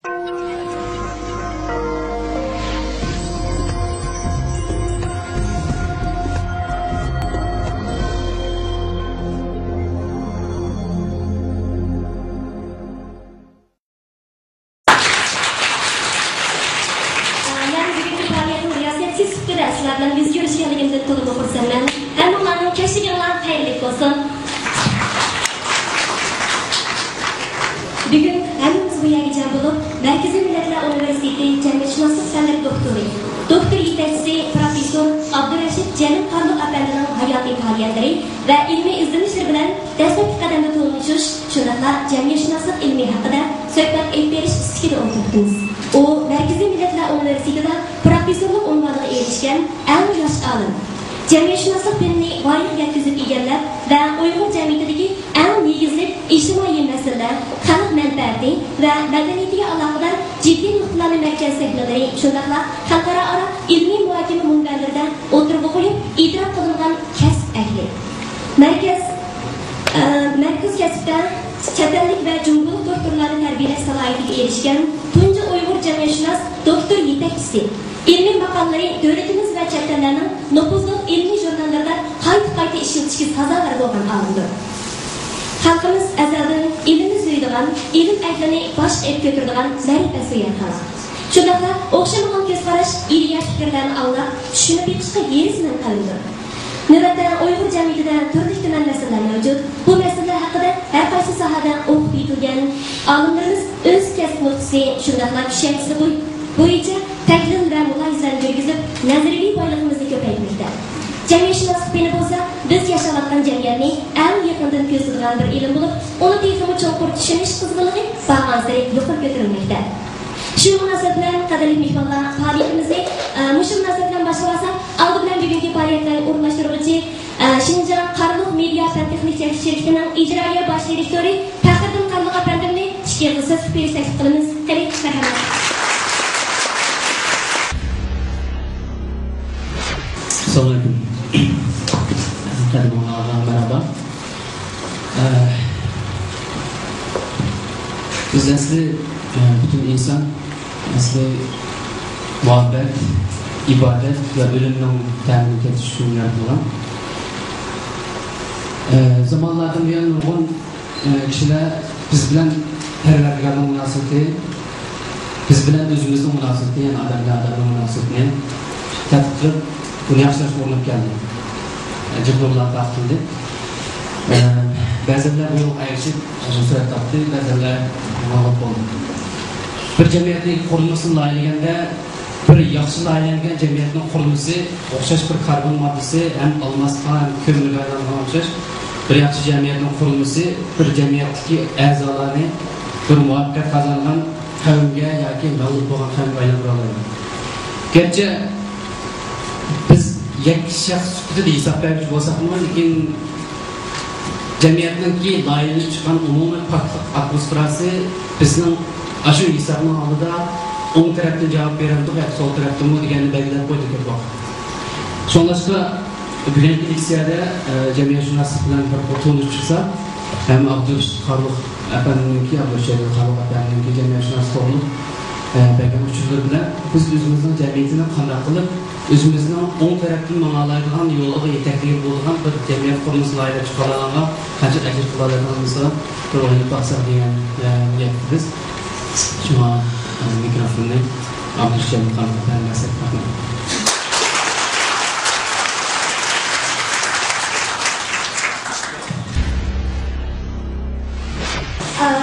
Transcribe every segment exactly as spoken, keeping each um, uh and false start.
يەنە بۈگۈنكى پائالىيەتنىڭ رىياسەتچىسى سۈپىتىدە سىلەر بىلەن يۈز كۆرۈشكەنلىكىمدىن تولىمۇ خۇرسەنمەن. ھەممىڭلارنىڭ كەچلىكىڭلار خەيرلىك بولسۇن. بۈگۈن ھەممىمىز بۇ يەرگە جەم بولۇپ، مەركىزىي مىللەتلەر ئۇنىۋېرسىتېتى جەمئىيەتشۇناسلىق پەنلىرى دوكتورى، دوكتور يېتەكچىسى پروفېسسور ئابدۇرەشىت جەلىل قارلۇق ئەپەندىنىڭ ھاياتىي پائالىيەتلىرى ۋە ئىلمىي ئىزدىنىشلىرى بىلەن دەسلەپكى قەدەمدە تونۇشۇش، شۇنداقلا جەمئىيەتشۇناسلىق ئىلمى ھەققىدە سۆھبەت ئېلىپ بېرىش ئىستىكىدە ئولتۇرۇپتىمىز. ئۇ مەركىزىي مىللەتلەر ئۇنىۋېرسىتېتىدا پروفېسسورلۇق ئۇنۋانىغا ئېرىشكەن ئەڭ ياش ئالىم. جەمئىيەتشۇناسلىق پېنىنى ۋايىغا يەتكۈزۈپ ئىگىلەپ ۋە ئۇيغۇر جەمئىيىتىدىكى ئەڭ نېگىزلىك ئىجتىمائىي مەسىلىلەر، خەلق مەنپەئەتى ۋە مەدەنىيىتىگە ئالاقىدار جىددىي نۇقتىلارنى مەركەز سەھنىلىرى، شۇنداقلا خەلقئارا ئىلمىي مۇھاكىمە مۇنبەرلىرىدە ئوتتۇرىغا قويۇپ، ئېتىراپ قىلىنغان كەسىپ ئەھلى. مەركەز، ئە، مەركەز كەسىپتە چەت ئەللىك ۋە جۇڭگولۇق دوكتورلارنى تەربىيەلەش سالاھىيىتىگە ئېرىشكەن تۇنجى ئۇيغۇر جەمئىيەتشۇناس دوكتور يېتەكچىسى. ئىلمىي ماقالىلىرى دۆلىتىمىز ۋە چەت ئەللەرنىڭ نوپۇزلۇق ئىلمىي ژۇرناللىرىدا قايتا-قايتا ئىشلىتىشكە سازاۋەر بولغان ئالىمدۇر. خەلقىمىز ئەزەلدىن ئىلىمنى سۆيىدىغان، ئىلىم ئەھلىنى باشقا ئېلىپ كۆتۈرىدىغان مەرىپەتسۆيەر خەلق. شۇنداقلا ئوخشىمىغان كۆز قاراش، ئىدىيە، پىكىرلەرنى ئاڭلاپ، چۈشىنىپ بېقىشقا ھېرىسمەن قەلبىدۇر. نۆۋەتتە ئۇيغۇر جەمئىيىتىدە تۈرلۈك-تۈمەن مەسىلىلەر مەۋجۇت. بۇ مەسىلىلەر ھەققىدە ھەر قايسى ساھەدە ئوقۇپ يېتىلگەن ئالىملىرىمىز ئۆز كەسىپ نۇقتىسى، شۇنداقلا چۈشەنچىسى بوي-، بويىچە تەھلىل ۋە مۇلاھىزىلەرنى يۈرگۈزۈپ، نەزەرىيەۋى بايلىقىمىزنى كۆپەيتمەكتە. جەمئىيەتشۇناسلىق پېنى بولسا بىز ياشاۋاتقان جەمئىيەتنى ئەڭ يېقىندىن كۆزىتىدىغان بىر ئىلىم بولۇپ، ئۇنى تېخىمۇ چوڭقۇر چۈشىنىش قىزغىنلىقى بارغانسېرى يۇقىرى كۆتۈرۈلمەكتە. شۇ مۇناسىۋەت بىلەن، قەدىرلىك مېھمانلار، پائالىيىتىمىزنى، ئە، مۇشۇ مۇناسىۋەت بىلەن باشلىۋالساق، ئالدى بىلەن بۈگۈنكى پائالىيەتلەرنى ئورۇنلاشتۇرغۇچى، ئە، شىنجاڭ قارلۇق مېدىيا پەن تېخنىك شىركىتىنىڭ ئىجرائىيە باش دىرېكتورى پەخرىدىن قارلۇق ئەپەندىمنى ئىككى يىغىن سۆز قىلىپ بېرىشنى تەكلىپ قىلىمىز. قېنى، مەرھەمەت. ئەسسالامۇئەلەيكۇم. قەدىرلىك مېھمانلارغا مەرھابا. ئە، بىز ئەسلى، ئە، پۈتۈن ئىنسان ئەسلى مۇھەببەت، ئىبادەت ۋە ئۆلۈمنىڭ تەمىنى تېتىش ئۈچۈن يارىتىلغان. ئە، زامانلاردىن بۇيان نۇرغۇن، ئە، كىشىلەر بىز بىلەن پەرۋەردىگارنىڭ مۇناسىۋىتى، بىز بىلەن ئۆزىمىزنىڭ مۇناسىۋىتى، يەنى ئادەم بىلەن ئادەمنىڭ مۇناسىۋىتىنى تەتقىق قىلىپ، بۇنى ياخشىلاشقا ئۇرۇنۇپ كەلدى. جىق يوللار تارتىلدى. ئە، بەزىلەر بۇ يولغا ئەگىشىپ، سۈرەت تاپتى، بەزىلەر مەغلۇپ بولدى. بىر جەمئىيەتنىڭ قۇرۇلمىسىنى لايىھەلىگەندە، بىر ياخشى لايىھەلەنگەن جەمئىيەتنىڭ قۇرۇلمىسى ئوخشاش بىر كاربون ماددىسى ھەم ئالماسقا، ھەم كۆمۈرگە ئايلانغان ئوخشاش. بىر ياخشى جەمئىيەتنىڭ قۇرۇلمىسى بىر جەمئىيەتتىكى ئەزالارنى بىر مۇۋەپپەقىيەت قازانغان قەۋمگە ياكى مەغلۇپ بولغان قەۋمگە ئايلاندۇرالايدۇ. گەرچە بىز يەككە شەخس سۈپىتىدە ھېساب بەرگۈچى بولساقمۇ، لېكىن جەمئىيەتنىڭكى لايىھەلىنىپ چىققان ئومۇمىي پاكلىق ئاتموسفېراسى بىزنىڭ ئاشۇ ھېسابنىڭ ئالدىدا ئوڭ تەرەپتىن جاۋاب بېرەمدۇق ياكى سول تەرەپتىنمۇ دېگەننى بەلگىلەپ قويدى كۆپ ۋاقىت. شۇڭلاشقا بۈگۈنكى لېكسىيەدە، ئە، جەمئىيەتشۇناسلىق بىلەن بىر قول تونۇشۇپ چىقسا، ھەم ئابدۇرېشىت قارلۇق ئەپەندىنىڭكى، ئابدۇرېشىت قارلۇق ئەپەندىنىڭكى جەمئىيەتشۇناس توغرۇلۇق، ئە، بەرگەن ئۇچۇرلىرى بىلەن بىز ئۆزىمىزنىڭ جەمئىيىتىنى قانداق قىلىپ، ئۆزىمىزنىڭ ئوڭ تەرەپتىن ماڭالايدىغان يولىغا يېتەكلىگىلى بولىدىغان بىر جەمئىيەت قۇرۇلمىسى لايىھەلەپ چىققانلارغا قانچىلىك ئەجىر قىلالايدىغانلىقىمىزغا بىر ئويلىنىپ باقساق دېگەن، ئە، نىيەتتە بىز. شۇڭا، ئە، مىكروفوننى ئابدۇرېشىت جەلىل خانغا بەرمەسلىك. رەھمەت.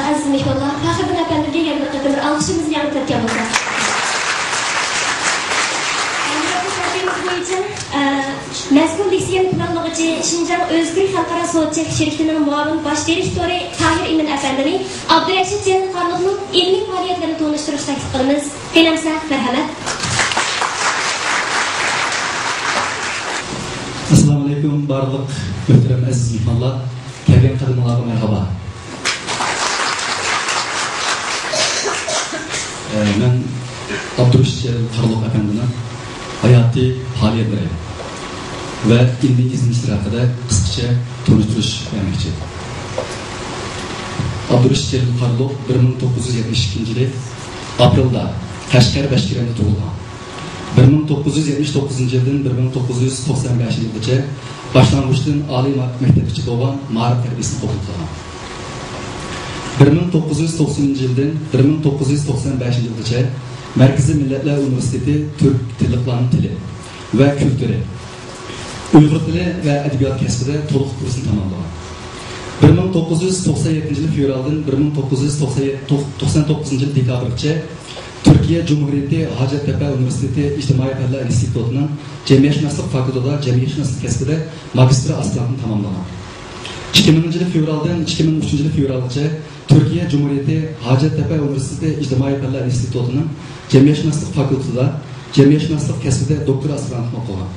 ئەزىز مېھمانلار، پەخرىدىن ئەپەندىمگە يەنە بىر قېتىم بىر ئالقىشىمىزنى ياڭرىتىۋەتكەن بولساق. ئەمدى بۇ تەرتىپىمىز بويىچە، ئە، مەزكۇر لېكسىيەنى پىلانلىغۇچى شىنجاڭ ئۆزكۈرەك خەلقئارا سودا چەكلىك شىركىتىنىڭ مۇئاۋىن باش دىرېكتورى تاھىر ئىمىن ئەپەندىنى ئابدۇرەشىت جەلىل قارلۇقنىڭ ئىلمىي پائالىيەتلىرىنى تونۇشتۇرۇشقا تەكلىپ قىلىمىز. قېنى ئەمسە، مەرھەمەت. ئەسسالامۇئەلەيكۇم، بارلىق مۆھتەرەم ئەزىز مېھمانلار، كەلگەن قەدىمىڭلارغا مەرھابا. ئە، مەن ئابدۇرېشىت جەلىل قارلۇق ئەپەندىنىڭ ھاياتىي پائالىيەتلىرى ۋە ئىلمىي ئىزدىنىشلىرى ھەققىدە قىسقىچە تونۇشتۇرۇش بەرمەكچى. ئابدۇرېشىت جەلىل قارلۇق بىر مىڭ توققۇز يۈز يەتمىش ئىككىنچى يىلى ئاپرېلدا قەشقەر بەشكىرەمدە تۇغۇلغان. بىر مىڭ توققۇز يۈز يەتمىش توققۇزىنچى يىلدىن بىر مىڭ توققۇز يۈز توقسان بەشىنچى يىلغىچە باشلانغۇچتىن ئالىي ما-، مەكتەپكىچە بولغان مائارىپ تەربىيەسىنى قوبۇل قىلغان. بىر مىڭ توققۇز يۈز توقسىنىنچى يىلدىن بىر مىڭ توققۇز يۈز توقسان بەشىنچى يىلغىچە مەركىزىي مىللەتلەر ئۇنىۋېرسىتېتى تۈرك تىللىقلارنىڭ تىلى ۋە كۈلتۈرى، ئۇيغۇر تىلى ۋە ئەدەبىيات كەسپىدە تولۇق كۇرسنى تاماملىغان. بىر مىڭ توققۇز يۈز توقسان يەتتىنچى يىلى فېۋرالدىن بىر مىڭ توققۇز يۈز توقسان توققۇزىنچى يىلى دېكابىرغىچە تۈركىيە جۇمھۇرىيىتى ھاجەتتەپە ئۇنىۋېرسىتېتى ئىجتىمائىي پەنلەر ئىنستىتۇتىنىڭ جەمئىيەتشۇناسلىق فاكۇلتېتىدا جەمئىيەتشۇناسلىق كەسپىدە ماگىستىر ئاسپىرانتنى تاماملىغان. ئىككى مىڭىنچى يىلى فېۋرالدىن ئىككى مىڭ ئۈچىنچى يىلى فېۋرالغىچە تۈركىيە جۇمھۇرىيىتى ھاجەتتەپە ئۇنىۋېرسىتېتى ئىجتىمائىي پەنلەر ئىنستىتۇتىنىڭ جەمئىيەتشۇناسلىق فاكۇلتېتىدا جەمئىيەتشۇناسلىق كەسپىدە دوكتور ئاسپىرانتلىقىنى ئوقۇغان.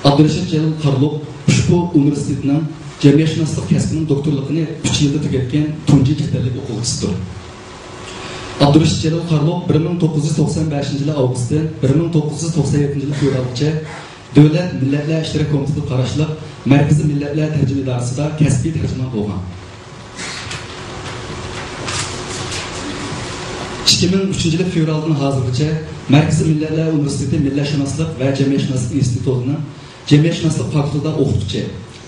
ئابدۇرېشىت جېلىل قارلۇق ئۇشبۇ ئۇنىۋېرسىتېتنىڭ جەمئىيەتشۇناسلىق كەسپىنىڭ دوكتورلۇقىنى ئۈچ يىلدا تۈگەتكەن تۇنجى چەت ئەللىك ئوقۇغۇچىسىدۇر. ئابدۇرېشىت جېلىل قارلۇق بىر مىڭ توققۇز يۈز توقسان بەشىنچى يىلى ئاۋغۇستتىن بىر مىڭ توققۇز يۈز توقسان يەتتىنچى يىلى فېۋرالغىچە دۆلەت مىللەتلەر ئىشلىرى كومىتېتىغا قاراشلىق مەركىزىي مىللەتلەر تەرجىمە ئىدارىسىدا كەسپىي تەرجىمانلىق بولغان. ئىككى مىڭ ئۈچىنچى يىلى فېۋرالدىن ھازىرغىچە مەركىزىي مىللەتلەر ئۇنىۋېرسىتېتى مىللەتشۇناسلىق ۋە جەمئىيەتشۇناسلىق ئىنستىتۇتىنىڭ جەمئىيەتشۇناسلىق فاكۇلتېتىدا ئوقۇتقۇچى،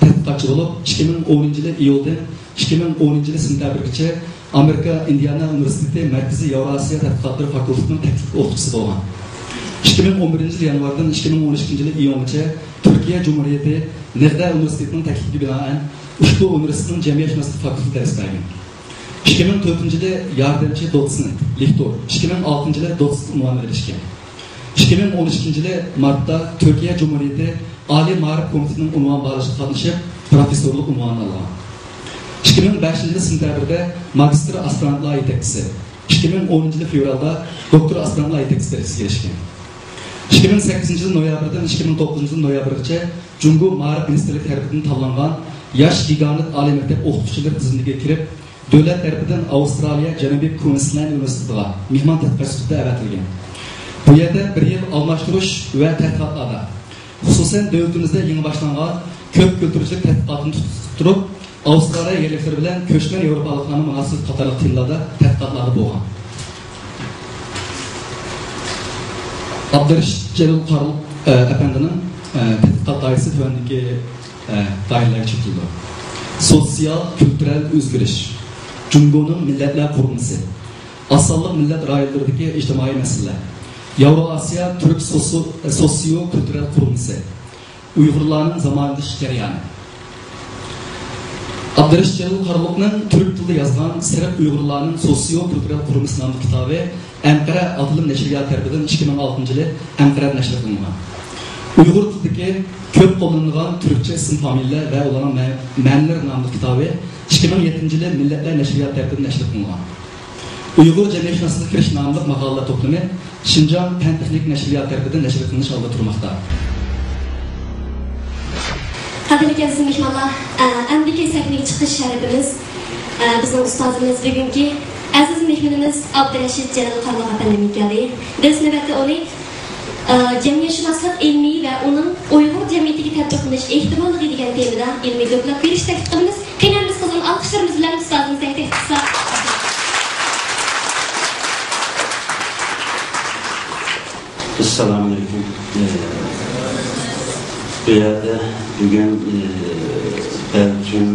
تەتقىقاتچى بولۇپ، ئىككى مىڭ ئونىنچى يىلى ئىيۇلدىن ئىككى مىڭ ئونىنچى يىلى سېنتەبىرگىچە ئامېرىكا ئىندىئانا ئۇنىۋېرسىتېتى مەركىزىي ياۋراسىيا تەتقىقاتلىرى فاكۇلتېتىنىڭ تەكلىپلىك ئوقۇتقۇچىسى بولغان. ئىككى مىڭ ئون بىرىنچى يىل يانۋاردىن ئىككى مىڭ ئون ئىككىنچى يىل ئىيۇنغىچە تۈركىيە جۇمھۇرىيىتى نېغدە ئۇنىۋېرسىتېتىنىڭ تەكلىپىگە بىنائەن ئۇشبۇ ئۇنىۋېرسىتېتنىڭ جەمئىيەتشۇناسلىق فاكۇلتېتىدا دەرس بەرگەن. ئىككى مىڭ تۆتىنچى يىلى ياردەمچى دوتسېنت، لېكتور، ئىككى مىڭ ئالتىنچى يىلى دوتسېنت ئۇنۋانىغا ئېرىشكەن. ئىككى مىڭ ئون ئىككىنچى يىلى مارتتا تۈركىيە جۇمھۇرىيىتى ئالىي مائارىپ كومىتېتىنىڭ ئۇنۋان باھالىشىغا قاتنىشىپ، پروفېسسورلۇق ئۇنۋانىنى ئالغان. ئىككى مىڭ بەشىنچى يىلى سېنتەبىردە ماگىستىر ئاسپىرانتلار يېتەكچىسى، ئىككى مىڭ ئونىنچى يىلى فېۋرالدا دوكتور ئاسپىرانتلار يېتەكچىسى دەرىجىسىگە ئېرىشكەن. ئىككى مىڭ سەككىزىنچى يىلى نويابىردىن ئىككى مىڭ توققۇزىنچى يىلى نويابىرغىچە جۇڭگو مائارىپ مىنىستىرلىكى تەرىپىدىن تاللانغان ياش گىگانت ئالىي مەكتەپ ئوقۇتقۇچىلىرى تىزىملىكىگە كىرىپ، دۆلەت تەرىپىدىن ئاۋسترالىيە جەنۇبىي كۇينسلاند ئۇنىۋېرسىتېتىغا مېھمان تەتقىقاتچى سۈپىتىدە ئەۋەتىلگەن. بۇ يەردە بىر يىل ئالماشتۇرۇش ۋە تەتقىقاتلاردا، خۇسۇسەن، دۆلىتىمىزدە يېڭى باشلانغان كۆپ كۈلتۈرچىلىك تەتقىقاتىنى تۇتۇپ تۇرۇپ، ئاۋسترالىيە يەرلىكلىرى بىلەن كۆچمەن ياۋروپالىقلارنىڭ مۇناسىۋىتى قاتارلىق تېمىلاردا تەتقىقاتلاردا بولغان. ئابدۇرېشىت جېلىل قارلۇق، ئە، ئەپەندىنىڭ، ئە، تەتقىقات دائىرىسى تۆۋەندىكى، ئە، دائىرىلەرگە چېتىلىدۇ. سوتسىيال كۈلتۈرەل ئۆزگىرىش، جۇڭگونىڭ مىللەتلەر قۇرۇلمىسى، ئاز سانلىق مىللەت رايونلىرىدىكى ئىجتىمائىي مەسىلىلەر، ياۋرو ئاسىيا تۈرك سوسو-، سوسىيو كۈلتۈرەل قۇرۇلمىسى، ئۇيغۇرلارنىڭ زامانىۋىلىشىش جەريانى. ئابدۇرېشىت جېلىل قارلۇقنىڭ تۈرك تىلىدا يازغان سېرىق ئۇيغۇرلارنىڭ سوسىيو كۈلتۈرەل قۇرۇلمىسى ناملىق كىتابى ئەنقەرە ئاتىلىم نەشرىياتى تەرىپىدىن ئىككى مىڭ ئالتىنچى يىلى ئەنقەرەدە نەشر قىلىنغان. ئۇيغۇر تىلىدىكى كۆپ قوللىنىلغان تۈركچە ئىسىم فامىلىلەر ۋە ئۇلارنىڭ مە-، مەنىلىرى ناملىق كىتابى ئىككى مىڭ يەتتىنچى يىلى مىللەتلەر نەشرىياتى تەرىپىدىن نەشر قىلىنغان. ئۇيغۇر جەمئىيەتشۇناسلىقىغا كىرىش ناملىق ماقالىلەر توپلىمى شىنجاڭ پەن تېخنىكا نەشرىياتى تەرىپىدىن نەشر قىلىنىش ئالدىدا تۇرماقتا. قەدىرلىك ئەزىز مېھمانلار، ئە، ئەمدىكى سەھنىگە چىقىش شەرىپىمىز، ئە، بىزنىڭ ئۇستازىمىز، بۈگۈنكى ئەزىز مېھمىنىمىز ئابدۇرەشىت جېلىل قارلۇق ئەپەندىمگە كەلدى. بىز نۆۋەتتە ئۇنى، ئە، جەمئىيەتشۇناسلىق ئىلمى ۋە ئۇنىڭ ئۇيغۇر جەمئىيىتىگە تەتبىقلىنىش ئېھتىماللىقى دېگەن تېمىدا ئىلمىي دوكلات بېرىشكە تەكلىپ قىلىمىز. قېنى، ئەمدى قىزغىن ئالقىشلىرىمىز بىلەن ئۇستازىمىزنى تەكلىپ قىلساق. ئەسسالامۇئەلەيكۇم. ئە، بۇ يەردە بۈگۈن، ئە، بەلكىم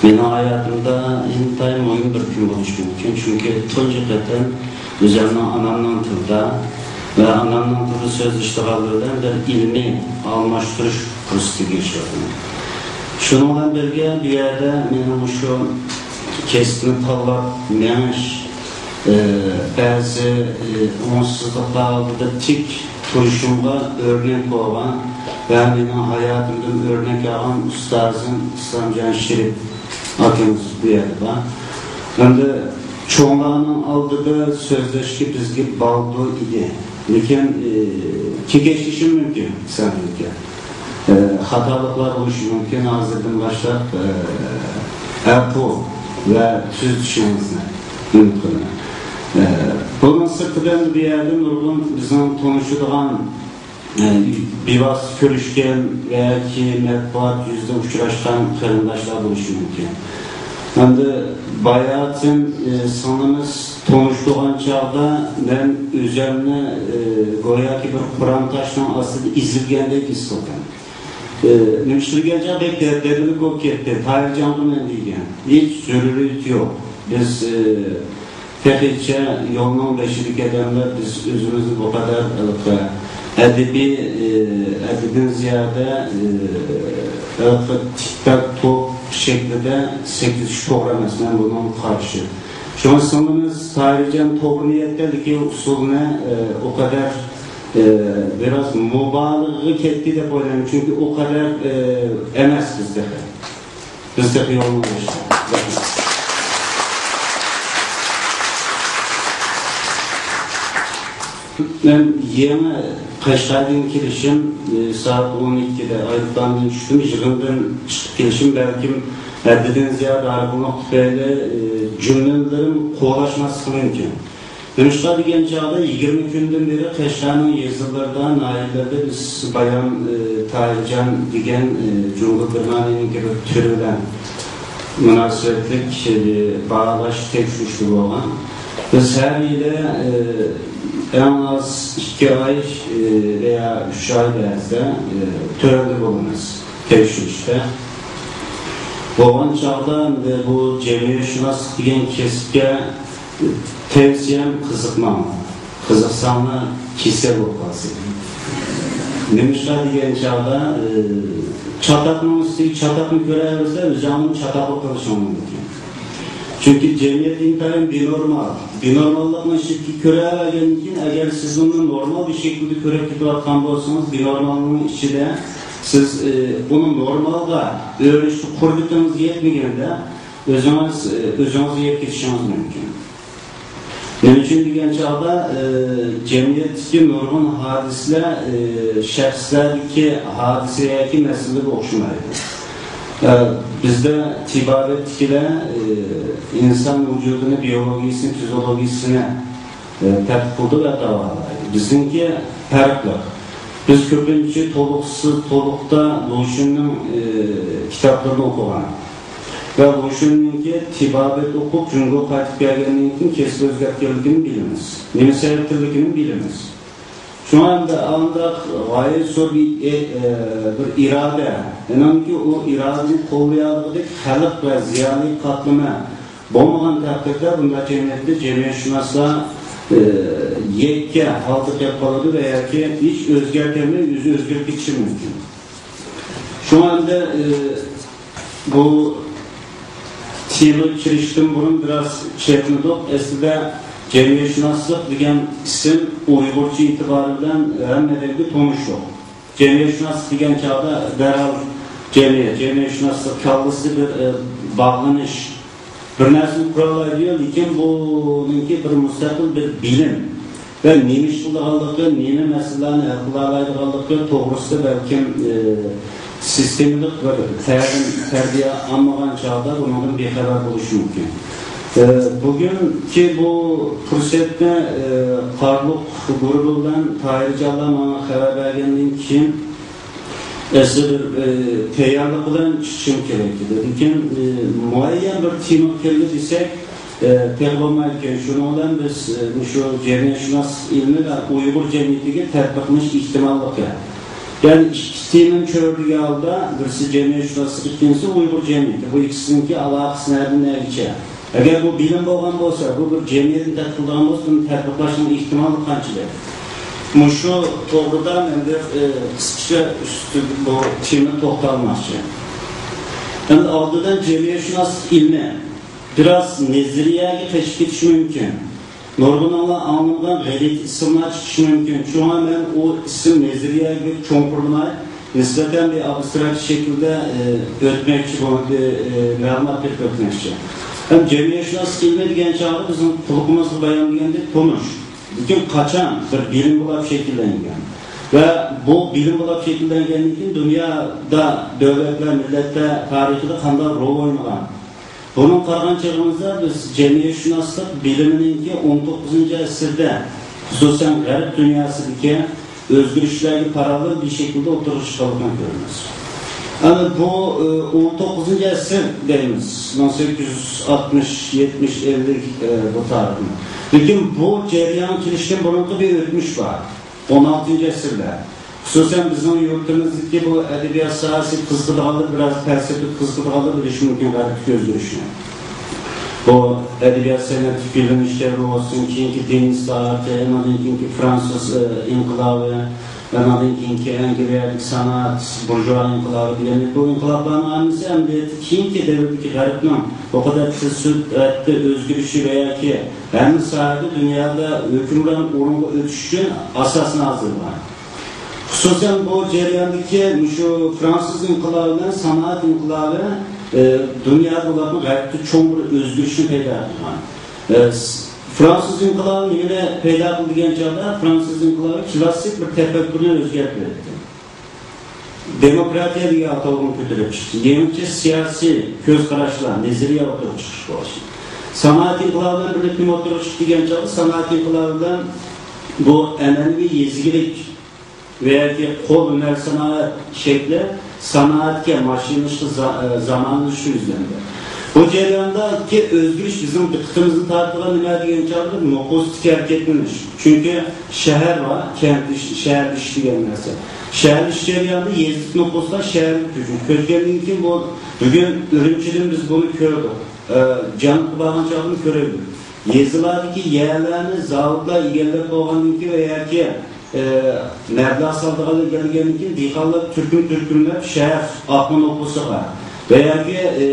مېنىڭ ھاياتىمدا ئىنتايىن مۇھىم بىر كۈن بولۇشى مۇمكىن، چۈنكى تۇنجى قېتىم ئۆزۈمنىڭ ئانامنىڭ تىلىدا ۋە ئانامنىڭ تىلىدا سۆزلىشىدىغانلار بىلەن بىر ئىلمىي ئالماشتۇرۇش پۇرسىتىگە ئېرىشىۋاتىمەن. شۇنىڭ بىلەن بىرگە، بۇ يەردە مېنىڭ مۇشۇ كەسىپنى تاللاپ مېڭىش، ئى، بەزى، ئى، ئوڭۇشسىزلىقلار ئالدىدا تىك تۇرۇشۇمغا ئۆرنەك بولغان ۋە مېنىڭ ھاياتىمدىن ئۆرنەك ئالغان ئۇستازىم ئىسلامجان شېرىپ ئاكىمىز بۇ يەردە بار. ئەمدى چوڭلارنىڭ ئالدىدا سۆزلەشكە بىزگە بالدۇر ئىدى. لېكىن، ئى، كېكەچلىشىم مۇمكىن، سەن مۇمكىن. ئى، خاتالىقلار بولۇشى مۇمكىن. ھازىردىن باشلاپ، ئى، ئەپۇ ۋە تۈزىتىشىڭىزنى ئۈمىد قىلىمەن. ئى، بۇنىڭ سىرتىدا بۇ يەردە نۇرغۇن بىزنىڭ تونۇشىدىغان، ئى، بىۋاسىتە كۆرۈشكەن ياكى مەتبۇئات يۈزىدە ئۇچراشقان قېرىنداشلار بولۇشى مۇمكىن. ئەمدى باياتىن، ئى، سىڭلىمىز تونۇشتۇرغان چاغدا مەن ئۆزۈمنى، ئى، گوياكى بىر قۇرام تاشنىڭ ئاستىدا ئېزىلگەندەك ھېس قىلدىم. ئى، نېمىشقا دېگەن چاغدا بەك دەبدەبىلىك بولۇپ كەتتى. تاھىرجانغا مەن دېگەن. ھېچ زۆرۈرىيىتى يوق. بىز، ئى، تېخىچە يولنىڭ بېشىدىكى ئادەملەر بىز ئۆزىمىزنى بۇ قەدەر ھېلىقى ئەدەبىي، ئى، ھەددىدىن زىيادە، ئى، ھېلىقى تىك-تاك توپ شەكلىدە سەككىزىش توغرا ئەمەس، مەن بۇنىڭغا قارشى. شۇڭا سىڭلىمىز تاھىرجان توغرا نىيەتتە، لېكىن ئۇسۇلنى، ئى، ئۇ قەدەر، ئى، بىراز مۇبالىغىگە كەتتى دەپ ئويلايمەن، چۈنكى ئۇ قەدەر، ئى، ئەمەس بىز تېخى. بىز تېخى يولنى باشلىدۇق. مەن يېڭى قەشقەردىن كېلىشىم، ئى، سائەت ئون ئىككىدە ئايروپىلاندىن چۈشتۈم، يىغىندىن چىقىپ كېلىشىم بەلكىم ھەددىدىن زىيادە ھارغىنلىق تۈپەيلى، ئى، جۈملىلىرىم قولاشماسلىقى مۇمكىن. نېمىشقا دېگەن چاغدا يىگىرمە كۈندىن بېرى قەشقەرنىڭ يېزىلىرىدا، ناھىيەلىرىدە بىز بايام، ئى، تاھىرجان دېگەن، ئى، جۇڭگو گېرمانىيەنىڭكى بىر تۈرى بىلەن مۇناسىۋەتلىك، ئى، باھالاش تەكشۈرۈشلىرى بولغان. بىز ھەر يىلى، ئى، ئەڭ ئاز ئىككى ئاي، ئى، ۋەيا ئۈچ ئاي بەزىدە، ئى، تۆۋەندە بولىمىز تەكشۈرۈشتە. بولغان چاغدا ئەمدى بۇ جەمئىيەتشۇناسلىق دېگەن كەسىپكە تەۋسىيەم قىزىقماڭ. قىزىقساڭلار كېسەل بولۇپ قالىسىلەر. نېمىشقا دېگەن چاغدا، ئى، چاتاقنىڭ ئۈستىگە چاتاقنى كۆرەۋەرسە، ئۆزۈڭنىڭ چاتاق بولۇپ قېلىشىڭ مۇمكىن. چۈنكى جەمئىيەت ئىنتايىن بىنورمال. بىنورماللىقنىڭ ئىچىدىكى كۆرەلەيگەندىن كېيىن، ئەگەر سىز ئۇنى نورمال بىر شەكىلدە كۆرۈپ كېتىۋاتقان بولسىڭىز، بىنورمالنىڭ ئىچىدە سىز، ئى، ئۇنى نورمالغا ئۆرۈشكە قۇربىتىڭىز يەتمىگەندە، ئۆزىڭىز، ئى، ئۆزىڭىز يەپ كېتىشىڭىز مۇمكىن. نېمە ئۈچۈن دېگەن چاغدا، ئى، جەمئىيەتتىكى نۇرغۇن ھادىسىلەر، ئى، شەخسلەردىكى ھادىسە ياكى مەسىلىگە ئوخشىمايدۇ. ئى، بىزدە تېبابەتتىكىلەر، ئى، ئىنسان ۋۇجۇدىنى، بىيولوگىيىسىنى، فىزىئولوگىيىسىنى، ئى، تەتقىق قىلىدۇ ۋە داۋالايدۇ. بىزنىڭكى پەرقلىق. بىز كۆپىنچە تولۇقسىز، تولۇقتا لۇشۈننىڭ، ئى، كىتابلىرىنى ئوقۇغان. ۋە لۇشۈننىڭكى تېبابەت ئوقۇپ، جۇڭگوغا قايتىپ كەلگەندىن كېيىن كەسىپ ئۆزگەرتكەنلىكىنى بىلىمىز. نېمە سەۋەبتىنلىكىنى بىلىمىز. شۇڭا ئەمدى ئانداق غايەت زور بىر، ئى، ئى، بىر ئىرادە. ئىنانكى، ئۇ ئىرادىنى قوللىيالىغۇدەك خەلق ۋە زىيالىي قاتلىمى بولمىغان تەقدىردە، بۇنداق جەمئىيەتتە جەمئىيەتشۇناسلار، ئى، يەككە ھالدا قېلىپ قالىدۇ ۋە ياكى ھېچ ئۆزگەرتەلمەي، ئۆزى ئۆزگىرىپ كېتىشى مۇمكىن. شۇڭا ئەمدى، ئى، بۇ تېمىغا كىرىشتىن بۇرۇن بىراز چېقىندۇق. ئەسلىدە جەمئىيەتشۇناسلىق دېگەن ئىسىم ئۇيغۇرچە ئېتىبارى بىلەن ھەممە ئادەمگە تونۇشلۇق. جەمئىيەتشۇناسلىق دېگەن چاغدا دەرھال جەمئىيەت، جەمئىيەتشۇناسلىق كاللىسىدا بىر، ئە، باغلىنىش، بىر نەرسىنى قۇرالايدۇ، لېكىن بۇنىڭكى بىر مۇستەقىل بىر بىلىم ۋە نېمە ئىش قىلىدىغانلىقى، نېمە مەسىلىلەرنى ھەل قىلالايدىغانلىقى توغرىسىدا بەلكىم، ئە، سىستېمىلىق بىر تەلىم، تەربىيە ئالمىغان چاغدا بۇنىڭدىن بىخەۋەر بولۇشى مۇمكىن. ئە، بۈگۈنكى بۇ پۇرسەتنى، ئە، قارلۇق گۇرۇپپا بىلەن تاھىرجانلار ماڭا خەۋەر بەرگەندىن كېيىن، ئەسلى بىر، ئى، تەييارلىق بىلەن چىقىشىم كېرەك ئىدى. لېكىن، ئى، مۇئەييەن بىر تېمىغا كەلدى دېسەك، ئى، تېخى بولمايدىكەن. شۇنىڭ بىلەن بىز، ئى، مۇشۇ جەمئىيەتشۇناسلىق ئىلمى ۋە ئۇيغۇر جەمئىيىتىگە تەتبىقلىنىش ئېھتىماللىقى. يەنى ئىككى تېمىنى چۆرىدىگەن ھالدا، بىرسى جەمئىيەتشۇناسلىق، ئىككىنچىسى ئۇيغۇر جەمئىيىتى. بۇ ئىككىسىنىڭكى ئالاقىسى نەدىن نەگىچە؟ ئەگەر بۇ بىلىم بولغان بولسا، بۇ بىر جەمئىيەتنى تەتقىق قىلىدىغان بولسا، بۇنى تەتبىقلاشنىڭ ئېھتىمالى قانچىلىك؟ مۇشۇ توغرىدا مەن بىر، ئى، قىسقىچە ئۈستىدە بۇ تېمىنى توختالماقچى. ئەمدى ئالدىدا جەمئىيەتشۇناسلىق ئىلمى بىراز نەزەرىيەگە قېچىپ كېتىشى مۇمكىن. نۇرغۇنۇڭلار ئاڭلىمىغان غەلىتە ئىسىملار چىقىشى مۇمكىن. شۇڭا مەن ئۇ ئىسىم نەزەرىيەگە بەك چوڭقۇرلىماي، نىسبەتەن بىر ئابستراكت شەكىلدە، ئى، ئۆتمەكچى، بۇ، ئى، مەلۇمات بېرىپ ئۆتمەكچى. ھەم جەمئىيەتشۇناسلىق ئىلمى دېگەن چاغدا بىزنىڭ قۇلىقىمىزغا بايان دېگەندەك تونۇش. لېكىن قاچان بىر بىلىم بولاپ شەكىللەنگەن ۋە بۇ بىلىم بولاپ شەكىللەنگەندىن كېيىن دۇنيادا دۆلەتلەر، مىللەتلەر تارىخىدا قانداق رول ئوينىغان؟ بۇنىڭغا قارىغان چېغىمىزدا بىز جەمئىيەتشۇناسلىق بىلىمىنىڭكى ئون توققۇزىنچى ئەسىردە، خۇسۇسەن غەرب دۇنياسىدىكى ئۆزگىرىشلەرگە پاراللېل بىر شەكىلدە ئوتتۇرىغا چىققانلىقىنى كۆرىمىز. ئەنە بۇ، ئە، ئون توققۇزىنچى ئەسىر دەيمىز، مىڭ سەككىز يۈز ئاتمىش، يەتمىش، ئەللىك، ئە، بۇ تارىخنى. لېكىن بۇ جەريانغا كېلىشتىن بۇرۇنقى بىر ئۆتمۈش بار. ئون ئالتىنچى ئەسىرلەر. خۇسۇسەن بىزنىڭ يۇرتىمىزدىكى بۇ ئەدەبىيات ساھەسىگە قىزىقىدىغانلار، بىراز پەلسەپىگە قىزىقىدىغانلار بىلىشى مۇمكىن غەربتىكى ئۆزگىرىشنى. بۇ ئەدەبىيات سەنئەت تىكلىنىش دەۋرى بولسۇن، كېيىنكى دىن ئىسلاھاتى، ئاندىن كېيىنكى فرانسۇز، ئە، ئىنقىلابى، ئاندىن كېيىنكى ئەنگلىيەدىكى سانائەت، بۇرژۇئا ئىنقىلابى دېگەندەك، بۇ ئىنقىلابلارنىڭ ھەممىسى ئەمەلىيەتتە كېيىنكى دەۋردىكى غەربنىڭ بۇ قەدەر تېز سۈرئەتتە ئۆزگىرىشى ۋە ياكى ھەممە ساھەدە دۇنيادا ھۆكۈمران ئورۇنغا ئۆتۈش ئۈچۈن ئاساسنى ھازىرلىغان. خۇسۇسەن بۇ جەرياندىكى مۇشۇ فرانسۇز ئىنقىلابى بىلەن سانائەت ئىنقىلابى، ئى، دۇنيادا بولۇپمۇ غەربتە چوڭ بىر ئۆزگىرىشنى پەيدا قىلغان. ئى، س-، فرانسۇز ئىنقىلابى نېمىنى پەيدا قىلدى دېگەن چاغدا، فرانسۇز ئىنقىلابى كلاسسىك بىر تەپەككۇرنى ئۆزگەرتىپ بەردى. دېموكراتىيە دېگەن ئاتالغۇنى كۆتۈرۈپ چىقتى. يېڭىچە سىياسىي كۆز قاراشلار، نەزەرىيە ئوتتۇرىغا چىقىشقا باشلىدى. سانائەت ئىنقىلابى بىلەن بىرلىكتە نېمە ئوتتۇرىغا چىقتى دېگەن چاغدا، سانائەت ئىنقىلابى بىلەن بۇ ئەنئەنىۋى يېزا ئىگىلىك ۋە ياكى قول ھۈنەر سانائەت شەكلى سانائەتكە، ماشىنىلىشىشقا، زا-، ئە، زامانىلىشىشقا يۈزلەندى. بۇ جەرياندىكى ئۆزگىرىش بىزنىڭ دىققىتىمىزنى تارتىدىغان نېمە دېگەن چاغدا، نوپۇستىكى ھەرىكەتلىنىش. چۈنكى شەھەر بار، كەنت، شەھەرلىشىش دېگەن نەرسە. شەھەرلىشىش جەريانىدا يېزىلىق نوپۇسلار شەھەرگە كۆچۈپ كەتكەندىن كېيىن، بۇ، بۈگۈن ئۈرۈمچىدىن بىز بۇنى كۆردۇق. ئە، جەنۇبقا بارغان چاغدىمۇ كۆرۈۋىدۇق. يېزىلاردىكى يەرلەرنى زاۋۇتلار ئىگىلەپ بولغاندىن كېيىن ۋە ياكى، ئى، مەبلەغ سالىدىغانلار ئىگىلىگەندىن كېيىن، دېھقانلار تۈركۈم-تۈركۈملەپ شەھەر ئاقما نوپۇسىغا ۋە ياكى، ئى،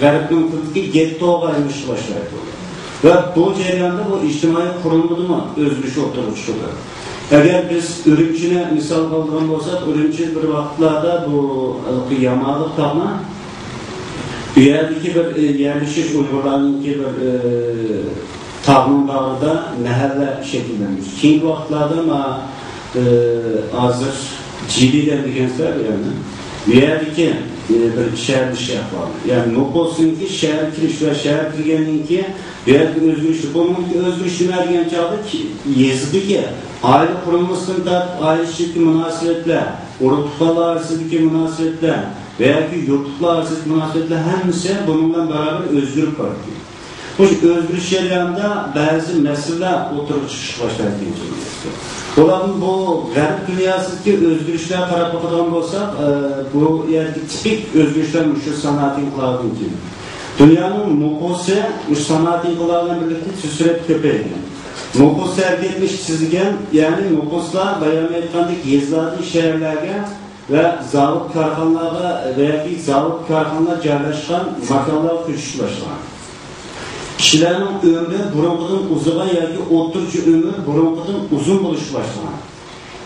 غەربنىڭ تىلىدىكى گېتتوغا ئايلىنىشقا باشلايدۇ. ۋە بۇ جەرياندا بۇ ئىجتىمائىي قۇرۇلمىدىمۇ ئۆزگىرىش ئوتتۇرىغا چىقىدۇ. ئەگەر بىز ئۈرۈمچىنى مىسالغا ئالىدىغان بولساق، ئۈرۈمچى بىر ۋاقىتلاردا بۇ، ھېلىقى يامالىق تاغنىڭ، ئۇ يەردىكى بىر، ئى، يەرلىشىش ئۇيغۇرلارنىڭكى بىر، ئى، تاغنىڭ باغرىدا مەھەللە شەكىللەندۈرۈش. كېيىنكى ۋاقىتلاردا ما-، ئى، ھازىر جىلى دەپ دېگەنسىلەر بۇ يەرنى. بۇ يەردىكى، ئى، بىر شەھەرلىشىش ئەھۋالى. يەنى نوپۇسنىڭكى شەھەرگە كىرىش ۋە شەھەرگە كىرگەندىن كېيىن بۇ يەردىكى ئۆزگىرىش. بۇنىڭدىكى ئۆزگىرىش نېمە دېگەن چاغدا، كى-، يېزىدىكى ئائىلە قۇرۇلمىسىدىن تارتىپ ئائىلە ئىچىدىكى مۇناسىۋەتلەر، ئۇرۇق-تۇغقانلار ئارىسىدىكى مۇناسىۋەتلەر ۋە ياكى يۇرتلۇقلار ئارىسىدىكى مۇناسىۋەتلەر ھەممىسى بۇنىڭ بىلەن باراۋەر ئۆزگىرىپ بارىدۇ. بۇ ئۆزگىرىش جەريانىدا بەزى مەسىلىلەر ئوتتۇرىغا چىقىشقا باشلايدىكەن. بۇلارمۇ بۇ غەرب دۇنياسىدىكى ئۆزگىرىشلەرگە قاراپ باقىدىغان بولساق، ئە، بۇ يەردىكى تىپىك ئۆزگىرىشلەر مۇشۇ سانائەت ئىنقىلابىدىن كېيىن. دۇنيانىڭ نوپۇسى مۇشۇ سانائەت ئىنقىلابى بىلەن بىرلىكتە تېز سۈرئەتتە كۆپەيگەن. نوپۇس ھەرىكەتلىنىش تېزلىگەن، يەنى نوپۇسلار بايام ئېيتقاندەك يېزىلاردىن شەھەرلەرگە ۋە زاۋۇت-كارخانىلارغا ۋە ياكى زاۋۇت-كارخانىلار جايلاشقان ماكانلارغا كۆچۈشكە باشلىغان. كىشىلەرنىڭ ئۆمرى بۇرۇنقىدىن ئۇزىغان ياكى ئوتتۇرىچە ئۆمۈر بۇرۇنقىدىن ئۇزۇن بولۇشقا باشلىغان.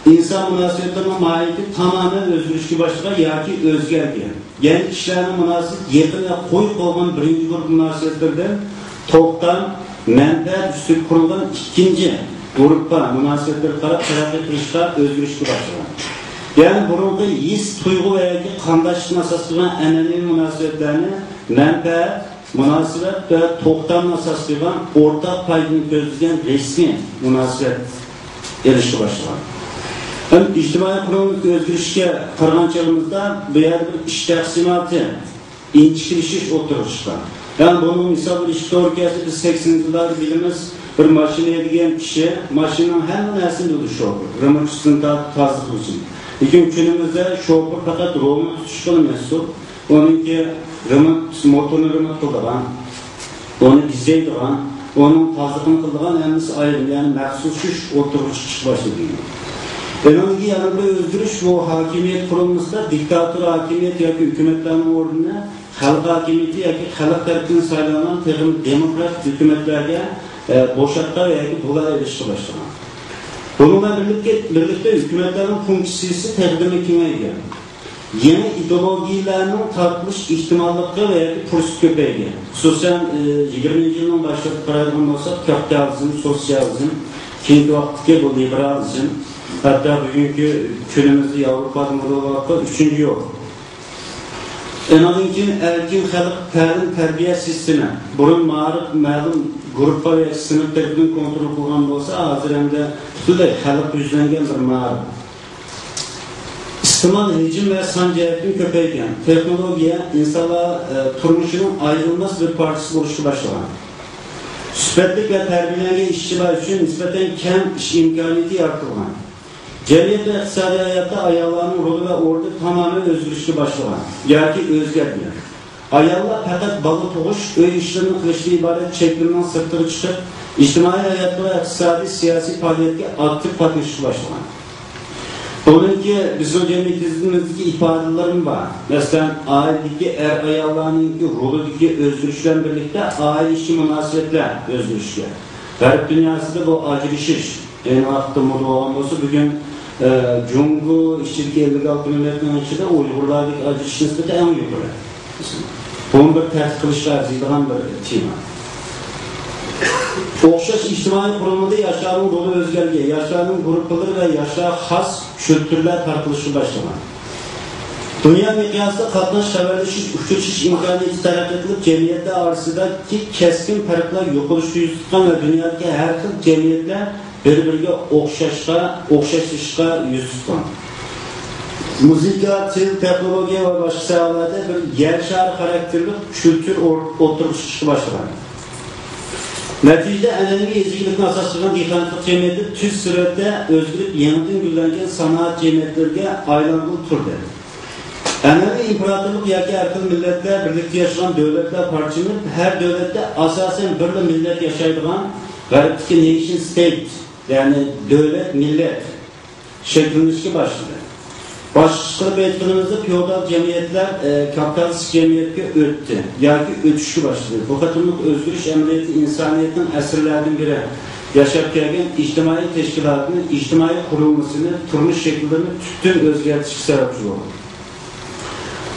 ئىنسان مۇناسىۋەتلىرىنىڭ ماھىيىتى تامامەن ئۆزگىرىشكە باشلىغان ياكى ئۆزگەرگەن. يەنى كىشىلەرنىڭ مۇناسىۋىتى يېقىن ۋە قويۇق بولغان بىرىنچى گۇرۇپپا مۇناسىۋەتلىرىدىن توختام، مەنپەئەت ئۈستىگە قۇرۇلغان ئىككىنچى گۇرۇپپا مۇناسىۋەتلىرىگە قاراپ تەرەققىي قىلىشقا، ئۆزگىرىشكە باشلىغان. يەنى بۇرۇنقى ھېس، تۇيغۇ ۋە ياكى قانداشلىقنى ئاساس قىلغان ئەنئەنىۋى مۇناسىۋەتلەرنى مەنپەئەت، مۇناسىۋەت ۋە توختامنى ئاساس قىلغان ئورتاق پايدىنى كۆزلىگەن رەسمىي مۇناسىۋەت ئېلىشقا باشلىغان. ھەم ئىجتىمائىي قۇرۇلمىدىكى ئۆزگىرىشكە قارىغان چېغىمىزدا، بۇ يەردە بىر ئىش تەقسىماتى، ئىنچىكىلىشىش ئوتتۇرىغا چىققان. يەنى بۇنىڭ مىسال بېرىشكە توغرا كەلسە، بىز سەكسىنىنچى يىللاردا بىلىمىز، بىر ماشىنا ھەيدىگەن كىشى ماشىنىنىڭ ھەممە نەرسىنى بىلىدۇ شوپۇر. رېمونتچىسىدىن تارتىپ تازىلىقىغىچە. لېكىن كۈنىمىزدە شوپۇر پەقەت رولنى تۇتۇشقىلا مەسئۇل. ئۇنىڭكى رېمونت، موتورنى رېمونت قىلىدىغان، ئۇنى بېزەيدىغان، ئۇنىڭ تازىلىقىنى قىلىدىغان ھەممىسى ئايرىم، يەنى مەخسۇس كۈچ ئوتتۇرىغا چىقىشقا باشلىدى. ئۇنىڭدىكى يەنە بىر ئۆزگىرىش، بۇ ھاكىمىيەت قۇرۇلمىسىدا دىكتاتور ھاكىمىيەت ياكى ھۆكۈمەتلەرنىڭ ئورنىنى خەلق ھاكىمىيىتى ياكى خەلق تەرىپىدىن سايلانغان تېخىمۇ دېموكراتىك ھۆكۈمەتلەرگە، ئە، بوشاتقان ياكى بۇلاپ ئېلىشقا باشلىغان. بۇنىڭ بىلەن بىرلىكتە، بىرلىكتە ھۆكۈمەتلەرنىڭ فۇنكسىيىسى تېخىمۇ كېڭەيگەن. يېڭى ئىدېئولوگىيەلەرنىڭ تارقىلىش ئېھتىماللىقى ۋە ياكى پۇرسىتى كۆپەيگەن. خۇسۇسەن، ئى، يىگىرمىنچى يىلنىڭ باشلىرىغا قارايدىغان بولساق، كاپىتالىزم، سوتسىيالىزم، كېيىنكى ۋاقىتتىكى بۇ لىبېرالىزم، ھەتتا بۈگۈنكى كۈنىمىزدە ياۋروپادا مودا بولۇۋاتقان ئۈچىنچى يول. ئۇنىڭدىن كېيىن ئەركىن خەلق تەلىم-تەربىيە سىستېمى، بۇرۇن مائارىپ مەلۇم گۇرۇپپا ۋە سىنىپ تەرىپىدىن كونترول قىلغان بولسا، ھازىر ئەمدى پۈتۈنلەي خەلققە يۈزلەنگەن بىر مائارىپ. ئىستېمال ھەجىم ۋە سان جەھەتتىن كۆپەيگەن، تېخنولوگىيە ئىنسانلار، ئە، تۇرمۇشىنىڭ ئايرىلماس بىر پارچىسى بولۇشقا باشلىغان. سۈپەتلىك ۋە تەربىيەلەنگەن ئىشچىلار ئۈچۈن نىسبەتەن كەڭ ئىش ئىمكانىيىتى يارىتىلغان. جەمئىيەت ۋە ئىقتىسادىي ھاياتتا ئاياللارنىڭ رولى ۋە ئورنى تامامەن ئۆزگىرىشكە باشلىغان ياكى ئۆزگەرگەن. ئاياللار پەقەت بالا تۇغۇش، ئۆي ئىشلىرىنى قىلىشتىن ئىبارەت چەكلىمىنىڭ سىرتىغا چىقىپ، ئىجتىمائىي ھاياتقا ۋە ئىقتىسادىي، سىياسىي پائالىيەتكە ئاكتىپ قاتنىشىشقا باشلىغان. بۇنىڭكى بىزنىڭ جەمئىيىتىمىزدىكى ئىپادىلىرىمۇ بار. مەسىلەن، ئائىلىدىكى ئەر-ئاياللارنىڭكى رولىدىكى ئۆزگىرىش بىلەن بىرلىكتە ئائىلە ئىچى مۇناسىۋەتلەر ئۆزگىرىشكە. غەرب دۇنياسىدا بۇ ئاجرىشىش ئەينى ۋاقىتتا مودا بولغان بولسا، بۈگۈن، ئە، جۇڭگو ئىچىدىكى ئەللىك ئالتە مىللەتنىڭ ئىچىدە ئۇيغۇرلاردىكى ئاجرىشىش نىسبىتى ئەڭ يۇقىرى. بۇنى بىر تەتقىق قىلىشقا ئەرزىيدىغان بىر تېما. ئوخشاش ئىجتىمائىي قۇرۇلمىدا ياشلارنىڭ رولى ئۆزگەرگەن، ياشلارنىڭ گۇرۇپپىلىرى ۋە ياشلارغا خاس كۈلتۈرلەر تارقىلىشقا باشلىغان. دۇنيا مىقياسىدا قاتناش، خەۋەرلىشىش، ئۇچرىشىش ئىمكانىيىتى تەرەققىي قىلىپ، جەمئىيەتلەر ئارىسىدىكى كەسكىن پەرقلەر يوقىلىشقا يۈز تۇتقان ۋە دۇنيادىكى ھەر خىل جەمئىيەتلەر بىر-بىرىگە ئوخشاشقا، ئوخشاشلىشىشقا يۈز تۇتقان. مۇزىكا، تىل، تېخنولوگىيە ۋە باشقا ساھەلەردە بىر يەر شارى خاراكتېرلىك كۈلتۈر ئور-، ئوتتۇرىغا چىقىشقا باشلىغان. نەتىجىدە، ئەنئەنىۋى يېزا ئىگىلىكنى ئاساس قىلغان دېھقانچىلىق جەمئىيىتى تۈز سۈرئەتتە ئۆزگىرىپ، يېڭىدىن گۈللەنگەن سانائەت جەمئىيەتلىرىگە ئايلانغىلى تۇردى. ئەنئەنىۋى ئىمپېراتورلۇق ياكى ھەر خىل مىللەتلەر بىرلىكتە ياشىغان دۆلەتلەر پارچىلىنىپ، ھەر دۆلەتتە ئاساسەن بىرلا مىللەت ياشايدىغان، غەربتىكى نېيشن ستېيت، يەنى دۆلەت، مىللەت شەكىللىنىشكە باشلىدى. باشقىچە قىلىپ ئېيتقىنىمىزدا، فېئودال جەمئىيەتلەر، ئە، كاپىتالىستىك جەمئىيەتكە ئۆتتى ياكى ئۆتۈشكە باشلىدى. بۇ قېتىملىق ئۆزگىرىش ئەمەلىيىتى ئىنسانىيەتنىڭ ئەسىرلەردىن بېرى ياشاپ كەلگەن ئىجتىمائىي تەشكىلاتىنى، ئىجتىمائىي قۇرۇلمىسىنى، تۇرمۇش شەكىللىرىنى تۈپتىن ئۆزگەرتىشكە سەۋەبچى بولدى.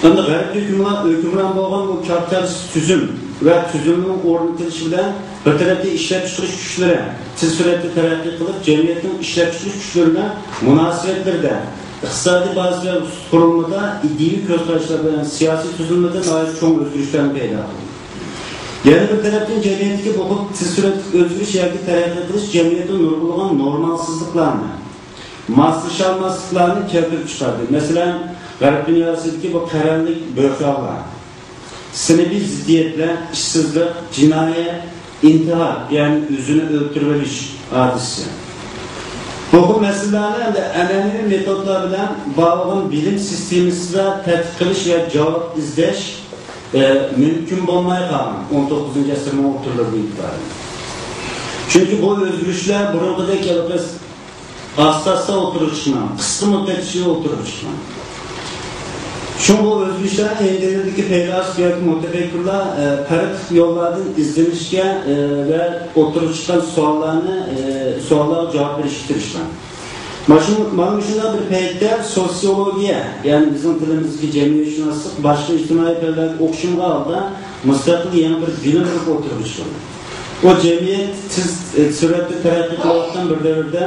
ئەمدى غەربتە ھۆكۈمران، ھۆكۈمران بولغان بۇ كاپىتالىستىك تۈزۈم ۋە تۈزۈمنىڭ ئورنىتىلىشى بىلەن بىر تەرەپتىن ئىشلەپچىقىرىش كۈچلىرى تېز سۈرئەتتە تەرەققىي قىلىپ، جەمئىيەتنىڭ ئىشلەپچىقىرىش كۈچلىرى بىلەن مۇناسىۋەتلىرىدە، ئىقتىسادىي بازىسى ۋە قۇرۇلمىدا، ئىدىيىۋى كۆز قاراشلار بىلەن سىياسىي تۈزۈلمىدە ناھايىتى چوڭ ئۆزگىرىشلەرنى پەيدا قىلدى. يەنە بىر تەرەپتىن، جەمئىيەتتىكى بۇ خىل تېز سۈرئەتلىك ئۆزگىرىش ياكى تەرەققىي قىلىش جەمئىيەتتە نۇرغۇنلىغان نورمالسىزلىقلارنى، ماسلىشالماسلىقلارنى كەلتۈرۈپ چىقاردى. مەسىلەن، غەرب دۇنياسىدىكى بۇ قەرەللىك بۆھرانلار، سىنىپىي زىددىيەتلەر، ئىشسىزلىق، جىنايەت، ئىنتىھار، يەنى ئۆزىنى ئۆلتۈرۈۋېلىش ھادىسىسى. بۇ خىل مەسىلىلەرنى ئەمدى ئەنئەنىۋى مېتودلار بىلەن بار بولغان بىلىم سىستېمىسىدا تەتقىق قىلىش ۋە جاۋاب ئىزدەش، ئە، مۇمكىن بولماي قالغان ئون توققۇزىنچى ئەسىرنىڭ ئوتتۇرىلىرىدىن ئېتىبارەن. چۈنكى بۇ ئۆزگىرىشلەر بۇرۇنقىدەك ھېلىقى ئاستا-ئاستا ئوتتۇرىغا چىقمىغان، قىسقا مۇددەت ئىچىدە ئوتتۇرىغا چىققان. شۇڭا بۇ ئۆزگىرىشلەرنى ھىندىيەدىكى پەيلاسوپ ياكى مۇتەپەككۇرلار، ئە، پەرقلىق يوللاردىن ئىزدىنىشكە، ئە، ۋە ئوتتۇرىغا چىققان سوئاللارنى، ئە، سوئاللارغا جاۋاب بېرىشكە تىرىشقان. مانا شۇ، مانا مۇشۇنداق بىر پەيتتە سوتسىيولوگىيە، يەنى بىزنىڭ تىلىمىزدىكى جەمئىيەتشۇناسلىق، باشقا ئىجتىمائىي پەنلەرگە ئوخشىمىغان ھالدا مۇستەقىل يېڭى بىر بىلىم بولۇپ ئوتتۇرىغا چىقىدۇ. ئۇ جەمئىيەت تېز، ئە، سۈرئەتتە تەرەققىي قىلىۋاتقان بىر دەۋردە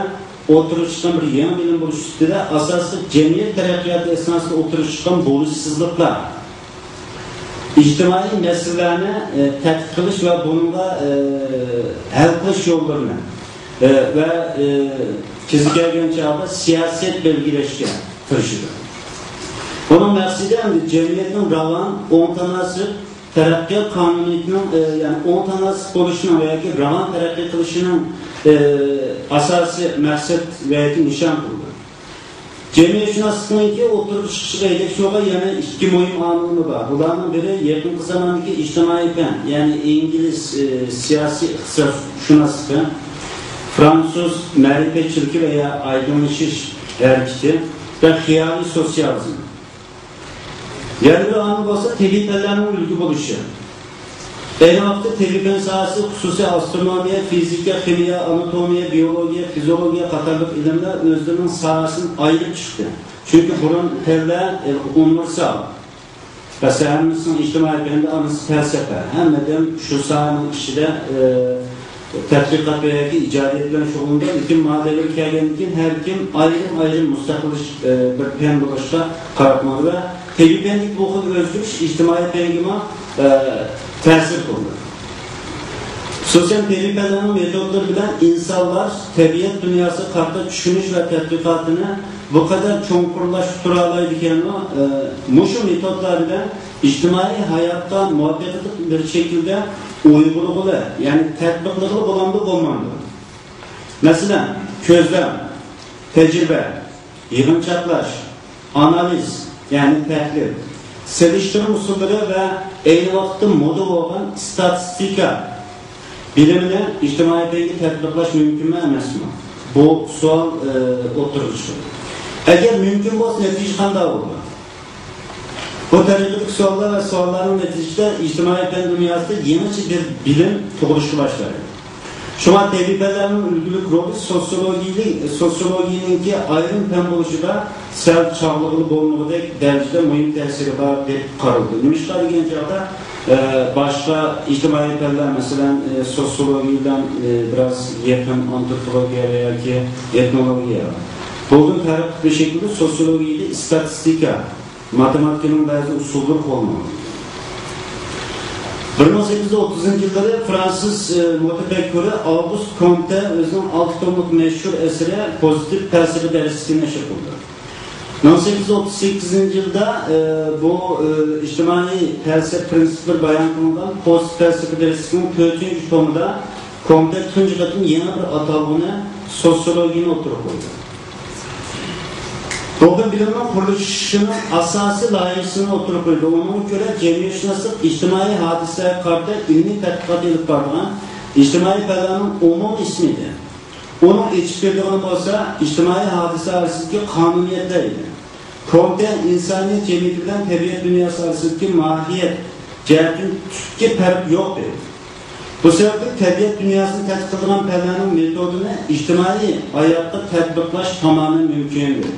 ئوتتۇرىغا چىققان بىر يېڭى بىلىم بولۇش سۈپىتىدە ئاساسلىق جەمئىيەت تەرەققىياتى ئەسناسىدا ئوتتۇرىغا چىققان بولۇشسىزلىقلار، ئىجتىمائىي مەسىلىلەرنى، ئە، تەتقىق قىلىش ۋە بۇنىڭغا، ئە، ھەل قىلىش يوللىرىنى، ئە، ۋە، ئە، تېز كەلگەن چاغدا سىياسەت بەلگىلەشكە تىرىشىدۇ. بۇنىڭ مەقسىتى ئەمدى جەمئىيەتنىڭ راۋان، ئوڭ تاناسىپ، تەرەققىيات قانۇنىيىتىنىڭ، ئە، يەنى ئوڭ تاناسىپ بولۇشىنىڭ ۋە ياكى راۋان تەرەققىي قىلىشىنىڭ، ئە، ئاساسىي مەقسەت ۋە ياكى نىشان قىلىدۇ. جەمئىيەتشۇناسلىقنىڭكى ئوتتۇرىغا چىقىشىغا ئېيتىشىغا يەنە ئىككى مۇھىم ئامىلمۇ بار. بۇلارنىڭ بىرى يېقىنقى زاماندىكى ئىجتىمائىي پەن، يەنى ئىنگلىز، ئە، سىياسىي ئىقتىسادشۇناسلىقى، فرانسۇز مەرىپەتچىلىكى ۋە يا ئايدىڭلىشىش ھەرىكىتى ۋە خىيالىي سوتسىيالىزم. يەنە بىر ئامىل بولسا تېببىي پەنلەرنىڭ ئۈلگە بولۇشى. ئەينى ۋاقىتتا تېببىي پەن ساھەسى، خۇسۇسىي ئاسترونومىيە، فىزىكا، خىمىيە، ئاناتومىيە، بىيولوگىيە، فىزىئولوگىيە قاتارلىق ئىلىملەر ئۆزلىرىنىڭ ساھەسىدىن ئايرىپ چىقتى. چۈنكى بۇرۇن پەنلەر، ئە، ئۇنىۋېرسال. مەسىلەن، ھەممىسىنىڭ ئىجتىمائىي پەندە ئانىسى پەلسەپە. ھەممىدىن شۇ ساھەنىڭ ئىچىدە، ئە، تەتقىقات ۋە ياكى ئىجادىيەت بىلەن شۇغۇللىنىدۇ. لېكىن ما دەۋرگە كەلگەندىن كېيىن ھەر كىم ئايرىم-ئايرىم مۇستەقىل ئىش، ئە، بىر پەن بولۇشقا قاراپ ماڭىدۇ ۋە تېببىي پەندىكى بۇ خىل ئۆزگىرىش ئىجتىمائىي پەنگىمۇ، ئە، تەسىر قىلدى. خۇسۇسەن، تېببىي پەنلەرنىڭ مېتودلىرى بىلەن ئىنسانلار تەبىئەت دۇنياسىغا قارىتا چۈشىنىش ۋە تەتقىقاتىنى بۇ قەدەر چوڭقۇرلاشتۇرالايدىكەنمۇ؟ ئە، مۇشۇ مېتودلار بىلەن ئىجتىمائىي ھاياتقا مۇۋەپپەقىيەتلىك بىر شەكىلدە ئۇيغۇلىغىلى، يەنى تەتبىقلىغىلى بولامدۇ، بولمامدۇ؟ مەسىلەن، كۆزلەم، تەجرىبە، يىغىنچاقلاش، ئانالىز، يەنى تەھلىل، سېلىشتۇرما ئۇسۇللىرى ۋە ئەينى ۋاقىتتا مودا بولغان ئىستاتىستىكا بىلىمىنى ئىجتىمائىي پەنگە تەتبىقلاش مۇمكىنمۇ ئەمەسمۇ؟ بۇ سوئال، ئى، ئوتتۇرىغا چىقىدۇ. ئەگەر مۇمكىن بولسا، نەتىجە قانداق بولىدۇ؟ بۇ تەرىقىدىكى سوئاللار ۋە سوئاللارنىڭ نەتىجىسىدە ئىجتىمائىي پەن دۇنياسىدا يېڭىچە بىر بىلىم تۇغۇلۇشقا باشلايدۇ. شۇڭا تەبىئىي پەنلەرنىڭ ئۈلگىلىك رولى سوتسىيولوگىيىلىك، سوتسىيولوگىيىنىڭكى ئايرىم پەن بولۇشىدا سەل چاغلىغىلى بولمىغۇدەك دەرىجىدە مۇھىم تەسىرى بار دەپ قارىلىدۇ. نېمىشقا دېگەن چاغدا، ئە، باشقا ئىجتىمائىي پەنلەر، مەسىلەن، ئە، سوتسىيولوگىيە بىلەن، ئە، بىراز يېقىن ئانتروپولوگىيە ياكى ئېتنولوگىيە. بۇدىن پەرقلىق بىر شەكىلدە سوتسىيولوگىيىدە ئىستاتىستىكا، ماتېماتىكىنىڭ بەزى ئۇسۇللىرى قوللىنىلغان. بىر مىڭ سەككىز يۈز ئوتتۇزىنچى يىللىرى فرانسىز، ئە، مۇتەپەككۇرى ئاۋغۇست كومتە ئۆزىنىڭ ئالتە توملۇق مەشھۇر ئەسىرى پوزىتىپ پەلسەپە دەرسلىكىنى نەشر قىلدى. مىڭ سەككىز يۈز ئوتتۇز سەككىزىنچى يىلدا، ئە، بۇ، ئە، ئىجتىمائىي پەلسەپە پىرىنسىپلىرى بايان قىلىنغان پوزىتىپ پەلسەپە دەرسلىكىنىڭ تۆتىنچى تومىدا كومتە تۇنجى قېتىم يېڭى بىر ئاتالغۇنى سوتسىيولوگىيىنى ئوتتۇرىغا قويدى. بۇ خىل بىلىمنىڭ قۇرۇلۇشىنىڭ ئاساسىي لايىھىسىنى ئوتتۇرىغا قويدى. ئۇنىڭغا كۆرە، جەمئىيەتشۇناسلىق ئىجتىمائىي ھادىسىلەرگە قارىتا ئىلمىي تەتقىقات ئېلىپ بارىدىغان ئىجتىمائىي پەنلەرنىڭ ئومۇمىي ئىسمى ئىدى. ئۇنىڭ ئېچىپ بېرىدىغىنى بولسا ئىجتىمائىي ھادىسە ئارىسىدىكى قانۇنىيەتلەر ئىدى. كومتە ئىنسانىيەت جەمئىيىتى بىلەن تەبىئەت دۇنياسى ئارىسىدىكى ماھىيەت جەھەتتىن تۈپكى پەرق يوق دېدى. بۇ سەۋەبلىك تەبىئەت دۇنياسىنى تەتقىق قىلىدىغان پەنلەرنىڭ مېتودىنى ئىجتىمائىي ھاياتقا تەتبىقلاش تامامەن مۇمكىن دېدى.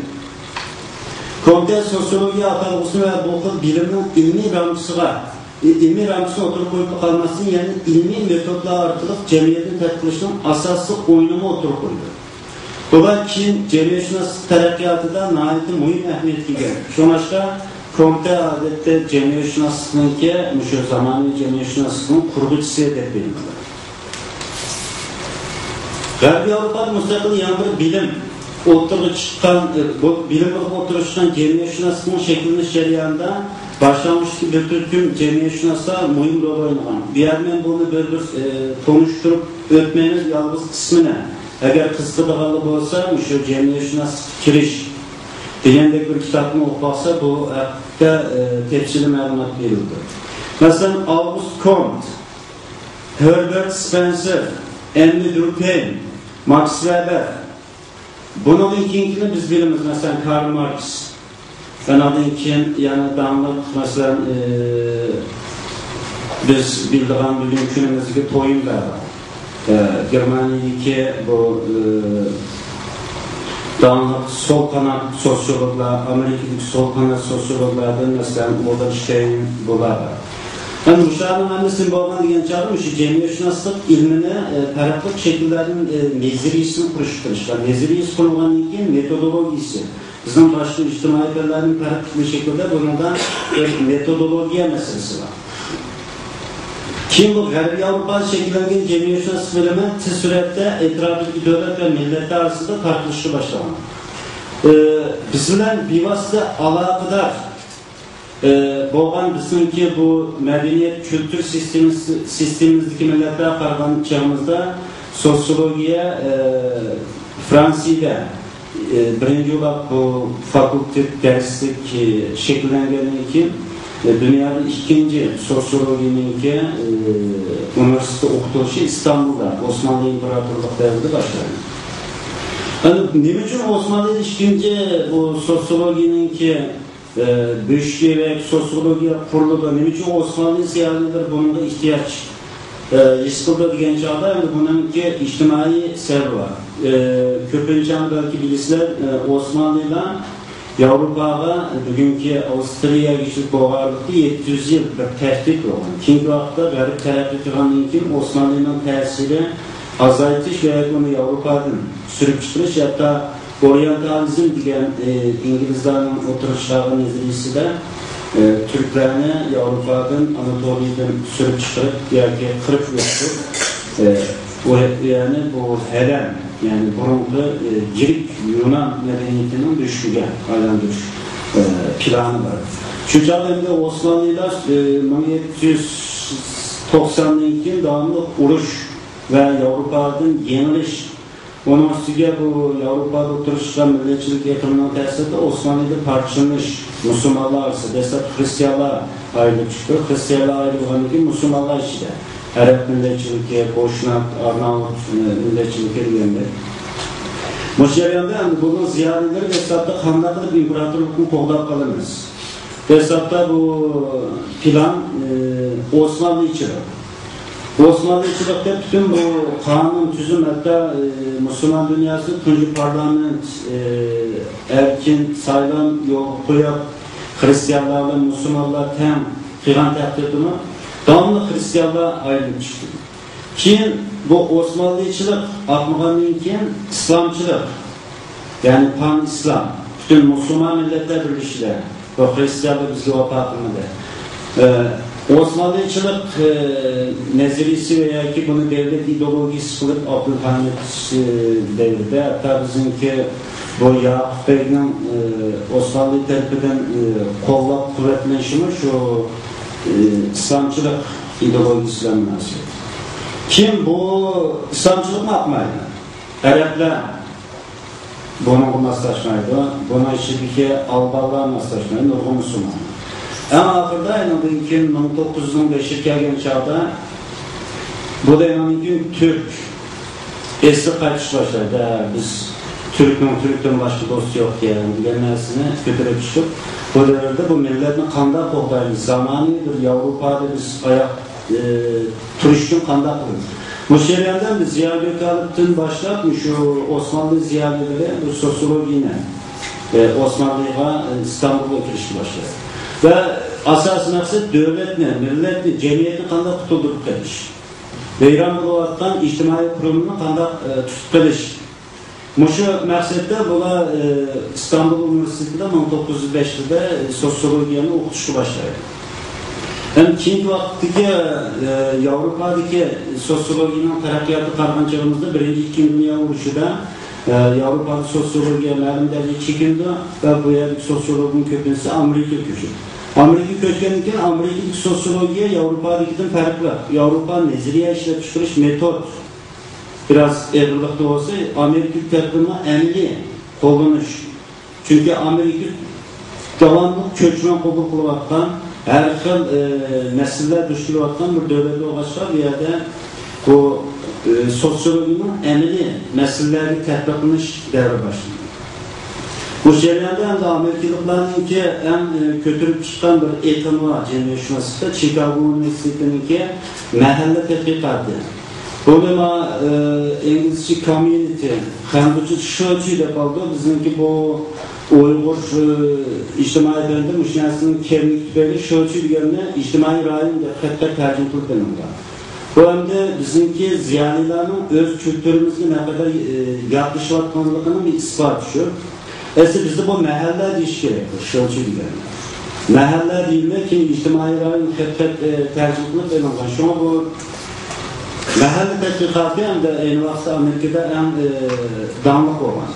كومتە سوتسىيولوگىيە ئاتالغۇسىنى ۋە بۇ خىل بىلىمنىڭ ئىلمىي رامكىسىغا، ئىلمىي رامكىسىنى ئوتتۇرىغا قويۇپلا قالماستىن، يەنە ئىلمىي مېتودلار ئارقىلىق جەمئىيەتنى تەتقىق قىلىشنىڭ ئاساسلىق ئويۇنىمۇ ئوتتۇرىغا قويدى. بۇلار كېيىن جەمئىيەتشۇناسلىق تەرەققىياتىدا ناھايىتى مۇھىم ئەھمىيەتكە ئىگە. شۇڭلاشقا كومتە ئادەتتە جەمئىيەتشۇناسلىقنىڭكى، مۇشۇ زامانىۋى جەمئىيەتشۇناسلىقنىڭ قۇرغۇچىسى دەپ بىلىنىدۇ. غەربىي ياۋروپادا مۇستەقىل يېڭى بىر بىلىم ئوتتۇرىغا چىققان، بۇ بىلىم بولۇپ ئوتتۇرىغا چىققان جەمئىيەتشۇناسلىقنىڭ شەكىللىنىش جەريانىدا باشلانغۇچتىكى بىر تۈركۈم جەمئىيەتشۇناسلار مۇھىم رول ئوينىغان. بۇ يەردە مەن بۇنى بىر-بىر، ئى، تونۇشتۇرۇپ ئۆتمەيمىز، يالغۇز ئىسمىنى. ئەگەر قىزىقىدىغانلار بولسا، مۇشۇ جەمئىيەتشۇناسلىققا كىرىش دېگەندەك بىر كىتابنى ئوقۇپ باقسا، بۇ ھەقتە، ئى، تەپسىلىي مەلۇمات بېرىلىدۇ. مەسىلەن، ئاۋغۇست كونت، ھېربېرت سپېنسېر، ئېممى دۇركھېيم، ماكس ۋېبېر. بۇنىڭدىن كېيىنكىنى بىز بىلىمىز، مەسىلەن، كارل ماركس. ئانىڭدىن كېيىن يەنە داڭلىق، مەسىلەن، ئى، بىز بىلىدىغان بۈگۈنكى كۈنىمىزدىكى تويىنبېر. ئى، گېرمانىيەدىكى بۇ، ئى، داڭلىق سول قانات سوتسىيولوگلار، ئامېرىكىدىكى سول قانات سوتسىيولوگلاردىن، مەسىلەن، ئۇلرىشتەين بۇلار. ئەمدى مۇشۇلارنىڭ ھەممىسىدىن بولغان دېگەن چاغدا مۇشۇ جەمئىيەتشۇناسلىق ئىلمىنى، ئى، پەرقلىق شەكىللەردىن، ئى، نەزەرىيەسىنى قۇرۇشقا تىرىشقان. نەزەرىيەسى قۇرۇلغاندىن كېيىن مېتودولوگىيىسى. بىزنىڭ باشقا ئىجتىمائىي پەنلەرنىڭ پەرقلىق شەكىلدە بۇنىڭدا بىر مېتودولوگىيە مەسىلىسى بار. كېيىن بۇ غەربىي ياۋروپادا شەكىللەنگەن جەمئىيەتشۇناسلىق بىلىمى تېز سۈرئەتتە ئەتراپىدىكى دۆلەت ۋە مىللەتلەر ئارىسىدا تارقىلىشقا باشلىغان. ئى، بىز بىلەن بىۋاسىتە ئالاقىدار، ئى، بولغان بىزنىڭكى بۇ مەدەنىيەت، كۈلتۈر سىستېمىسى، سىستېمىمىزدىكى مىللەتلەرگە قارىغان چېغىمىزدا سوتسىيولوگىيە، ئى، فرانسىيەدە، ئى، بىرىنچى بولۇپ بۇ فاكۇلتېت دەرسلىك، ئى، شەكىللەنگەندىن كېيىن، ئى، دۇنيادا ئىككىنچى سوتسىيولوگىيەنىڭكى، ئى، ئۇنىۋېرسىتېتتا ئوقۇتۇلۇشى ئىستانبۇلدا، ئوسمانلى ئىمپېراتورلۇق دەۋرىدە باشلاندى. يەنى نېمە ئۈچۈن ئوسمانلىدا ئىككىنچى بۇ سوتسىيولوگىيەنىڭكى ئى، بۆشۈكى ۋە سوتسىيولوگىيە قۇرۇلىدۇ، نېمە ئۈچۈن ئوسمانلى زىيالىيلىرى بۇنىڭغا ئېھتىياج، ئى، ھېس قىلىدۇ دېگەن چاغدا، ئەمدى بۇنىڭكى ئىجتىمائىي سەۋەبى بار. ئى، كۆپىنچە بەلكى بىلىسىلەر، ئى، ئوسمانلىلار ياۋروپاغا، بۈگۈنكى ئاۋسترىيەگىچىلىك بولغانلىقتا يەتتە يۈز يىل بىر تەھدىت بولغان. كېيىنكى ۋاقىتتا غەرب تەرەققىي قىلغاندىن كېيىن ئوسمانلىنىڭ تەسىرى ئازايتىش ۋە ئۇنى ياۋروپادىن سۈرۈپ چىقىرىش، ھەتتا ئورىيېنتالىزم دېگەن، ئى، ئىنگلىزلارنىڭ ئوتتۇرىغا چىقارغان نەزەرىيىسىدە، ئى، تۈركلەرنى ياۋروپادىن، ئاناتولىيەدىن سۈرۈپ چىقىرىپ ياكى قىرىپ يوق قىلىپ، ئى، ئۇ، يەنى بۇ ھەلەم، يەنى بۇرۇنقى، ئى، گرېك يۇنان مەدەنىيىتىنىڭ بۆشۈكىگە ئايلاندۇرۇش، ئى، پىلانى بار. شۇ چاغدا ئەمدى ئوسمانلىلار، ئى، مىڭ يەتتە يۈز توقساندىن كېيىن داۋاملىق ئۇرۇش ۋە ياۋروپادىن يېڭىلىش، ئۇنىڭ ئۈستىگە بۇ ياۋروپادا تۇرۇشقان مىللەتچىلىك ئېقىمىنىڭ تەسىرىدە ئوسمانلىدا پارچىلىنىش، مۇسۇلمانلار ئارىسىدا دەسلەپ خرىستىيانلار ئايرىلىپ چىقتى. خرىستىيانلار ئايرىلغاندىن كېيىن مۇسۇلمانلار ئىچىدە ئەرەب مىللەتچىلىكى، قوشنا، ئارناۋۇت، ئى، مىللەتچىلىكى دېگەندەك. مۇشۇ جەرياندا ئەمدى بۇنىڭ زىيالىيلىرى دەسلەپتە قانداق قىلىپ ئىمپېراتورلۇقنى قوغداپ قالىمىز؟ دەسلەپتە بۇ پىلان، ئى، ئوسمانلىچىلىق. ئوسمانلىچىلىق دەپ پۈتۈن بۇ قانۇن، تۈزۈم، ھەتتا، ئى، مۇسۇلمان دۇنياسىدا تۇنجى پارلامېنت، ئى، ئەركىن سايلام يولغا قويۇپ، خرىستىيانلار بىلەن مۇسۇلمانلار تەڭ قىلغان تەقدىردىمۇ داۋاملىق خرىستىيانلار ئايرىلىپ چىقتى. كېيىن بۇ ئوسمانلىچىلىق ئاقمىغاندىن كېيىن ئىسلامچىلىق، يەنى پان ئىسلام، پۈتۈن مۇسۇلمان مىللەتلەر بىرلىشىدە، بۇ خرىستىيانلار بىزگە ۋاپا قىلمىدى. ئى، ئوسمانلىچىلىق، ئى، نەزەرىيىسى ۋە ياكى بۇنى دۆلەت ئىدېئولوگىيىسى قىلىپ ئابدۇلھەمىد، ئى، دەۋرىدە، ھەتتا بىزنىڭكى بۇ ياقۇپ بەگنىڭ، ئى، ئوسمانلى تەرىپىدىن، ئى، قوللاپ قۇۋۋەتلىنىشىمۇ شۇ، ئى، ئىسلامچىلىق ئىدېئولوگىيىسى بىلەن مۇناسىۋەتلىك. كىم بۇ ئىسلامچىلىقنى ئاقمايدۇ؟ ئەرەبلەر بۇنىڭغا ماسلاشمايدۇ. بۇنىڭ ئىچىدىكى ئالبانلار ماسلاشمايدۇ، نۇرغۇن مۇسۇلمانلار. ئەڭ ئاخىرىدا ئېنىڭدىن كېيىن مىڭ توققۇز يۈز ئون بەشكە كەلگەن چاغدا بۇ دەيمەندىن كېيىن تۈرك ئېسىل قايتىش باشلايدۇ. ھە، بىز تۈركنىڭ تۈركتىن باشقا دوستى يوق دېگەن، دېگەن نەرسىنى كۆتۈرۈپ چىقىپ، بۇ دەۋردە بۇ مىللەتنى قانداق قوغدايمىز؟ زامانىۋى بىر ياۋروپادا بىز ئاياق، ئى، تۇرۇش ئۈچۈن قانداق قىلىمىز؟ مۇشۇ جەرياندا بىز زىيا گۆكالىپتىن باشلاپ، مۇشۇ ئوسمانلى زىيالىيلىرى بۇ سوسىيولوگىيىنى، ئى، ئوسمانلىغا، ئى، ئىستانبۇلغا كىرىشكە باشلايدۇ. ۋە ئاساسىي مەقسەت دۆلەتنى، مىللەتنى، جەمئىيەتنى قانداق قۇتۇلدۇرۇپ قېلىش؟ ۋەيران بولۇۋاتقان ئىجتىمائىي قۇرۇلمىنى قانداق، ئى، تۇتۇپ قېلىش؟ مۇشۇ مەقسەتتە بۇلار، ئى، ئىستانبۇل ئۇنىۋېرسىتېتىدا مىڭ توققۇز يۈز بەش يىلدا سوسىيولوگىيەنى ئوقۇتۇشقا باشلايدۇ. ھەم كېيىنكى ۋاقىتتىكى، ئى، ياۋروپادىكى سوسىيولوگىيەنىڭ تەرەققىياتىغا قارىغان چېغىمىزدا، بىرىنچى، ئىككىنچى دۇنيا ئۇرۇشىدا، ئى، ياۋروپادا سوسىيولوگىيە مەلۇم دەرىجىدە چېكىندى ۋە بۇ يەردىكى سوسىيولوگنىڭ كۆپىنچىسى ئامېرىكىغا كۆچتى. ئامېرىكىغا كۆچكەندىن كېيىن ئامېرىكىدىكى سوسىيولوگىيە ياۋروپادىكىدىن پەرقلىق. ياۋروپا نەزەرىيە ئىشلەپ چىقىرىش، مېتود، بىراز ئېغىرلىقتا بولسا، ئامېرىكا تەرىپىدىنمۇ ئەمەلىي قوللىنىش. چۈنكى ئامېرىكا داۋاملىق كۆچمەن قوبۇل قىلىۋاتقان، ھەر خىل، ئى، مەسىلىلەر دۇچ كېلىۋاتقان بىر دۆلەت بولغاچقا، بۇ يەردە بۇ، ئى، سوتسىيولوگىيەنىڭ ئەمەلىي مەسىلىلەرگە تەتبىقلىنىش دەۋرى باشلىنىدۇ. بۇ جەرياندا ئەمدى ئامېرىكىلىقلارنىڭكى ئەڭ، ئى، كۆتۈرۈپ چىققان بىر ئېقىمى بار جەمئىيەتشۇناسلىقتا، چىكاگو ئۇنىۋېرسىتېتىنىڭكى مەھەللە تەتقىقاتى. بۇنى ما، ئى، ئىنگلىزچە كوميۇنىتى، خەنزۇچە شۆچى دەپ ئالىدۇ. بىزنىڭكى بۇ ئۇيغۇر، ئى، ئىجتىمائىي پەندى مۇشۇ نەرسىنىڭ كەملىكى تۈپەيلى شۆچى دېگەننى ئىجتىمائىي رايون دەپ خەتخەت تەرجىمە قىلىپ ئېلىنغان. بۇ ئەمدى بىزنىڭكى زىيالىيلارنىڭ ئۆز كۈلتۈرىمىزگە نەقەدەر، ئى، ياتلىشىۋاتقانلىقىنىڭ بىر ئىسپاتى شۇ. ئەسلى بىزدە بۇ مەھەللە دېيىش كېرەك، بۇ شۆچى دېگەن. مەھەللە دېيىلمەي، كېيىن ئىجتىمائىي رايون خەتخەت، ئى، تەرجىمە قىلىپ ئېلىنغان. شۇڭا بۇ مەھەللە تەتقىقاتى ئەمدى ئەينى ۋاقىتتا ئامېرىكىدا ئەڭ، ئى، داڭلىق بولغان.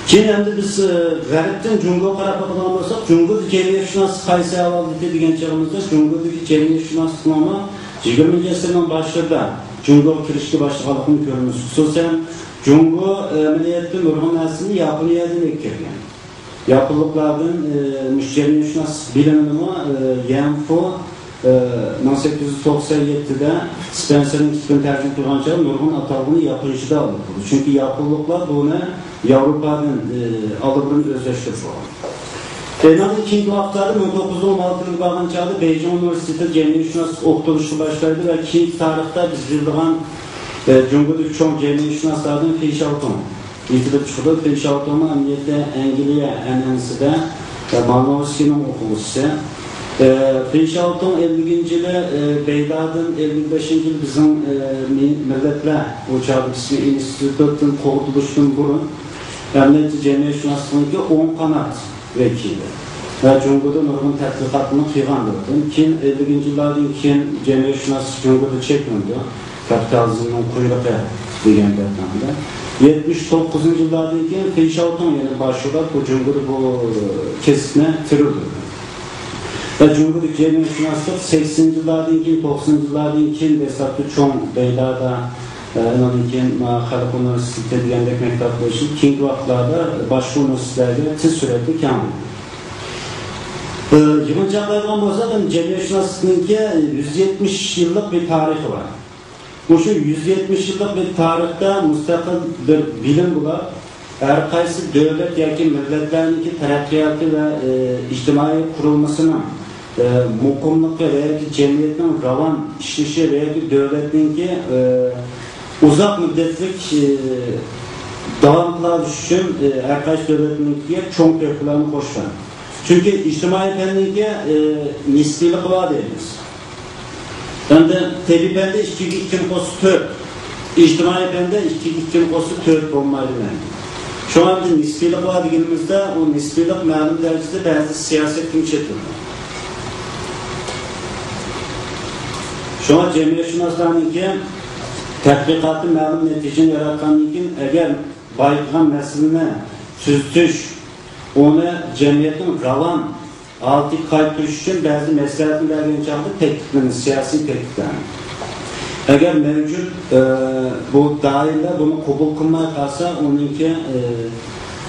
كېيىن ئەمدى بىز، ئى، غەربتىن جۇڭگوغا قاراپ باقىدىغان بولساق، جۇڭگودا جەمئىيەتشۇناسلىق قايسى ئەھۋالدا دېگەن چېغىمىزدا، جۇڭگودىكى جەمئىيەتشۇناسلىقنىڭمۇ يىگىرمىنچى ئەسىرنىڭ باشلىرىدا جۇڭگوغا كىرىشكە باشلىغانلىقىنى كۆرىمىز. خۇسۇسەن، جۇڭگو ئەمەلىيەتتە نۇرغۇن نەرسىنى ياپونىيەدىن ئەكىرگەن. ياپونلۇقلاردىن، ئى، مۇشۇ جەمئىيەتشۇناسلىق بىلىمىنىمۇ، ئى، يەنفۇ، ئى، مىڭ سەككىز يۈز توقسەن يەتتىدە سپېنسېرنىڭ كىتابىنى تەرجىمە قىلغان چاغدا نۇرغۇن ئاتالغۇنى ياپونچىدا ئالدۇرۇپ قويدى. چۈنكى ياپونلۇقلار بۇنى ياۋروپادىن، ئى، ئالدىن بۇرۇن ئۆزلەشتۈرۈپ بولغان. ئەنىڭدىن كېيىنكى ۋاقىتلاردا مىڭ توققۇز يۈز ئون ئالتىدا بارغان چاغدا بېيجىڭ ئۇنىۋېرسىتېتىدا جەمئىيەتشۇناسلىق ئوقۇتۇلۇشقا باشلايدۇ ۋە كېيىنكى تارىختا بىز بىلىدىغان، ئى، جۇڭگودىكى چوڭ جەمئىيەتشۇناسلاردىن فېي شياۋتۇڭ ئېيتىلىپ چىقىدۇ. فېي شياۋتۇڭمۇ ئەمەلىيەتتە ئەنگلىيە ئەنئەنىسىدە، ئە، مالنوۋسكىينىڭ ئوقۇغۇچىسى. ئە، فېي شياۋتۇڭ ئەللىكىنچى يىلى، ئە، بەيدادىن ئەللىك بەشىنچى يىل بىزنىڭ، ئە، مى-، مىللەتلەر ئوچاقى ئىسمى ئىنستىتۇتتىن قوغدىلىشتىن بۇرۇن، ئەمەلىيەتتە جەمئىيەتشۇناسلىقنىڭكى ئوڭ قانات ۋەكىلى ۋە جۇڭگودا نۇرغۇن تەتقىقاتلارنى قىلغان بولدى. كېيىن ئەللىكىنچى يىللاردىن كېيىن جەمئىيەتشۇناسلىق جۇڭگودا چەكلىنىدۇ. كاپىتالىزمنىڭ قۇيرۇقى دېگەن گەپنىڭدە. يەتمىش توققۇزىنچى يىللاردىن كېيىن فېيشاۋتۇڭ يەنە باش بولۇپ بۇ جۇڭگودا بۇ كەسىپنى تىرىلدۈردى. ۋە جۇڭگودىكى جەمئىيەتشۇناسلىق سەكسىنىنچى يىللاردىن كېيىن، توقسىنىنچى يىللاردىن كېيىن دەسلەپتە چوڭ بەيدادا، ئە، ئۇنىڭدىن كېيىن، ئە، خەلق ئۇنىۋېرسىتېتى دېگەندەك مەكتەپ بولۇشى، كېيىنكى ۋاقىتلاردا باشقا ئۇنىۋېرسىتېتلەرگە تېز سۈرئەتتە كەڭ بولدى. ئە، يىغىنچاقلايدىغان بولساق، ئەمدى جەمئىيەتشۇناسلىقنىڭكى يۈز يەتمىش يىللىق بىر تارىخى بار. مۇشۇ يۈز يەتمىش يىللىق بىر تارىختا مۇستەقىل بىر بىلىم بولاپ، ھەر قايسى دۆلەت ياكى مىللەتلەرنىڭكى تەرەققىياتى ۋە، ئى، ئىجتىمائىي قۇرۇلمىسىنىڭ، ئى، مۇقىملىقى ۋە ياكى جەمئىيەتنىڭ راۋان ئىشلىشى ۋە ياكى دۆلەتنىڭكى، ئى، ئۇزاق مۇددەتلىك، ئى، داۋام قىلالىشى ئۈچۈن، ئى، ھەر قايسى دۆلەتنىڭكىگە چوڭ تۆھپىلەرنى قوشقان. چۈنكى ئىجتىمائىي پەننىڭكى، ئى، نىسپىيلىقى بار دەيمىز. ئەمدى تەبىئىي پەندە ئىككىگە ئىككىنى قوشسا تۆت، ئىجتىمائىي پەندە ئىككىگە ئىككىنى قوشسا تۆت بولمايدۇ دەيمىز. شۇڭا ئەمدى نىسپىيلىق بار دېگىنىمىزدە، ئۇ نىسپىيلىق مەلۇم دەرىجىدە بەزى سىياسەتكىمۇ چېتىلىدۇ. شۇڭا جەمئىيەتشۇناسلارنىڭكى تەتقىقاتى مەلۇم نەتىجىنى ياراتقاندىن كېيىن، ئەگەر بايقىغان مەسىلىنى تۈزىتىش، ئۇنى جەمئىيەتنىڭ راۋان ھالىتىگە قايتۇرۇش ئۈچۈن بەزى مەسلىھەتنى بەرگەن چاغدا تەكلىپلىرىنى، سىياسىي تەكلىپلەرنى. ئەگەر مەۋجۇت، ئە، بۇ دائىرىلەر بۇنى قوبۇل قىلماي قالسا، ئۇنىڭكى، ئە،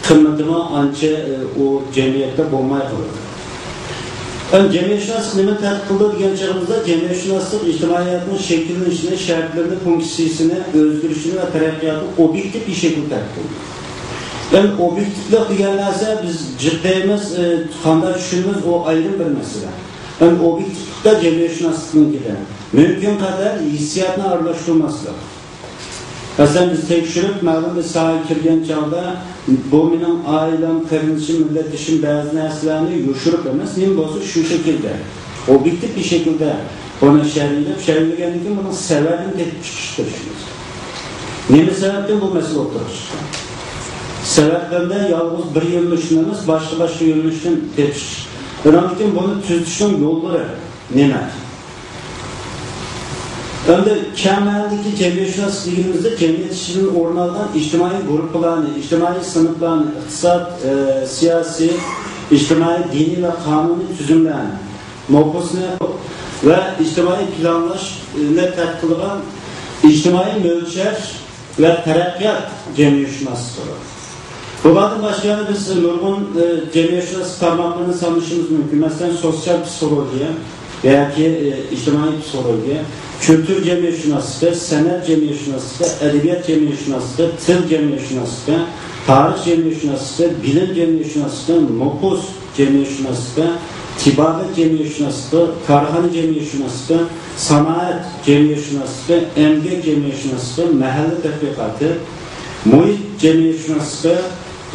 قىممىتىمۇ ئانچە، ئە، ئۇ جەمئىيەتتە بولماي قالىدۇ. ئەمدى جەمئىيەتشۇناسلىق نېمىنى تەتقىق قىلىدۇ دېگەن چېغىمىزدا، جەمئىيەتشۇناسلىق ئىجتىمائىيەتنىڭ شەكىللىنىشىنى، شەرتلىرىنى، فۇنكسىيىسىنى، ئۆزگىرىشىنى ۋە تەرەققىياتىنى ئوبيېكتىپ بىر شەكىلدە تەتقىق قىلىدۇ. ئەمدى ئوبيېكتىپلىق دېگەن نەرسە، بىز جىق دەيمىز، ئى، قانداق چۈشىنىمىز، ئۇ ئايرىم بىر مەسىلە. ئەمدى ئوبيېكتىپلىقتا جەمئىيەتشۇناسلىقنىڭكىدە مۇمكىن قەدەر ھېسسىياتنى ئارىلاشتۇرماسلىق. مەسىلەن، بىز تەكشۈرۈپ، مەلۇم بىر ساھەگە كىرگەن چاغدا، بۇ مېنىڭ ئائىلەم، قېرىندىشىم، مىللەتدىشىم، بەزى نەرسىلەرنى يوشۇرۇپ ئەمەس، نېمە بولسا شۇ شەكىلدە، ئوبيېكتىپ بىر شەكىلدە بۇنى شەرھلەپ، شەرھلىگەندىن كېيىن بۇنىڭ سەۋەبىنى تېپىپ چىقىش تىرىشىمىز. نېمە سەۋەبتىن بۇ مەسىلە ئوتتۇرىغا چىققان؟ سەۋەبلەردە يالغۇز بىر يۆنىلىشتىن ئەمەس، باشقا-باشقا يۆنىلىشتىن تېپىش. ئۇنىڭدىن كېيىن بۇنى تۈزىتىشنىڭ يوللىرى نېمە؟ ئەمدى كەڭ مەنىدىكى جەمئىيەتشۇناسلىق دېگىنىمىزدە جەمئىيەت ئىچىدىن ئورۇن ئالغان ئىجتىمائىي گۇرۇپپىلارنى، ئىجتىمائىي سىنىپلارنى، ئىقتىساد، ئە، سىياسىي، ئىجتىمائىي، دىنىي ۋە قانۇنىي تۈزۈملەرنى، نوپۇسنى ۋە ئىجتىمائىي پىلانلاشنى تەتقىق قىلىدىغان ئىجتىمائىي مۆلچەر ۋە تەرەققىيات جەمئىيەتشۇناسلىقى بار. بۇلاردىن باشقا يەنە بىز نۇرغۇن، ئى، جەمئىيەتشۇناسلىق تارماقلىرىنى سانىشىمىز مۇمكىن. مەسىلەن، سوتسىيال پسىخولوگىيە ياكى، ئى، ئىجتىمائىي پسىخولوگىيە، كۈلتۈر جەمئىيەتشۇناسلىقى، سەنئەت جەمئىيەتشۇناسلىقى، ئەدەبىيات جەمئىيەتشۇناسلىقى، تىل جەمئىيەتشۇناسلىقى، تارىخ جەمئىيەتشۇناسلىقى، بىلىم جەمئىيەتشۇناسلىقى، نوپۇس جەمئىيەتشۇناسلىقى، تېبابەت جەمئىيەتشۇناسلىقى، كارخانا جەمئىيەتشۇناسلىقى، سانائەت جەمئىيەتشۇناسلىقى، ئەمگەك جەمئىيەتشۇناسلىقى، مەھەللە تەتقىقاتى، مۇھىت جەمئىيەتشۇناسلىقى،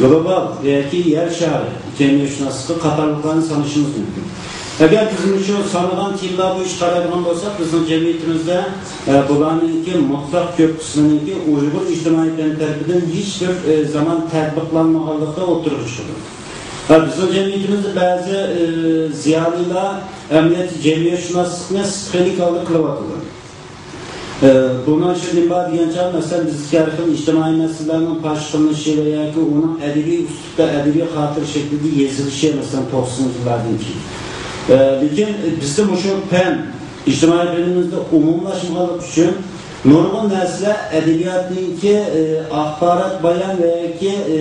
گلوبال ياكى يەر شارى جەمئىيەتشۇناسلىقى قاتارلىقلارنى سانىشىمىز مۇمكىن. ئەگەر بىز مۇشۇ سانىغان تېمىلار بويىچە قارايدىغان بولساق، بىزنىڭ جەمئىيىتىمىزدە، ئە، بۇلارنىڭكى مۇتلەق كۆپ قىسمىنىڭكى ئۇيغۇر ئىجتىمائىي پەن تەرىپىدىن ھېچبىر، ئە، زامان تەتبىقلانمىغانلىقى ئوتتۇرىغا چىقىدۇ. ھە، بىزنىڭ جەمئىيىتىمىزدە بەزى، ئى، زىيالىيلار ئەمەلىيەتتە جەمئىيەتشۇناسلىقنى سىخىرلىك ھالدا قىلىۋاتىدۇ. ئى، بۇنىڭ ئىچىدە نېمە بار دېگەن چاغدا، مەسىلەن، بىزدىكى ھەر خىل ئىجتىمائىي مەسىلىلەرنىڭ پاش قىلىنىشى ۋە ياكى ئۇنىڭ ئەدەبىي ئۇسلۇبتا، ئەدەبىي خاتىرە شەكلىدە يېزىلىشى، مەسىلەن، توقسىنىنچى يىللاردىن كېيىن. ئى، لېكىن بىزدە مۇشۇ پەن ئىجتىمائىي بىلىمىمىزدە ئومۇملاشمىغانلىقى ئۈچۈن، نۇرغۇن نەرسىلەر ئەدەبىياتنىڭكى، ئى، ئاخبارات بايان ۋە ياكى، ئى،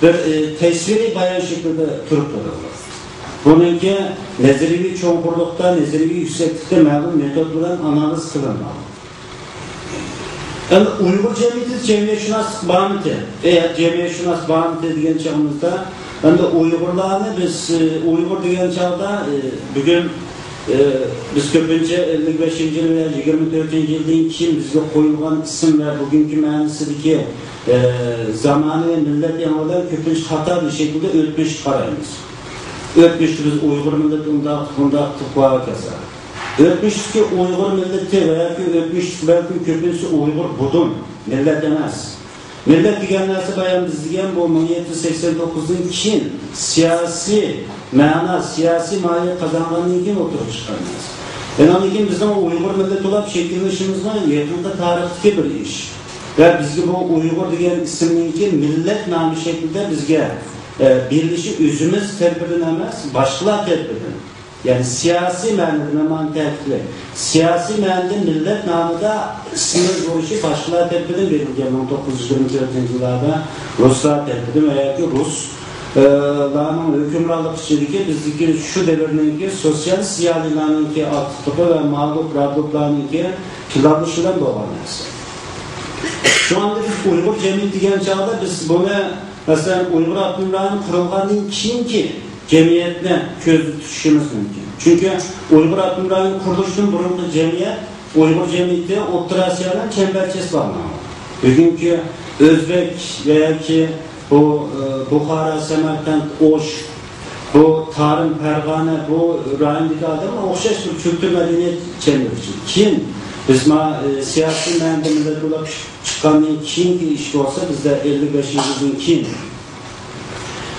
بىر، ئى، تەسۋىرىي بايان شەكلىدە تۇرۇپ قالىدۇ. بۇنىڭكى نەزەرىيەۋى چوڭقۇرلۇقتا، نەزەرىيەۋى يۈكسەكلىكتە مەلۇم مېتود بىلەن ئانالىز قىلىنماقتا. ئەمدى ئۇيغۇر جەمئىيىتىدە جەمئىيەتشۇناسلىق بارمىكىن؟ ئە، جەمئىيەتشۇناس بارمىكىن دېگەن چېغىمىزدا، ئەمدى ئۇيغۇرلارنى بىز، ئى، ئۇيغۇر دېگەن چاغدا، ئى، بۈگۈن، ئى، بىز كۆپىنچە ئەللىك بەشىنچى يىل ۋە يىگىرمە تۆتىنچى يىلدىن كېيىن بىزگە قويۇلغان ئىسىم ۋە بۈگۈنكى مەنىسىدىكى، ئى، زامانىۋى مىللەت ئېڭى بىلەن كۆپىنچە خاتا بىر شەكىلدە ئۆتمۈشكە قارايمىز. ئۆتمۈشتە بىز ئۇيغۇر مىللىتى ئۇنداق، بۇنداق دەپ ۋە ھاكازا. ئۆتمۈشتىكى ئۇيغۇر مىللىتى ۋە ياكى ئۆتمۈشتىكى بەلكىم كۆپىنچىسى ئۇيغۇر بۇدۇن مىللەت ئەمەس. مىللەت دېگەن نەرسە بايام بىز دېگەن بۇ مىڭ يەتتە يۈز سەكسەن توققۇزدىن كېيىن سىياسىي مەنا، سىياسىي ماھىيەت قازانغاندىن كېيىن ئوتتۇرىغا چىققان نەرسە. ئاندىن كېيىن بىزنىڭ ئۇيغۇر مىللىتى بولۇپ شەكىللىنىشىمىزمۇ يېقىنقى تارىختىكى بىر ئىش. ۋە بىزگە بۇ ئۇيغۇر دېگەن ئىسىمنىڭكى مىللەت نامى شەكلىدە بىزگە، ئە، بېرىلىشى ئۆزىمىز تەرىپىدىن ئەمەس، باشقىلار تەرىپىدىن. يەنى سىياسىي مەنىدە، مەن مانا تەكىتلەي. سىياسىي مەنىدە مىللەت نامىدا ئىسىمنىڭ بولۇشى باشقىلار تەرىپىدىن بېرىلگەن، مىڭ توققۇز يۈز يىگىرمە تۆتىنچى يىللاردا رۇسلار تەرىپىدىن ۋە ياكى رۇس، ئە، لارنىڭ ھۆكۈمرانلىقى ئىچىدىكى بىزدىكى شۇ دەۋرنىڭكى سوتسىيالىست زىيالىيلارنىڭكى ئاكتىپلىقى ۋە ماغلۇپ رابلۇپلارنىڭكى پىلانلىشى بىلەن بولغان نەرسە. شۇڭا بىز ئۇيغۇر جەمئىيىتى دېگەن چاغدا بىز بۇنى، مەسىلەن، ئۇيغۇر ئاپتونوم رايونى قۇرۇلغاندىن كېيىنكى جەمئىيەتنى كۆزدە تۇتۇشىمىز مۇمكىن. چۈنكى ئۇيغۇر ئاپتونوم رايونى قۇرۇلۇشىدىن بۇرۇنقى جەمئىيەت، ئۇيغۇر جەمئىيىتى ئوتتۇرا ئاسىيانىڭ چەمبەرچەسلىك ئالمىغان. بۈگۈنكى ئۆزبېك ۋە ياكى بۇ، ئى، بۇخارا، سەمەرقەنت، ئوش، بۇ تارىم، پەرغانە، بۇ رايوندىكى ئادەملەر ئوخشاش بىر كۈلتۈر مەدەنىيەت چەمبىرى ئىچىدە. كېيىن بىز ما، ئى، سىياسىي مەنىدە مىللەت بولۇپ چىققاندىن كېيىنكى ئىش بولسا، بىزدە ئەللىك بەش يىلدىن كېيىن.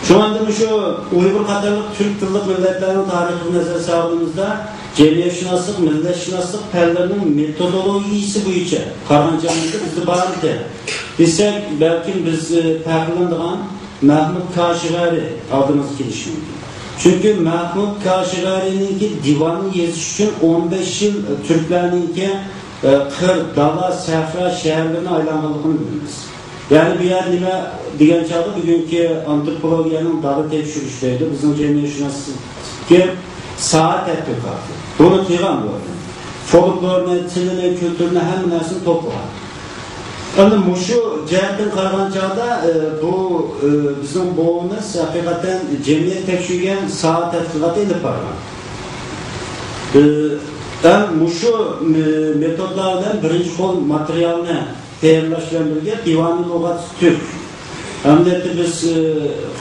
شۇڭا ئەمدى مۇشۇ ئۇيغۇر قاتارلىق تۈرك تىللىق مىللەتلەرنىڭ تارىخىغا نەزەر سالغىنىمىزدا، جەمئىيەتشۇناسلىق، مىللەتشۇناسلىق پەنلىرىنىڭ مېتودولوگىيىسى بويىچە قارىغان چاغىمىزدا بىزدە بار ئىدى دېسەك، بەلكىم بىز، ئى، پەخىرلىنىدىغان مەھمۇد كاشغەرى ئالدىمىزغا كېلىشى مۇمكىن. چۈنكى مەھمۇد كاشغەرىنىڭكى دىۋانىنى يېزىش ئۈچۈن ئون بەش يىل تۈركلەرنىڭكى، ئە، قىر، دالا، سەھرا، شەھەرلىرىنى ئايلانغانلىقىنى بىلىمىز. يەنى بۇ يەر نېمە دېگەن چاغدا بۈگۈنكى ئانتروپولوگىيەنىڭ دالا تەكشۈرۈشى دەيدۇ، بىزنىڭ جەمئىيەتشۇناسلىقتىكى ساھە تەتقىقاتى. بۇنى قىلغان بۇ ئادەم. فولكلورنى، تىلىنى، كۈلتۈرىنى، ھەممە نەرسىنى توپلىغان. ئەمدى مۇشۇ جەھەتتىن قارىغان چاغدا، ئى، بۇ، ئى، بىزنىڭ بوۋىمىز ھەقىقەتەن جەمئىيەت تەكشۈرگەن ساھە تەتقىقاتى ئېلىپ بارغان. ئى، ھەم مۇشۇ مې-، مېتودلار بىلەن بىرىنچى قول ماتېرىيالنى تەييارلاش بىلەن بىرگە دىۋانى لۇغەت تۈرك. ئەمەلىيەتتە بىز، ئى،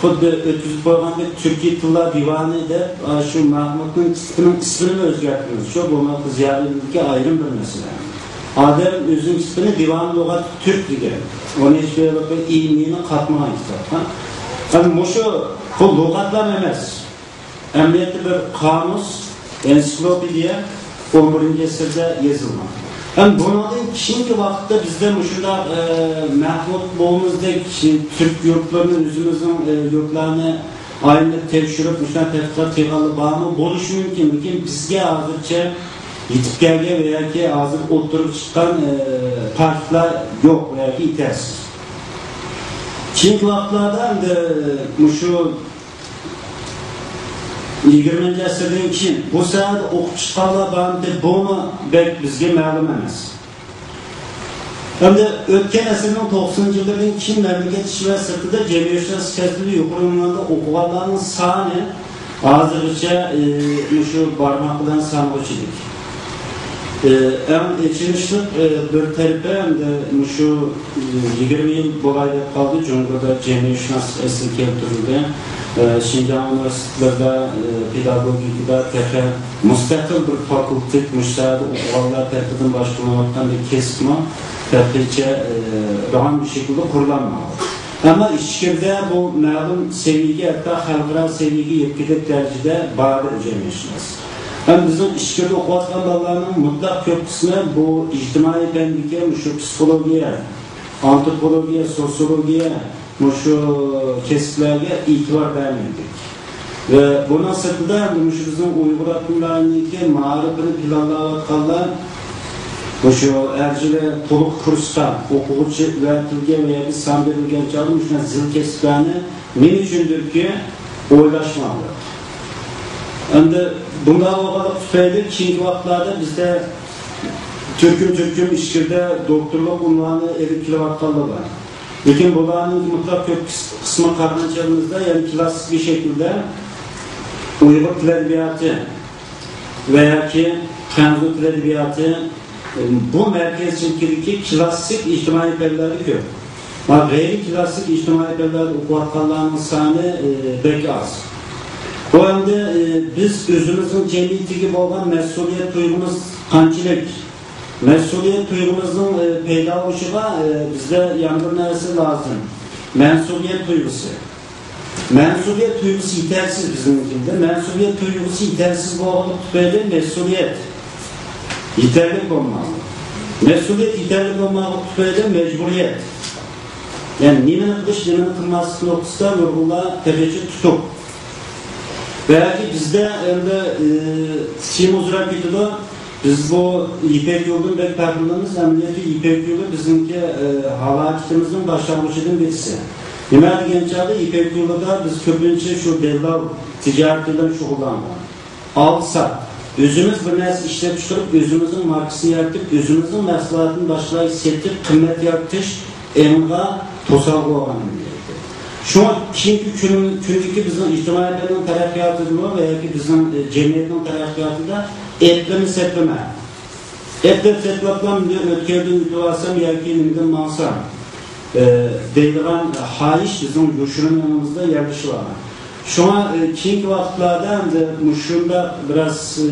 خۇددى ئۆتكۈزۈپ قويغاندەك تۈركىي تىللار دىۋانى دەپ، ئا، شۇ مەھمۇدنىڭ كىتابىنىڭ ئىسمىنىمۇ ئۆزگەرتىمىز. شۇ بولماقتا زىيالىيلىكى ئايرىم بىر مەسىلە. ئادەم ئۆزىنىڭ كىتابىنى دىۋانى لۇغەت تۈرك دېگەن. ئۇنى ھېچبىر ئىمىنى قاتمىغان كىتاب. ھە؟ ئەمدى مۇشۇ، بۇ لۇغەتلار ئەمەس. ئەمەلىيەتتە بىر قامۇس، ئېنسىكلوپېدىيە، ئون بىرىنچى ئەسىردە يېزىلغان. ھەم بۇنىڭدىن كېيىنكى ۋاقىتتا بىزدە مۇشۇنداق، ئە، مەھمۇد بوۋىمىزدەك تۈرك يۇرتلىرىنى، ئۆزىمىزنىڭ، ئە، يۇرتلارنى ئايلىنىپ تەكشۈرۈپ، مۇشۇنداق تەتقىقات قىلغانلار بارمۇ؟ بولۇشى مۇمكىن، لېكىن بىزگە ھازىرچە يېتىپ كەلگەن ۋە ياكى ھازىر ئوتتۇرىغا چىققان، ئە، پاكىتلار يوق ۋە ياكى يېتەرسىز. كېيىنكى ۋاقىتلاردا ئەمدى مۇشۇ يىگىرمىنچى ئەسىردىن كېيىن بۇ ساھەدە ئوقۇپ چىققانلار بارمىدى، بۇمۇ بەك بىزگە مەلۇم ئەمەس. ئەمدى ئۆتكەن ئەسىرنىڭ توقسىنىنچى يىللىرىدىن كېيىن مەملىكەت ئىچى ۋە سىرتىدا جەمئىيەتشۇناسلىق كەسپىدە يۇقىرى ئۇنۋاندا ئوقۇغانلارنىڭ سانى ھازىرغىچە، ئى، مۇشۇ بارماق بىلەن سانغۇچىدەك. ئى، ئەڭ ئېچىنىشلىق، ئى، بىر تەرىپى ئەمدى مۇشۇ، ئى، يىگىرمە يىل بولاي دەپ قالدى، جۇڭگودا جەمئىيەتشۇناسلىق ئەسلىگە كەلتۈرۈلدى. ئى، شىنجاڭ ئۇنىۋېرسىتېتلىرىدا، ئى، پېداگوگىكىدا تېخى مۇستەقىل بىر فاكۇلتېت، مۇشۇ ساھەدە ئوقۇغانلار تەرىپىدىن باشقۇرۇلۇۋاتقان بىر كەسىپمۇ تېخىچە، ئى، داۋاملىق شەكىلدە قۇرۇلالمىغان. ئەمما ئىچكىرىدە بۇ مەلۇم سەۋىيەگە، ھەتتا خەلقئارا سەۋىيەگە يەتكۈدەك دەرىجىدە باردى جەمئىيەتشۇناسلىق. ھەم بىزنىڭ ئىچكىرىدە ئوقۇۋاتقان بالىلارنىڭ مۇتلەق كۆپ قىسمى بۇ ئىجتىمائىي پەندىكى مۇشۇ پسىخولوگىيە، ئانتروپولوگىيە، سوتسىيولوگىيە، مۇشۇ كەسىپلەرگە ئېتىبار بەرمەيدۇ. ۋە بۇنىڭ سىرتىدا ئەمدى مۇشۇ بىزنىڭ ئۇيغۇر ئاپتونوم رايونىنىڭكى مائارىپىنى پىلانلاۋاتقانلار مۇشۇ ھەر يىلى تولۇق كۇرسقا ئوقۇغۇچى ئەۋەتىلگەن ۋە ياكى سان بېرىلگەن چاغدا مۇشۇنداق زىل كەسىپلەرنى نېمە ئۈچۈندۇركى ئويلاشماڭلار. ئەمدى بۇنداق بولغانلىقى تۈپەيلى كېيىنكى ۋاقىتلاردا بىزدە تۈركۈم-تۈركۈم ئىچكىرىدە دوكتورلۇق ئۇنۋانى ئېلىپ كېلىۋاتقانلار بار. لېكىن بۇلارنىڭ مۇتلەق كۆپ قىس-، قىسمى قارىغان چېغىمىزدا، يەنى كىلاسسىك بىر شەكىلدە ئۇيغۇر تىل ئەدەبىياتى ۋە ياكى خەنزۇ تىل ئەدەبىياتى، بۇ مەركەزچىلىكىدىكى كىلاسسىك ئىجتىمائىي پەنلەردە كۆپ. مانا غەيرىي كىلاسسىك ئىجتىمائىي پەنلەردە ئوقۇۋاتقانلارنىڭ سانى، ئى، بەك ئاز. بۇ ئەمدى، ئى، بىز ئۆزىمىزنىڭ جەمئىيىتىگە بولغان مەسئۇلىيەت تۇيغۇمىز قانچىلىك؟ مەسئۇلىيەت تۇيغۇمىزنىڭ، ئى، پەيدا بولۇشىغا، ئى، بىزدە يەنە بىر نەرسە لازىم. مەنسۇبىيەت تۇيغۇسى. مەنسۇبىيەت تۇيغۇسى يېتەرسىز بىزنىڭكىدە. مەنسۇبىيەت تۇيغۇسى يېتەرسىز بولغانلىقى تۈپەيلى مەسئۇلىيەت يېتەرلىك بولماقلىق. مەسئۇلىيەت يېتەرلىك بولماقلىق تۈپەيلى مەجبۇرىيەت. يەنى نېمىنى قىلىش، نېمىنى قىلماسلىق نۇقتىسىدا نۇرغۇنلار تېخىچە تۇتۇق. بەلكى بىزدە ئەمدى، ئى، تېما ئۇزىراپ كېتىدۇ. بىز بۇ يىپەك يولىدىن بەك پەخىرلىنىمىز. ئەمەلىيەتتە يىپەك يولى بىزنىڭكى، ئى، ھالاكىتىمىزنىڭ باشلانغۇچىدىن بىرسى. نېمە دېگەن چاغدا يىپەك يولىدا بىز كۆپىنچە شۇ دەللال تىجارىتى بىلەن شۇغۇللانغان. ئالساق، ئۆزىمىز بىر نەرسە ئىشلەپ چىقىرىپ، ئۆزىمىزنىڭ ماركىسىنى يارىتىپ، ئۆزىمىزنىڭ مەھسۇلاتىنى باشقىلارغا سېتىپ، قىممەت يارىتىش ئېڭىغا توسالغۇ بولغان ئەمەلىيەتتە. شۇڭا كېيىنكى كۈن، كۈندىكى بىزنىڭ ئىجتىمائىي پەننىڭ تەرەققىياتىدىمۇ ۋە ياكى بىزنىڭ، ئە، جەمئىيەتنىڭ تەرەققىياتىدا ئەپلىمە سەپلىمە، ئەپلەپ سەپلەپلا مۇنداق ئۆتكەلدىن ئۆتۈۋالسام ياكى نېمىدىن ماڭسام، ئە، دەيدىغان خاھىش بىزنىڭ يوشۇرۇن ئېڭىمىزدا يەرلىشىۋالغان. شۇڭا، ئە، كېيىنكى ۋاقىتلاردا ئەمدى مۇشۇنداق بىراز، ئە،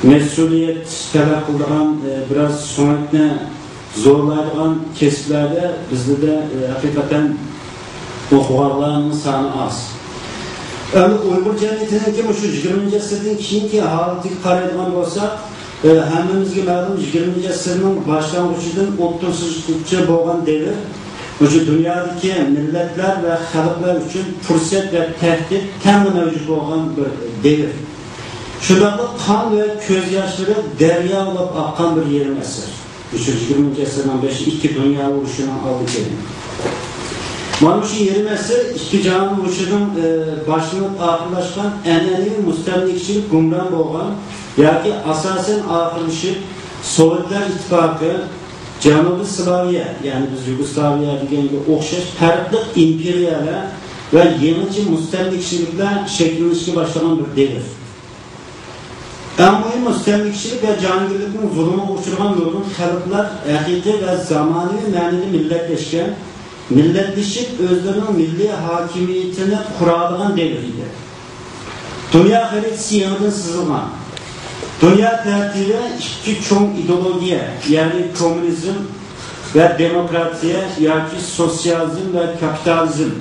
مەسئۇلىيەت تەلەپ قىلىدىغان، ئە، بىراز سۆڭەكنى زورلايدىغان كەسىپلەردە بىزدە، ئە، ھەقىقەتەن ئوقۇغانلارنىڭ سانى ئاز. ئەمدى ئۇيغۇر جەمئىيىتىنىڭكى مۇشۇ يىگىرمىنچى ئەسىردىن كېيىنكى ھالىتىگە قارايدىغان بولساق، ئە، ھەممىمىزگە مەلۇم، يىگىرمىنچى ئەسىرنىڭ باشلانغۇچىدىن ئوتتۇرىسىغىچە بولغان دەۋر مۇشۇ دۇنيادىكى مىللەتلەر ۋە خەلقلەر ئۈچۈن پۇرسەت ۋە تەھدىت تەڭلا مەۋجۇت بولغان بىر دەۋر. شۇنداقلا قان ۋە كۆز ياشلىرى دەريا بولاپ ئاققان بىر يېرىم ئەسىر. مۇشۇ يىگىرمىنچى ئەسىرنىڭ بېشى ئىككى دۇنيا ئۇرۇشىنىڭ ئالدى كېلىن. مانا مۇشۇ يېرىم ئەسىر ئىككى جاھان ئۇرۇشىنىڭ، ئى، باشلىنىپ ئاخىرلاشقان ئەنئەنىۋى مۇستەملىكىچىلىك گۇمران بولغان ياكى ئاساسەن ئاخىرلىشىپ، سوۋېتلار ئىتتىپاقى، جەنۇبىي سلاۋىيە، يەنى بىز يۇگوسلاۋىيە دېگەنگە ئوخشاش پەرقلىق ئىمپېرىيەلەر ۋە يېڭىچە مۇستەملىكىچىلىكلەر شەكىللىنىشكە باشلىغان بىر دەۋر. ئەڭ مۇھىم، مۇستەملىكىچىلىك ۋە جاھانگىرلىكنىڭ زۇلۇمىغا ئۇچرىغان نۇرغۇن خەلقلەر ھەقىقىي ۋە زامانىۋى مەنىدە مىللەتلەشكەن، مىللەتلىشىپ ئۆزلىرىنىڭ مىللىي ھاكىمىيىتىنى قۇرالىغان دەۋر ئىدى. دۇنيا خەرىتىسى يېڭىدىن سىزىلغان. دۇنيا تەرتىپى ئىككى چوڭ ئىدېئولوگىيە، يەنى كوممۇنىزم ۋە دېموكراتىيە ياكى سوتسىيالىزم ۋە كاپىتالىزم،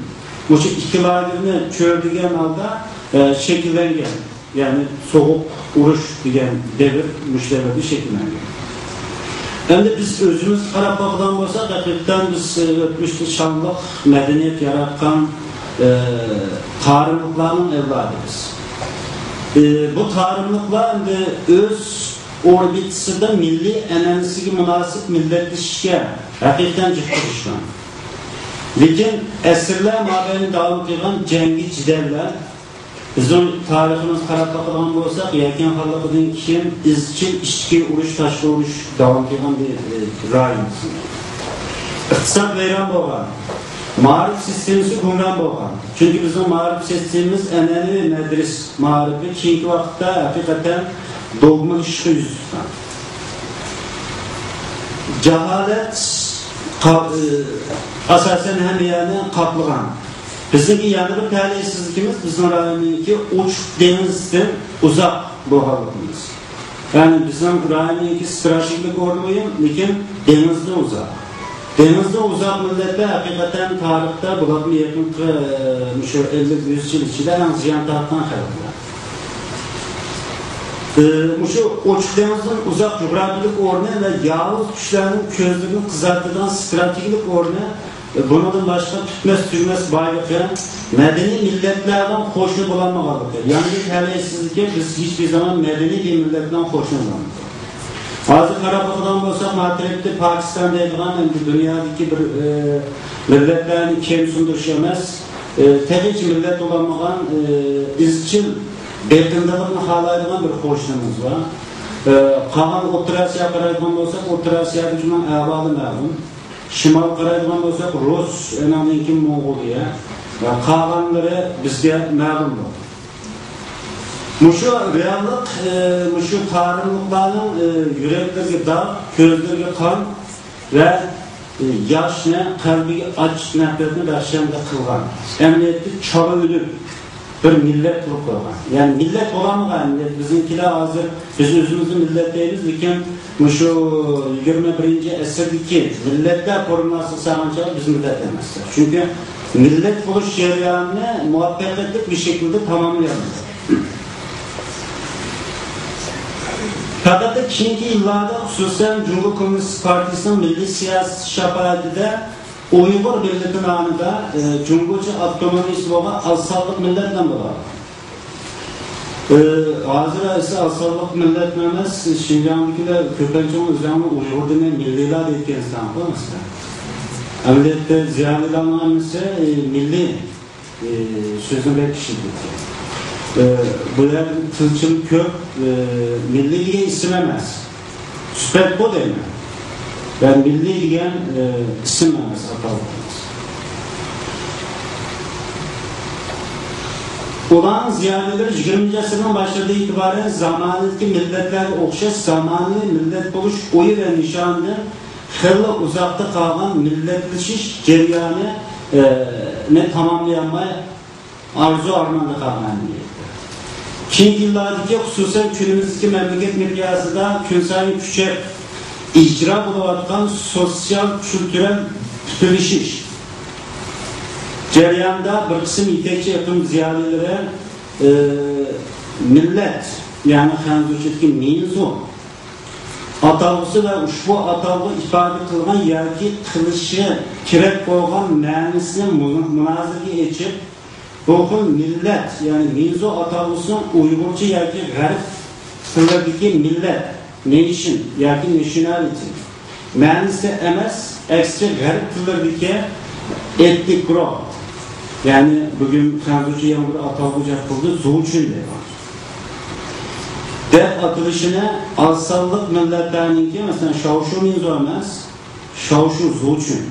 مۇشۇ ئىككى لاگېرنى چۆرىدىگەن ھالدا، ئە، شەكىللەنگەن. يەنى سوغۇق ئۇرۇش دېگەن دەۋر مۇشۇ دەۋردە شەكىللەنگەن. ئەمدى بىز ئۆزىمىزگە قاراپ باقىدىغان بولساق، ھەقىقەتەن بىز، ئە، ئۆتمۈشتە شانلىق مەدەنىيەت ياراتقان، ئە، تارىملىقلارنىڭ ئەۋلادى بىز. ئە، بۇ تارىملىقلار ئەمدى ئۆز ئوربىتىسىدا مىللىي ئەنئەنىسىگە مۇناسىپ مىللەتلىشىشكە ھەقىقەتەن جىق تىرىشقان. لېكىن ئەسىرلەر مابەينىدە داۋام قىلغان جەڭگى جېدەللەر، بىزنىڭ تارىخىمىزغا قاراپ باقىدىغان بولساق، يەكەن خانلىقىدىن كېيىن ئىزچىل ئىچكى ئۇرۇش، تاشقى ئۇرۇش داۋام قىلغان بىر، ئى، رايون. ئىقتىساد ۋەيران بولغان، مائارىپ سىستېمىسى گۇمران بولغان. چۈنكى بىزنىڭ مائارىپ سىستېمىمىز ئەنئەنىۋى مەدرىسە مائارىپى كېيىنكى ۋاقىتتا ھەقىقەتەن دوگمىلىشىشقا يۈز تۇتقان. جاھالەت قا-، ئاساسەن ھەممە يەرنى قاپلىغان. بىزنىڭكى يەنە بىر تەلەيسىزلىكىمىز بىزنىڭ رايوننىڭكى ئوچۇق دېڭىزدىن ئۇزاق بولغانلىقىمىز. يەنى بىزنىڭ رايوننىڭكى ستراتېگىيەلىك ئورنى مۇھىم، لېكىن دېڭىزدىن ئۇزاق. دېڭىزدىن ئۇزاق مىللەتلەر ھەقىقەتەن تارىختا بولۇپمۇ يېقىنقى، ئە، مۇشۇ ئەللىك، يۈز يىل ئىچىدە ئەڭ زىيان تارتقان خەلقلەر. ئى، مۇشۇ ئوچۇق دېڭىزدىن ئۇزاق جۇغراپىيەلىك ئورنى ۋە ياۋۇز كۈچلەرنىڭ كۆزلىرىنى قىزارتىدىغان ستراتېگىيەلىك ئورنى، ئى، بۇنىڭدىن باشقا پۈتمەس-تۈگىمەس بايلىقى، مەدەنىي مىللەتلەر بىلەن قوشنا بولالمىغانلىقى، يەنى تەلەيسىزلىكى، بىز ھېچبىر زامان مەدەنىي بىر مىللەت بىلەن قوشنا بولالمىدۇق. ھازىر قاراپ باقىدىغان بولساق، مانا تەرەپتە پاكىستان دەيدىغان ئەمدى دۇنيادىكى بىر، ئى، مىللەتلەرنى كەمسىندۈرۈش ئەمەس، ئى، تېخىچە مىللەت بولالمىغان، ئى، ئىزچىل بېقىندىلىقنى خالايدىغان بىر قوشنىمىز بار. ئى، قالغان ئوتتۇرا ئاسىياغا قارايدىغان بولساق، ئوتتۇرا ئاسىيادىكىنىڭ ئەھۋالى مەلۇم. شىمالغا قارايدىغان بولساق، رۇس، ئۇنىڭدىن كېيىن موڭغۇلىيە ۋە قالغانلىرى بىزگە مەلۇمدۇر. مۇشۇ رېئاللىق، ئى، مۇشۇ تارىملىقلارنىڭ، ئى، يۈرەكلىرىگە داغ، كۆزلىرىگە قان ۋە، ئى، ياشنى، قەلبىگە ئاچچىق نەپرەتنى بەخشەندە قىلغان، ئەمەلىيەتتە چالا ئۆلۈپ، بىر مىللەت قىلىپ قويغان. يەنى مىللەت بولالمىغان، ئەمەلىيەتتە بىزنىڭكىلەر ھازىر بىز ئۆزىمىزنى مىللەت دەيمىز، لېكىن مۇشۇ يىگىرمە بىرىنچى ئەسىردىكى مىللەتلەر فورمۇلاسىغا سالغان چاغدا بىز مىللەت ئەمەس. چۈنكى مىللەت بولۇش جەريانىنى مۇۋەپپەقىيەتلىك بىر شەكىلدە تاماملىيالمىدۇق. پەقەت كېيىنكى يىللاردا، خۇسۇسەن، جۇڭگو كوممۇنىست پارتىيىسىنىڭ مىللىي سىياسىي شاپائىتىدە ئۇيغۇر مىللىتى نامىدا، ئە، جۇڭگوچە ئاپتونومىيىسى بولغان ئاز سانلىق مىللەت نامى بار. ئە، ھازىر ئەسلى ئاز سانلىق مىللەت ئەمەس، شىنجاڭدىكىلەر كۆپىنچە ئۆزلەرنى ئۇيغۇر دېمەي مىللىيلار دەيدىكەنسەن، مەسىلەن. ئەمەلىيەتتە زىيالىيلارنىڭ ھەممىسى، ئە، مىللىي ئى، سۆزنى بەك ئىشلىتىدۇ. ئى، بۇ يەردە تىلچىل كۆپ، ئى، مىللىي دېگەن ئىسىم ئەمەس. سۈپەت بۇ دەيمەن. ۋە مىللىي دېگەن، ئى، ئىسىم ئەمەس، ئاتالغۇ ئەمەس. ئۇلارنىڭ زىيالىيلىرى يىگىرمىنچى ئەسىرنىڭ باشلىرىدىن ئېتىبارەن زامانىدىكى مىللەتلەرگە ئوخشاش زامانىۋى مىللەت بولۇش ئويى ۋە نىشانىدىن خېلى ئۇزاقتا قالغان مىللەتلىشىش جەريانى، ئى، نى تاماملىيالماي، ئارزۇ-ئارماندا قالغان ئىدى. كېيىنكى يىللاردىكى، خۇسۇسەن، كۈنىمىزدىكى مەملىكەت مىقياسىدا كۈنسايىن كۈچەپ ئىجرا بولۇۋاتقان سوتسىيال-كۈلتۈرەل پۈتۈنلىشىش جەريانىدا بىر قىسىم يېتەكچى ئېقىم زىيالىيلىرى، ئى، مىللەت، يەنى خەنزۇچىدىكى مىنزۇ ئاتالغۇسى ۋە ئۇشبۇ ئاتالغۇ ئىپادە قىلغان ياكى قىلىشى كېرەك بولغان مەنىسىنى مۇ-، مۇنازىرىگە ئېچىپ، بۇ خىل مىللەت، يەنى مىنزۇ ئاتالغۇسىنىڭ ئۇيغۇرچە ياكى غەرب تىللىرىدىكى مىللەت، نېيشىن ياكى نېشنالىتى، مەنىسى ئەمەس، ئەكسىچە غەرب تىللىرىدىكى ئېتنىك گۇرۇپ، يەنى بۈگۈن خەنزۇچە يەنە بىر ئاتالغۇ ئىجاد قىلدى، زۇچۈن دەپ. دەپ ئاتىلىشىنى ئاز سانلىق مىللەتلەرنىڭكى، مەسىلەن، شاۋشۇ مىنزۇ ئەمەس، شاۋشۇ زۇچۈن،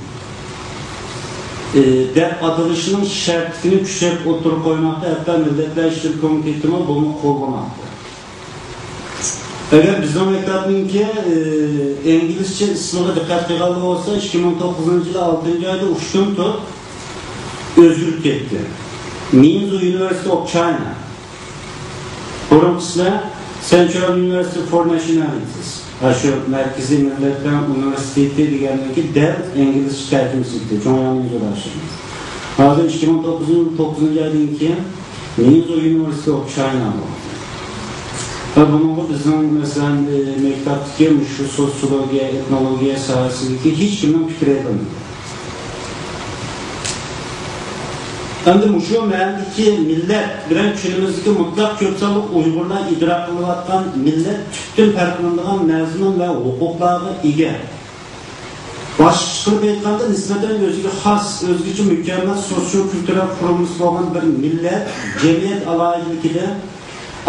ئى، دەپ ئاتىلىشىنىڭ شەرتلىكىنى كۈچەپ ئوتتۇرىغا قويماقتا، ھەتتا مىللەتلەر ئىشلىرى كومىتېتىمۇ بۇنى قوللىماقتا. ئەگەر بىزنىڭ مەكتەپنىڭكى، ئى، ئىنگلىزچە ئىسمىغا دىققەت قىلغانلار بولسا، ئىككى مىڭ توققۇزىنچى يىلى ئالتىنچى ئايدا ئۇشتۇمتۇت ئۆزگىرىپ كەتتى. Minzu University of China. بۇرۇنقىسىدا Central University for Nationalities. ھە، شۇ مەركىزىي مىللەتلەر ئۇنىۋېرسىتېتى دېگەندىكى دەل ئىنگلىزچە تەرجىمىسى ئىدى، جۇڭياڭ مىنزۇ داشىمىز. ھازىر ئىككى مىڭ توققۇزىنچى يىلدىن كېيىن مىنزۇ يۇنىۋېرسىتېت ئوف چاينا بولدى. ۋە بۇنىڭغا بىزنىڭ، مەسىلەن، ئى، مەكتەپتىكى مۇشۇ سوتسىيولوگىيە، ئېتنولوگىيە ساھەسىدىكى ھېچكىمنىڭ پىكرى ئېيتىلمىدى. ئەمدى مۇشۇ مەنىدىكى مىللەت بىلەن كۈنىمىزدىكى مۇتلەق كۆپ سانلىق ئۇيغۇرلار ئىدراك قىلىۋاتقان مىللەت تۈپتىن پەرقلىنىدىغان مەزمۇن ۋە ھوقۇقلارغا ئىگە. باشقىچە قىلىپ ئېيتقاندا، نىسبەتەن ئۆزىگە خاس، ئۆزگىچە مۇكەممەل سوتسىيو-كۈلتۈرەل قۇرۇلمىسى بولغان بىر مىللەت جەمئىيەت ئالاھىدىلىكىدىن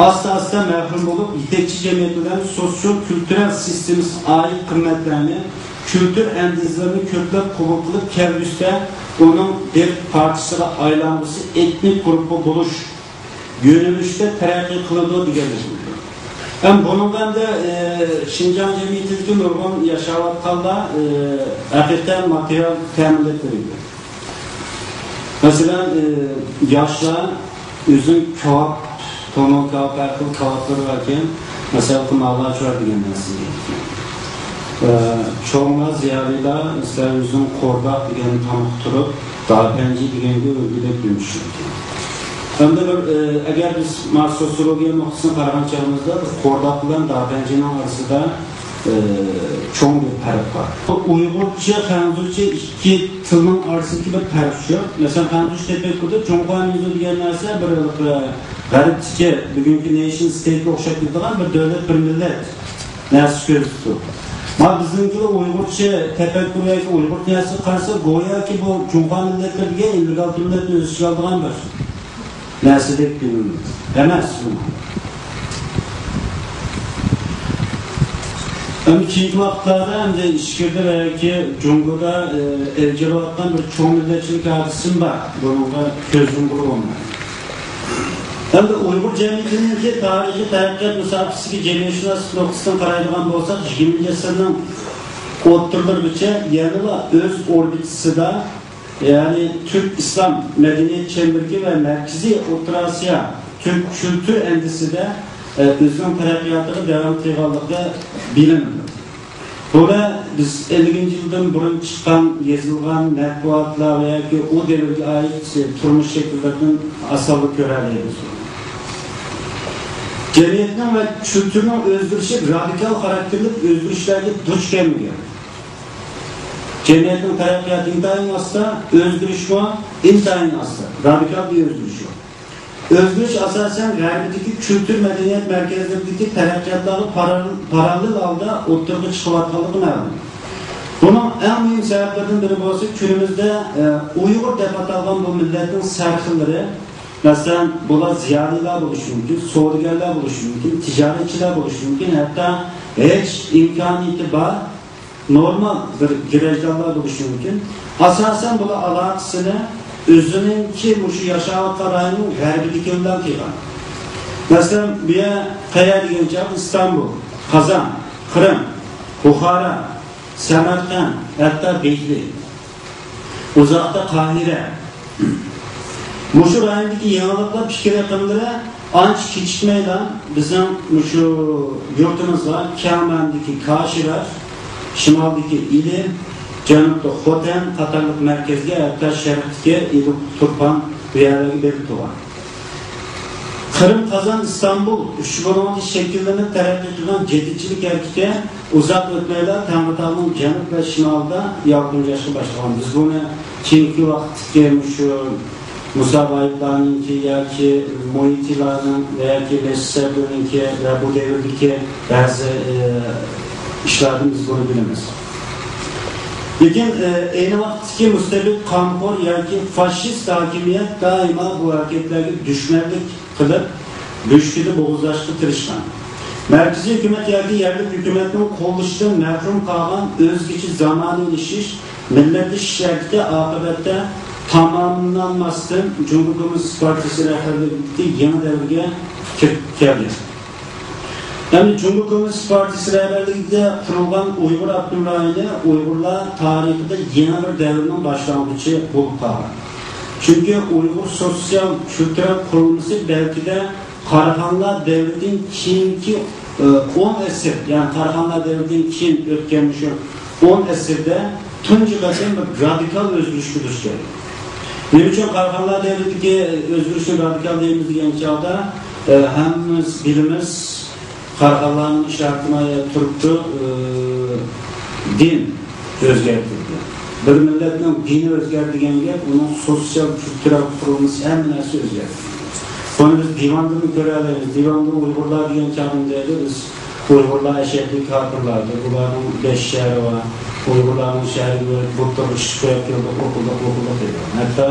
ئاستا-ئاستا مەھرۇم بولۇپ، يېتەكچى جەمئىيەت بىلەن سوتسىيو-كۈلتۈرەل سىستېمىسىغا ئائىت قىممەتلەرنى، كۈلتۈر ئەندىزىلىرىنى كۆپلەپ قوبۇل قىلىپ، كەلگۈسىدە ئۇنىڭ بىر پارچىسىغا ئايلانغۇسى، ئېتنىك گۇرۇپپا بولۇش يۆنىلىشىدە تەرەققىي قىلىدۇ دېگەنلىك. ھەم بۇنىڭغا ئەمدى، ئى، شىنجاڭ جەمئىيىتىدىكى نۇرغۇن ياشاۋاتقانلار، ئى، ھەقىقەتەن ماتېرىيال تەمىنلەپ بېرىدۇ. مەسىلەن، ئى، ياشلار ئۆزىنىڭ كاۋاپ، تونۇر كاۋاپ، ھەر خىل كاۋاپلىرى باركەن، مەسىلەن، مالاچۇرا دېگەن نەرسىنى يەيدىكەن. ئى، چوڭلار، زىيالىيلار، مەسىلەن، ئۆزىنىڭ قورداق دېگەن تامىقى تۇرۇپ، داپەنجى دېگەنگە ئۆلگۈدەك يۈمشىدىكەن. ئەمدى بىر، ئى، ئەگەر بىز مانا سوتسىيولوگىيە نۇقتىسىدىن قارىغان چېغىمىزدا، بىر قورداق بىلەن داپەنجىنىڭ ئارىسىدا، ئى، چوڭ بىر پەرق بار. ئۇيغۇرچە، خەنزۇچە ئىككى تىلنىڭ ئارىسىدىكى بىر پەرق شۇ. مەسىلەن، خەنزۇچە تەپەككۇردە جۇڭخۇا مىنزۇ دېگەن نەرسە بىر، بىر غەربتىكى بۈگۈنكى نېيشن ستېيتكە ئوخشاپ كېتىدىغان بىر دۆلەت، بىر مىللەت نەرسە كۆرسىتىدۇ. مانا بىزنىڭكىلەر ئۇيغۇرچە تەپەككۇر ياكى ئۇيغۇرچە نەرسىگە قارىسا، گوياكى بۇ جۇڭخۇا مىللەتلىرى دېگەن ئەللىك ئالتە مىللەتنى ئۆز ئىچىگە ئالىدىغان بىر نەرسىدەك بىلىنىدۇ. ئەمەس. ئەمدى كېيىنكى ۋاقىتلاردا ئەمدى ئىچكىرىدە ۋە ياكى جۇڭگودا، ئە، ئىلگىرىلەۋاتقان بىر چوڭ مىللەتچىلىك ھادىسىسىمۇ بار. بۇنىڭغا كۆز يۇمغىلى بولمايدۇ. ئەمدى ئۇيغۇر جەمئىيىتىنىڭكى تارىخىي تەرەققىيات مۇساپىسىگە جەمئىيەتشۇناسلىق نۇقتىسىدىن قارايدىغان بولساق، يىگىرمىنچى ئەسىرنىڭ ئوتتۇرىلىرىغىچە يەنىلا ئۆز ئوربىتىسىدا، يەنى تۈرك ئىسلام مەدەنىيەت چەمبىرىكى ۋە مەركىزىي ئوتتۇرا ئاسىيا تۈرك كۈلتۈر ئەندىزىسىدە، ئە، ئۆزىنىڭ تەرەققىياتىغا داۋام قىلغانلىقى بىلىنىدۇ. بۇلار بىز ئەللىكىنچى يىلدىن بۇرۇن چىققان، يېزىلغان مەتبۇئاتلار ۋە ياكى ئۇ دەۋرگە ئائىت تۇرمۇش شەكىللىرىدىن ئاسانلا كۆرەلەيمىز. جەمئىيەتنىڭ ۋە كۈلتۈرنىڭ ئۆزگىرىشى رادىكال خاراكتېرلىك ئۆزگىرىشلەرگە دۇچ كەلمىگەن. جەمئىيەتنىڭ تەرەققىياتى ئىنتايىن ئاستا، ئۆزگىرىشمۇ ئىنتايىن ئاستا، رادىكال بىر ئۆزگىرىش يوق. ئۆزگىرىش ئاساسەن غەربىدىكى كۈلتۈر مەدەنىيەت مەركەزلىرىدىكى تەرەققىياتلارغا پارال-، پاراللېل ھالدا ئوتتۇرىغا چىقىۋاتقانلىقى مەلۇم. بۇنىڭ ئەڭ مۇھىم سەۋەبلىرىدىن بىرى بولسا، كۈنىمىزدە، ئە، ئۇيغۇر دەپ ئاتالغان بۇ مىللەتنىڭ سەرخىللىرى، مەسىلەن، بۇلار زىيالىيلار بولۇشى مۇمكىن، سودىگەرلەر بولۇشى مۇمكىن، تىجارەتچىلەر بولۇشى مۇمكىن، ھەتتا ھېچ ئىمكانىيىتى بار نورمال بىر گىرەجدانلار بولۇشى مۇمكىن. ئاساسەن بۇلار ئالاقىسىنى ئۆزىنىڭكى مۇشۇ ياشاۋاتقان رايوننىڭ غەربىدىكى بىلەن قىلغان. مەسىلەن، بۇ يەر قەيەر دېگەن چاغ ئىستانبۇل، قازان، قىرىم، بۇخارا، سەمەرقەنت، ھەتتا دېھلى. ئۇزاقتا قاھىرە. مۇشۇ رايوندىكى يېڭىلىقلار پىكىر ئېقىملىرى ئانچە كېچىكمەيلا بىزنىڭ مۇشۇ يۇرتىمىزغا كەڭ مەنىدىكى كاشغەر، شىمالدىكى ئىلى، جەنۇبتا خوتەن قاتارلىق مەركەزگە، ھەتتا شەرقتىكى ئىلى تۇرپان بۇ يەرلەرگە بېرىپ تۇرغان. قىرىم، قازان، ئىستانبۇل ئۈچ بۇلۇڭىدا شەكىللىنىپ تەرەققىي قىلغان جەدىدچىلىك ھەرىكىتى ئۇزاق ئۆتمەيلا تەڭرىتاغنىڭ جەنۇب ۋە شىمالىدا يالقۇنجاشقا باشلىغان. بىز بۇنى كېيىنكى ۋاقىتتىكى مۇشۇ مۇسا بايىتلارنىڭكى ياكى مۇھىتىلارنىڭ ۋە ياكى لېسسەبلىنىڭكى ۋە بۇ دەۋردىكى بەزى، ئى، ئىشلاردىن بىز بۇنى بىلىمىز. لېكىن، ئى، ئەينى ۋاقىتتىكى مۇستەبىت، قانخور ياكى فاشىست ھاكىمىيەت دائىما بۇ ھەرىكەتلەرگە دۈشمەنلىك قىلىپ، بۆشۈكىدە بوغۇزلاشقا تىرىشقان. مەركىزىي ھۆكۈمەت ياكى يەرلىك ھۆكۈمەتنىڭ قوللىشىدىن مەھرۇم قالغان ئۆزگىچە زامانىۋىلىشىش، مىللەتلىشىش ھەرىكىتى ئاقىۋەتتە تاماملانماستىن، جۇڭگو كوممۇنىست پارتىيىسى رەھبەرلىكىدىكى يېڭى دەۋرگە كىرىپ كەلگەن. يەنى جۇڭگو كوممۇنىست پارتىيىسى رەھبەرلىكىدە قۇرۇلغان ئۇيغۇر ئاپتونوم رايونى ئۇيغۇرلار تارىخىدا يېڭى بىر دەۋرنىڭ باشلانغۇچى بولۇپ قالغان. چۈنكى ئۇيغۇر سوتسىيال كۈلتۈرەل قۇرۇلمىسى بەلكىدە قاراخانلار دەۋرىدىن كېيىنكى، ئى، ئون ئەسىر، يەنى قاراخانلار دەۋرىدىن كېيىن ئۆتكەن مۇشۇ ئون ئەسىردە تۇنجى قېتىم بىر رادىكال ئۆزگىرىشكە دۇچ كەلدى. نېمە ئۈچۈن قاراخانلار دەۋرىدىكى ئۆزگىرىشنى رادىكال دەيمىز دېگەن چاغدا، ئى، ھەممىمىز بىلىمىز، قاراخانلارنىڭ ئىشارىتىنى تۇرۇپتۇ، ئى، دىن ئۆزگەرتىلدى. بىر مىللەتنىڭ دىنى ئۆزگەردى دېگەن گەپ ئۇنىڭ سوتسىيال كۈلتۈرەل قۇرۇلمىسى، ھەممە نەرسە ئۆزگەردى. بۇنى بىز دىۋاندىمۇ كۆرەلەيمىز. دىۋاندا ئۇيغۇرلار دېگەن چاغدا دەيدۇ، بىز ئۇيغۇرلار ئەشەددىي كاپىرلاردۇر، بۇلارنىڭ بەش شەھىرى بار، ئۇيغۇرلارنىڭ شەھىرىگە بۇتلارغا ئىشىك قويۇپ كەلدۇق، ئوقۇدۇق، ئوقۇدۇق دەيدۇ. ھەتتا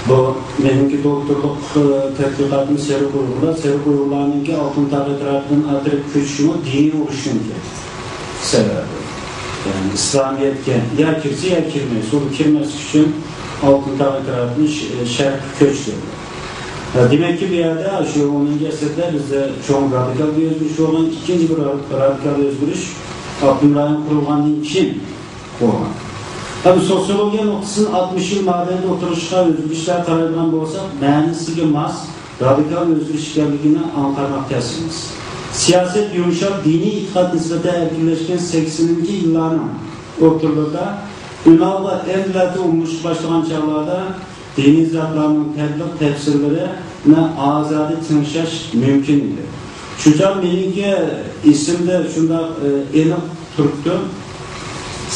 بۇ مېنىڭكى دوكتورلۇق، ئى، تەتقىقاتىم سېرىق ئۇيغۇرلار، سېرىق ئۇيغۇرلارنىڭكى ئالتۇن تاغ ئەتراپىدىن ئايرىلىپ كۆچۈشىمۇ دىنىي ئۇرۇشنىڭكى سەۋەبى. يەنى ئىسلامىيەتكە يا كىرسە يا كىرمەي، سودا كىرمەسلىك ئۈچۈن ئالتۇن تاغ ئەتراپىدىن ش-، شەرققە كۆچتى. ھە، دېمەككى، بۇ يەردە شۇ ئونىنچى ئەسىردە بىزدە چوڭ رادىكال بىر ئۆزگىرىش بولغان. ئىككىنچى بىر را-، رادىكال ئۆزگىرىش ئاپتونوم رايون قۇرۇلغاندىن كېيىن بولغان. ھەم سوتسىيولوگىيە نۇقتىسىدىن ئاتمىش يىل مابەينىدە ئوتتۇرىغا چىققان ئۆزگىرىشلەرگە قارايدىغان بولساق، مەنىسىگە ماس رادىكال ئۆزگىرىش ئىكەنلىكىنى ئاڭقارماق تەس ئەمەس. سىياسەت يۇمشاپ، دىنىي ئېتىقاد نىسبەتەن ئەركىنلەشكەن سەكسىنىنچى يىللارنىڭ ئوتتۇرىلىرىدا ئۈنئالغا ئەمدىلەردە ئومۇملىشىشقا باشلىغان چاغلاردا دىنىي زاتلارنىڭ تەبلىغ تەپسىرلىرىنى ئازادە تىڭشاش مۇمكىن ئىدى. شۇ چاغ مېنىڭكى ئېسىمدە شۇنداق، ئى، ئېنىق تۇرۇپتۇ.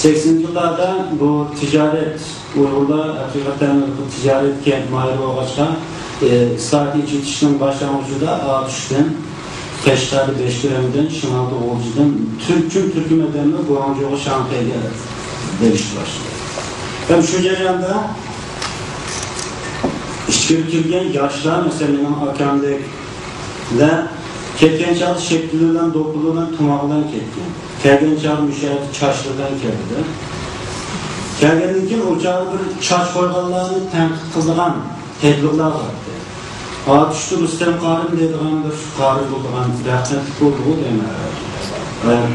سەكسىنىنچى يىللاردا بۇ تىجارەت، ئۇيغۇرلار ھەقىقەتەن تىجارەتكە ماھىر بولغاچقا، ئى، ئىسلاھات، ئېچىۋېتىشنىڭ باشلانغۇچىدا ئاتۇشتىن، قەشقەردە بەشكىرەمدىن، شىمالدا غۇلجىدىن، تۈركۈم تۈركۈم ئادەملەر گۇاڭجۇغا، شاڭخەيگە بېرىشكە باشلىدى. ھەم شۇ جەرياندا ئىچكىرى كىرگەن ياشلار، مەسىلەن، مېنىڭ ئاكامدەكلەر كەتكەن چاغدا شەپتىلى بىلەن، دوپپىلى بىلەن، تۇماق بىلەن كەتكەن. كەلگەن چاغدا مۇشۇ يەردە چاچلىرى بىلەن كەلدى. كەلگەندىن كېيىن ئۇ چاغدا بىر چاچ قويغانلارنى تەنقىد قىلىدىغان تەبلىغلار بار ئىدى. ئاتۇشتا رۇستەم قارىم دەيدىغان بىر قارى بولىدىغان، رەھمەتلىك بولدىغۇ دەيمەن.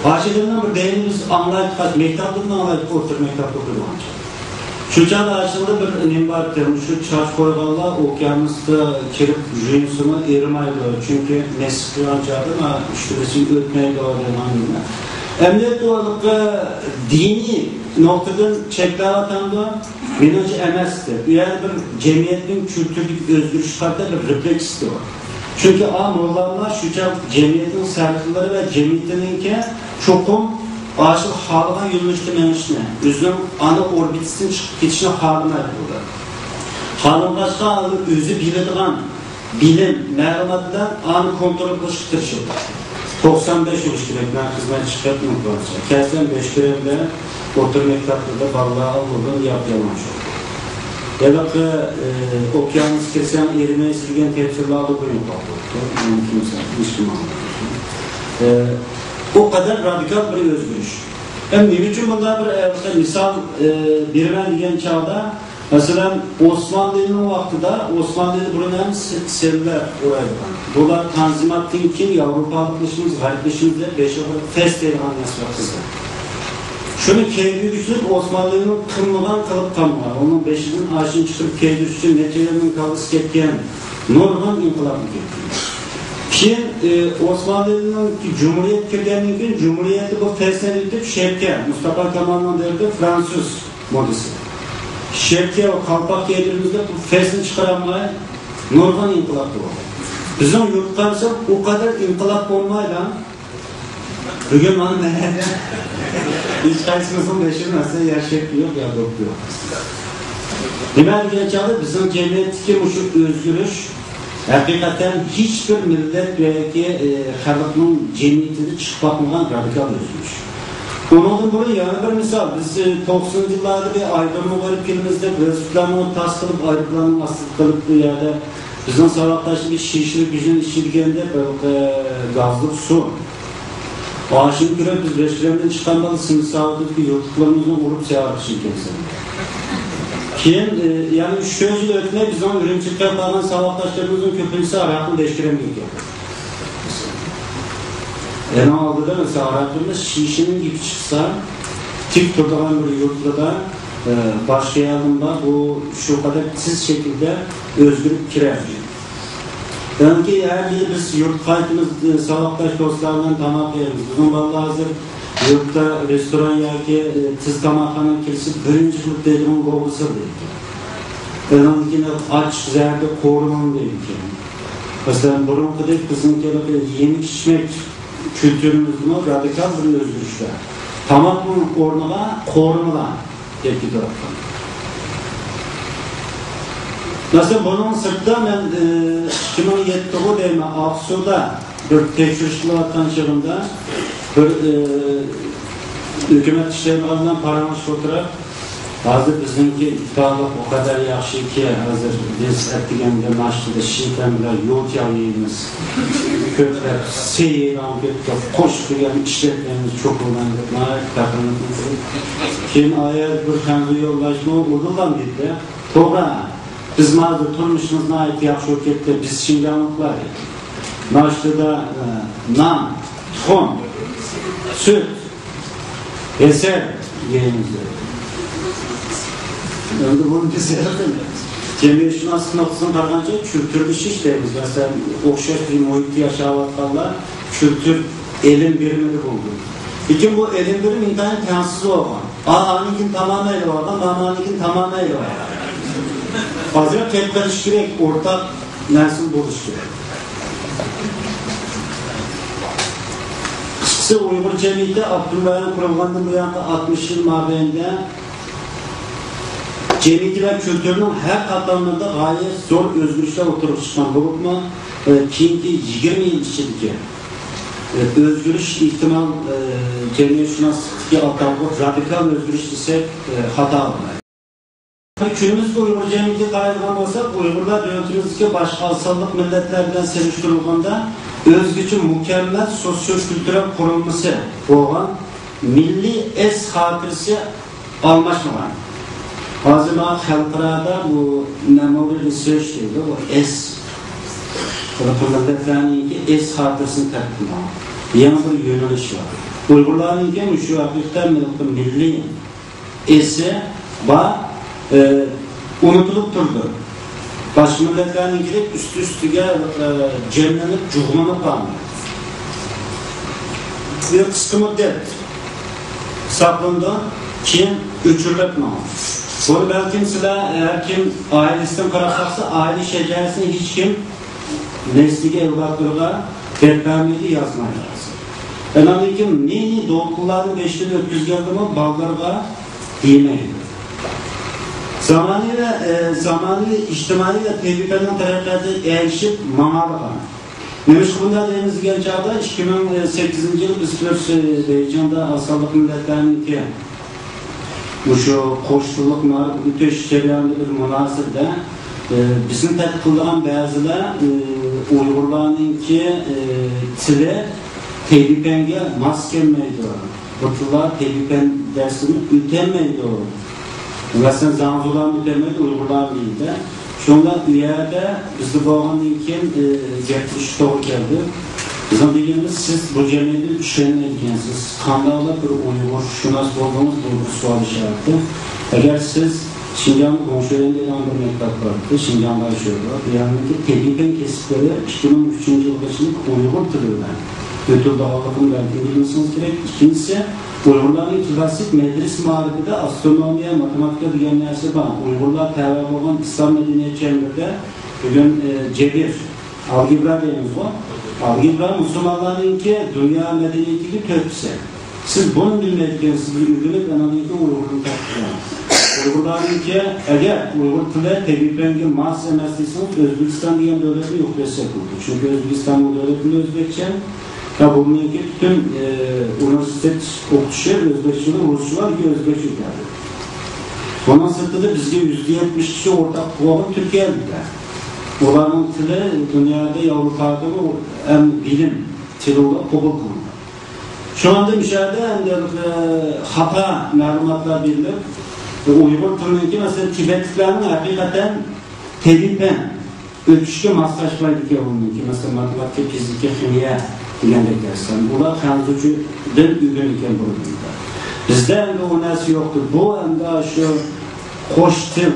ھاشىدىننىڭ بىر دەينى بىز ئاڭلايتتۇق، مەكتەپتىن ئاڭلايتتۇق، ئوتتۇرا مەكتەپتە ئوقۇيدىغان چاغ. شۇ چاغدا ئاشۇنداق بىر نېمە بار ئىكەن، شۇ چاچ قويغانلار ئوكيانۇستا كىرىپ يۇيۇنسىمۇ ئېرىمايدۇ، چۈنكى نېسىپ قىلغان چاغدا ئۇشتۇمتۇ ئېرىمەيدۇ دەيدىغان نېمە. ئەمەلىيەتتە ئۇ ھېلىقى دىنىي نۇقتىدىن چەكلەۋاتامدۇ؟ مېنىڭچە ئەمەس. ئۇ يەردە بىر جەمئىيەتنىڭ كۈلتۈرىدىكى ئۆزگىرىشكە قارىتا بىر رېفلېكس بار. چۈنكى ئا موللالار شۇ چاغ جەمئىيەتنىڭ سەرخىللىرى ۋە جەمئىيىتىنىڭكى چوقۇم ئاشۇ خالىغان يۆنىلىشتە مېڭىشنى، ئۆزىنىڭ ئانا ئوربىتىسىدىن چىقىپ كېتىشنى خالىمايدۇ بۇلار. خالىمىغاچقا ئۆزى بىلىدىغان بىلىم، مەلۇمات بىلەن ئانى كونترول قىلىشقا تىرىشىدۇ. توقسان بەش يىل ئىچىدە مەن خىزمەت چىقىپ مۇمكىنچە. كەلسەم بەشكىرەمدە ئوتتۇرا مەكتەپلەردە بالىلار ئالدىدا ياپيالىڭاچ. ھېلىقى، ئى، ئوكيانۇس كىرسەڭ ئېرىمەيسىز دېگەن تەپسىرلاردا بۇيرۇق قاپتۇ. ئۇنى كىمسە ھېچكىم ئاڭلىمايدۇ. ئى، ئۇ قەدەر رادىكال بىر ئۆزگىرىش. ھەم نېمە ئۈچۈن بۇنداق بىر، ئى، مىسال، ئى، بېرىمەن دېگەن چاغدا، مەسىلەن، ئوسمانلىنىڭ ۋاقتىدا، ئوسمانلىنى بۇرۇن ھەم سە-، سېلىلەر ئورايدىغان. بۇلار تانزىماتتىن كېيىن ياۋروپالىقلىشىمىز، غەربلىشىمىز دەپ بېشىغا فەس دەيدىغان نەرسە بار قىزدا. شۇنى كەينىگە چۈشۈرۈپ، ئوسمانلىنىڭ قىلمىغان قىلىپ قالمىغان، ئۇنىڭ بېشىدىن ئاشۇنى چىقىرىپ كەينىگە چۈشۈرۈپ، نەچچە يىلنىڭ كاللىسى كەتكەن نۇرغۇن ئىنقىلابنى كەتكۈزدى. كېيىن، ئى، ئوسمانلىنىڭ جۇمھۇرىيەت كىرگەندىن كېيىن، جۇمھۇرىيەتتە بۇ فەسلەن ئۆتۈپ، شەرقكە، مۇستاپا كامالنىڭ دەۋرىدە فرانسۇز مودىسى. شەرقكە قالپاق كىيدۈرىمىز دەپ، بۇ فەسلىنى چىقىرالماي، نۇرغۇن ئىنقىلاب بولدى. بىزنىڭ يۇرتقا قارىساق، ئۇ قەدەر ئىنقىلاب بولمايلا، بۈگۈن مانا مەھەللە ھېچقايسىمىزنىڭ بېشىدا مەسىلەن يەر شەكلى يوق، يەر دوپپا يوق. نېمە دېگەن چاغدا بىزنىڭ جەمئىيەتتىكى مۇشۇ ئۆزگىرىش ھەقىقەتەن ھېچبىر مىللەت ياكى، ئى، خەلقنىڭ جەمئىيىتىدە چىقىپ باقمىغان رادىكال ئۆزگىرىش. ئۇنىڭدىن بۇرۇن يەنە بىر مىسال، بىز، ئى، توقسىنىنچى يىللاردا بىر ئايرىمغا بېرىپ كېلىمىز دەپ، ۋېلىسىپىتلارنى تاس قىلىپ، ئايروپىلاننىڭ ئاستىدا قىلىپ، بۇ يەردە بىزنىڭ ساۋاقداشلىرىمىز شىشىلىك گۈجىنى ئىچىدىكەن دەپ، بىر، ئى، گازلىق سۇ. ئاشۇنى كۆرۈپ بىز بەشكىرەمدىن چىققان بالىلار سىمساۋۇتتىكى يۇرتلىرىمىزنى ئۇرۇپ زىيارەت قىلىشىدىكەنسەن. كېيىن، ئى، يەنە ئۈچ تۆت يىل ئۆتمەي بىزنىڭ ئۈرۈمچىگە كەپ قالغان ساۋاقداشلىرىمىزنىڭ كۆپىنچىسى ھاراقنى بەشكىرەمگە ئەكەلدى. ئېنىڭ ئالدىدا مەسىلەن ھاراقىمىز شىشىنىڭ گېپى چىقسا، تىك تۇرىدىغان بىر يۇرتلىدا، ئى، باشقا يەردىن بار، بۇ شۇ قەدەر تېز شەكىلدە ئۆزگىرىپ كىرەر. چۈنكى ھەر يىلى بىز يۇرتقا قايتىمىز، ساۋاقداش دوستلار بىلەن تاماق يەيمىز. بىزنىڭ بالىلار ھازىر يۇرتتا رېستوران ياكى، ئى، تېز تاماقخانىغا كىرسە، بىرىنچى قىلىپ دەيدىغان بوغدا سىر دەيدىكەن. ئاندىن كېيىن ئاچچىق زەردە قورۇمىنى دەيدىكەن. مەسىلەن، بۇرۇنقىدەك بىزنىڭكى يېمەك-ئىچمەك كۈلتۈرىمىزدىمۇ رادىكال بىر ئۆزگىرىشلەر. تاماقنىڭ ئورنىغا قورۇمىلار كېلىپ كېتىۋاتقان. مەسىلەن، بۇنىڭ سىرتىدا مەن، ئى، ئىككى مىڭ يەتتىغۇ دەيمەن، ئاقسۇدا بىر تەكشۈرۈش قىلىۋاتقان چېغىمدا بىر، ئى، ھۆكۈمەت ئىشلەيدىغان بىلەن پاراڭلىشىپ ئولتۇرۇپ، ھازىر بىزنىڭكى ئىپتارلىق ئۇ قەدەر ياخشىكى، ھازىر بىز ئەتىگەندە ناشتىدا شىنكەن بىلەن يوتياۋ يەيمىز. كۆپلەپ سېيىراڭ كۆپكە قوش دېگەن ئىشلەتمەيمىز، چوكۇلدان دەپ ناھايىتى پەخىرلىنىپ. كېيىن ئايەت بىر خەنزۇ يولداشمۇ ئۇدۇللام دېدى. توغرا، بىزمۇ ھازىر تۇرمۇشىمىز ناھايىتى ياخشى بولۇپ كەتتى، بىز شىنجاڭلىقلار دېدى. ناشتىدا، ئە، نان، تۇخۇم، سۈت، ھېسەل يەيمىز دېدى. ئەمدى بۇنى بىز جەمئىيەتشۇناسلىق نۇقتىسىدىن قارىغانچە كۈلتۈرلىشىش دەيمىز. مەسىلەن، ئوخشاش بىر مۇھىتتا ياشاۋاتقانلار كۈلتۈر ئېلىم بېرىمىدە بولىدۇ. لېكىن بۇ ئېلىم بېرىم ئىنتايىن تەڭسىز بولغان. ئا، ئانىڭكىنى تامامەن ئېلىۋالغان، مانا ئانىڭكىنى تامامەن ئېلىۋالغان. ئازراق گەپ قىلىش كېرەك، ئورتاق نەرسىمۇ بولۇشى كېرەك. قىسقىسى، ئۇيغۇر جەمئىيىتى ئاپتونوم رايون قۇرۇلغاندىن بۇيانقى ئاتمىش يىل مابەينىدە جەمئىيىتى ۋە كۈلتۈرىنىڭ ھەر قاتلاملىرىدا غايەت زور ئۆزگىرىشلەر ئوتتۇرىغا چىققان بولۇپمۇ، ئە، كېيىنكى يىگىرمە يىل ئىچىدىكى، ئە، ئۆزگىرىش ئېھتىمال، ئە، جەمئىيەتشۇناسلىقتىكى ئاتالغۇ رادىكال ئۆزگىرىش دېسەك، ئە، خاتا بولمايدۇ. كۈنىمىزدە ئۇيغۇر جەمئىيىتىگە قارايدىغان بولساق، ئۇيغۇرلار دۆلىتىمىزدىكى باشقا ئاز سانلىق مىللەتلەر بىلەن سېلىشتۇرۇلغاندا ئۆزگىچە مۇكەممەل سوسيو-كۈلتۈرەل قۇرۇلمىسى بولغان مىللىي ئېس خاتىرىسى ئالماشمىغان. ھازىر مانا خەلقئارادا بۇ مېمورىيال رىسېرچ دەيدۇ، بۇ ئېس. بۇ مىللەتلەرنىڭكى ئېس خاتىرىسىنى تەتقىق قىلغان يېڭى بىر يۆنىلىش بار. ئۇيغۇرلارنىڭكى مۇشۇ ھەقىقەتەن مىللىي ئېسى بار، ئى، ئۇنتۇلۇپ تۇرىدۇ. باشقا مىللەتلەرنىڭكىدەك ئۈستى-ئۈستىگە، ئى، جەملىنىپ، جۇغلىنىپ قالمايدۇ. بىر قىسقا مۇددەت ساقلىنىدۇ، كېيىن ئۆچۈرۈلۈپ ماڭىدۇ. بۇنى بەلكىم سىلەر، ھەر كىم ئائىلىسىدىن قاراپ باقسا، ئائىلە شەجەرىسىنى ھېچكىم نەسلىگە، ئەۋلادلىرىغا دەپ بەرمەيدۇ، يازمايدۇ. ئاندىن كېيىن نى-نى دولقۇنلارنى بېشىدىن ئۆتكۈزگەندىمۇ بالىلىرىغا دېمەيدۇ. زامانىۋى، ئە، زامانىۋى ئىجتىمائىي ۋە تېببىي پەننىڭ تەرەققىياتىغا ئەگىشىپ ماڭالىغان. نېمىشقا بۇنداق دەيمىز دېگەن چاغدا، ئىككى مىڭ سەككىزىنچى يىل بىز تۆت، بېيجىڭدا ئاز سانلىق مىللەتلەرنىڭكى مۇشۇ قوش تىللىق مائارىپ ئۆتۈش جەريانىدا بىر مۇناسىۋىتىدە، ئى، بىزنى تەنقىد قىلىدىغان بەزىلەر، ئى، ئۇيغۇرلارنىڭكى، ئى، تىلى تېببىي پەنگە ماس كەلمەيدۇ. بۇ تىللار تېببىي پەن دەرسىنى ئۆتەلمەيدۇ. مەسىلەن، زاڭزۇلارمۇ ئۆتەلمەيدۇ، ئۇيغۇرلارمۇ ئۆتەلمەيدۇ. شۇڭا ئۇ يەردە بىزدە بولغاندىن كېيىن، ئى، گەپلىشىش توغرا كەلدى. بىزنىڭ دېگىنىمىز، سىز بۇ جەمئىيەتنى چۈشەنمەيدىكەنسىز. قانداقلا بىر ئۇيغۇرشۇناس بولدىڭىز، بۇ بىر سوئال ئىشارىتى. ئەگەر سىز شىنجاڭ گۇڭشۈەن دېگەن بىر مەكتەپ بار، شىنجاڭ داشۆ، بۇ يەرنىڭكى تېببىي پەن كەسىپلىرى ئىككى مىڭ ئۈچىنچى يىلغىچە ئۇيغۇر تىلى بىلەن ئۆتۈلىدىغانلىقىنى بەلگىلىمىسىڭىز كېرەك. ئىككىنچىسى، ئۇيغۇرلارنىڭ كلاسسىك مەدرىسە مائارىپىدا ئاسترونومىيە، ماتېماتىكا دېگەن نەرسە بار. ئۇيغۇرلار تەۋە بولغان ئىسلام مەدەنىيەت چەمبىرىدە بۈگۈن، ئى، جەبىر، ئالگېبرا دەيمىزغۇ. ئالگېبرا مۇسۇلمانلارنىڭكى دۇنيا مەدەنىيىتىدىكى تۆھپىسى. سىز بۇنى بىلمەيدىكەنسىز، بىز ئۆگىنىپ، ئانىڭدىن كېيىن ئۇيغۇرنى تەتقىق قىلىمىز. ئۇيغۇرلارنىڭكى، ئەگەر ئۇيغۇر تىلى تېببىي پەنگە ماس ئەمەس دېسىڭىز، ئۆزبېكىستان دېگەن دۆلەتنى يوق دېسەك بولىدۇ. چۈنكى ئۆزبېكىستاننىڭ دۆلەت تىلى ئۆزبېكچە. ۋە بۇنىڭكى پۈتۈن، ئى، ئۇنىۋېرسىتېت ئوقۇتۇشى ئۆزبېكچىدىن، رۇسچە بار، ئۆزبېكچە ئۆتەلدى. بۇنىڭ سىرتىدا بىزگە يۈزدە يەتمىش كىشى ئورتاق بولغان تۈركىيەلىكلەر. ئۇلارنىڭ تىلى دۇنيادا، ياۋروپادىمۇ ئەڭ بىلىم تىلى بولۇپ قوبۇل قىلىنغان. شۇنىڭدا مۇشۇ يەردە ئەمدى، ئى، خاتا مەلۇماتلار بېرىلىپ، ئۇيغۇر تىلىنىڭكى، مەسىلەن، تىبەتلىكلەرنىڭ ھەقىقەتەن تېببىي پەن ئۆتۈشكە ماسلاشمايدىكەن، ئۇنىڭكى، مەسىلەن، ماتېماتىكا، فىزىكا، خىمىيە دېگەندەك دەرسلەر. بۇلار خەنزۇچىدىن ئۆگىنىدىكەن بۇ دىلدا. بىزدە ئەمدى ئۇ نەرسە يوقتۇ. بۇ ئەمدى شۇ قوش تىل،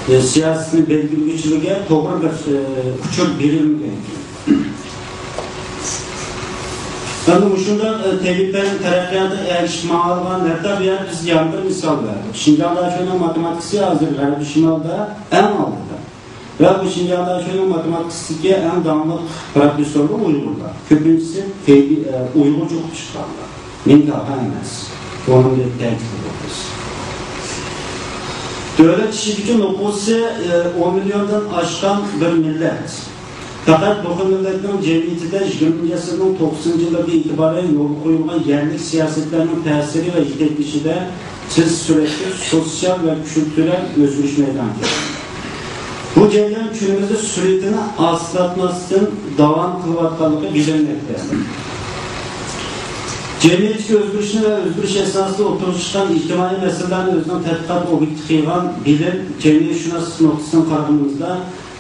ئى، سىياسىتىنى بەلگىلىگۈچىلىكىگە توغرا بىر، ئى، ئۇچۇر بېرىلمىگەن. ئەمدى مۇشۇنداق، ئى، تېببىي پەن تەرەققىياتىغا ئەگىشىپ ماڭالىغان، ھەتتا بۇ يەردە بىز يەنە بىر مىسال بەردۇق. شىنجاڭ داشۆنىڭ ماتېماتىكىسى ھازىر غەربىي شىمالدا ئەڭ ئالدىدا. ۋە بۇ شىنجاڭ داشۆنىڭ ماتېماتىكىسىدىكى ئەڭ داڭلىق پروفېسسورلار ئۇيغۇرلار. كۆپىنچىسى تېببىي، ئە، ئۇيغۇرچە ئوقۇپ چىققانلار. مېنىڭ كاپا ئەمەس. ئۇنىڭ بىلەن تەكىتلىدۇق بىز. دۆلەت ئىچىدىكى نوپۇسى، ئە، ئون مىليوندىن ئاشقان بىر مىللەت. پەقەت بۇ خىل مىللەتنىڭ جەمئىيىتىدە يىگىرمىنچى ئەسىرنىڭ توقسىنىنچى يىللىرىدىن ئېتىبارەن يولغا قويۇلغان يەرلىك سىياسەتلەرنىڭ تەسىرى ۋە يېتەكلىشىدە تېز سۈرئەتتە سوتسىيال ۋە كۈلتۈرەل ئۆزگىرىش مەيدانغا كەلدى. بۇ جەريان كۈنىمىزدە سۈرئىتىنى ئاستىلاتماستىن داۋام قىلىۋاتقانلىقى بىلىنمەكتە. جەمئىيەتتىكى ئۆزگىرىشنى ۋە ئۆزگىرىش ئەسناسىدا ئوتتۇرىغا چىققان ئىجتىمائىي مەسىلىلەرنى ئۆزىنىڭ تەتقىقات ئوبيېكتى قىلغان بىلىم، جەمئىيەتشۇناسلىق نۇقتىسىدىن قارىغىنىمىزدا،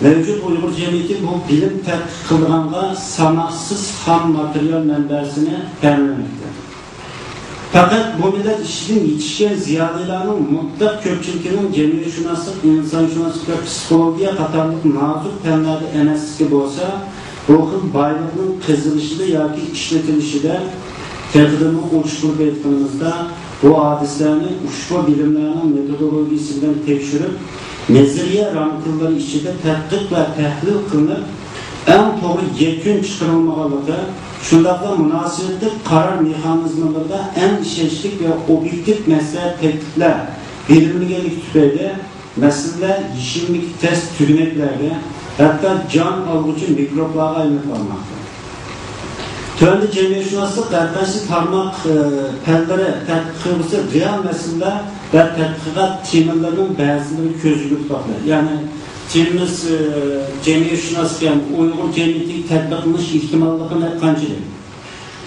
مەۋجۇت ئۇيغۇر جەمئىيىتى بۇ بىلىم تەتقىق قىلىدىغانغا ساناقسىز خام ماتېرىيال مەنبەسىنى تەمىنلىمەكتە. پەقەت بۇ مىللەت ئىچىدىن يېتىشكەن زىيالىيلارنىڭ مۇتلەق كۆپچىلىكىنىڭ جەمئىيەتشۇناسلىق، ئىنسانشۇناسلىق ۋە پسىخولوگىيە قاتارلىق نازۇك پەنلەردە ئەمەسلىكى بولسا، بۇ خىل بايلىقنىڭ قېزىلىشىدا ياكى ئىشلىتىلىشىدە تېخىدىنمۇ ئوچۇقلاپ ئېيتقىنىمىزدا، بۇ ھادىسىلەرنى ئۇشبۇ بىلىملەرنىڭ مېتودولوگىيىسى بىلەن تەكشۈرۈپ، نەزەرىيە رامكىلىرى ئىچىدە تەتقىق ۋە تەھلىل قىلىنىپ، ئەڭ توغرا يەكۈن چىقىرىلمىغانلىقى، شۇنداقلا مۇناسىۋەتلىك قارار مېخانىزملىرىدا ئەڭ ئىشەنچلىك ۋە ئوبيېكتىپ مەسلىھەت، تەكلىپلەر بېرىلمىگەنلىكى تۈپەيلى، مەسىلىلەر يېشىلمىكى تەس تۈگىنەكلەرگە، ھەتتا جان ئالغۇچى مىكروبلارغا ئايلىنىپ بارماقتا. تۆۋەندە جەمئىيەتشۇناسلىق ھەر قايسى تارماق، ئى، پەنلىرى تەتقىق قىلغۇسى رېئال مەسىلىلەر ۋە تەتقىقات تېمىلىرىنىڭ بەزىلىرىنى كۆزگە ئىلتىپ باقىلى. يەنى تېمىمىز، ئى، جەمئىيەتشۇناسلىق، يەنى ئۇيغۇر جەمئىيىتىگە تەتبىقلىنىش ئېھتىماللىقى نە-، قانچىلىك؟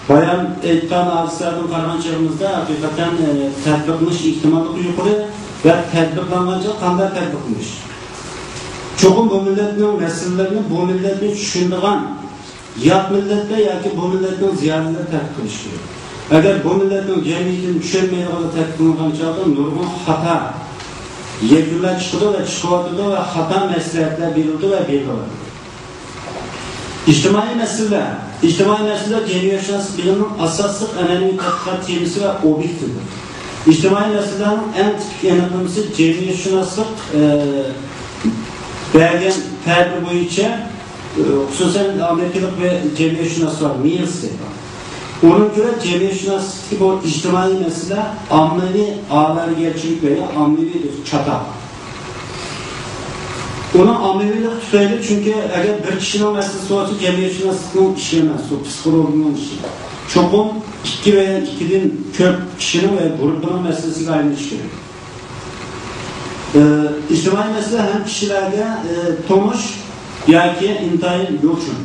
بايام ئېيتقان ھادىسىلەردىن قارىغان چېغىمىزدا، ھەقىقەتەن، ئى، تەتبىقلىنىش ئېھتىماللىقى يۇقىرى ۋە تەتبىقلانغان چاغ قانداق تەتبىقلىنىش؟ چوقۇم بۇ مىللەتنىڭ مەسىلىلىرىنى بۇ مىللەتنى چۈشىنىدىغان يات مىللەتلەر ياكى بۇ مىللەتنىڭ زىيالىيلىرى تەتقىق قىلىشى كېرەك. ئەگەر بۇ مىللەتنىڭ جەمئىيىتىنى چۈشەنمەيدىغانلار تەتقىق قىلىنغان چاغدا نۇرغۇن خاتا يەكۈنلەر چىقىدۇ ۋە چىقىۋاتىدۇ ۋە خاتا مەسلىھەتلەر بېرىلىدۇ ۋە بېرىلىۋاتىدۇ. ئىجتىمائىي مەسىلىلەر. ئىجتىمائىي مەسىلىلەر جەمئىيەتشۇناسلىق بىلىمىنىڭ ئاساسلىق ئەنئەنىۋى تەتقىقات تېمىسى ۋە ئوبيېكتىدۇر. ئىجتىمائىي مەسىلىلەرنىڭ ئەڭ تىپىك ئېنىقلىمىسى جەمئىيەتشۇناسلىق، ئە، بەرگەن تەبىر بويىچە خۇسۇسەن ئامېرىكىلىق بىر جەمئىيەتشۇناس بار، مىلس دەيدۇ. ئۇنىڭغا كۆرە، جەمئىيەتشۇناسلىقتىكى بۇ ئىجتىمائىي مەسىلە ئاممىۋى ئاۋارىگەرچىلىك ۋە ئاممىۋى چاتاق. ئۇنىڭ ئاممىۋىلىقى تۈپەيلى، چۈنكى ئەگەر بىر كىشىنىڭ مەسىلىسى بولسا، جەمئىيەتشۇناسلىقنىڭ ئىشى ئەمەس، ئۇ پسىخولوگىيىنىڭ ئىشى. چوقۇم ئىككى ۋە ئىككىدىن كۆپ كىشىنىڭ ۋە گۇرۇپپىنىڭ مەسىلىسىگە ئايلىنىشى كېرەك. ئىجتىمائىي مەسىلە ھەم كىشىلەرگە تونۇش ياكى ئىنتايىن يوچۇن.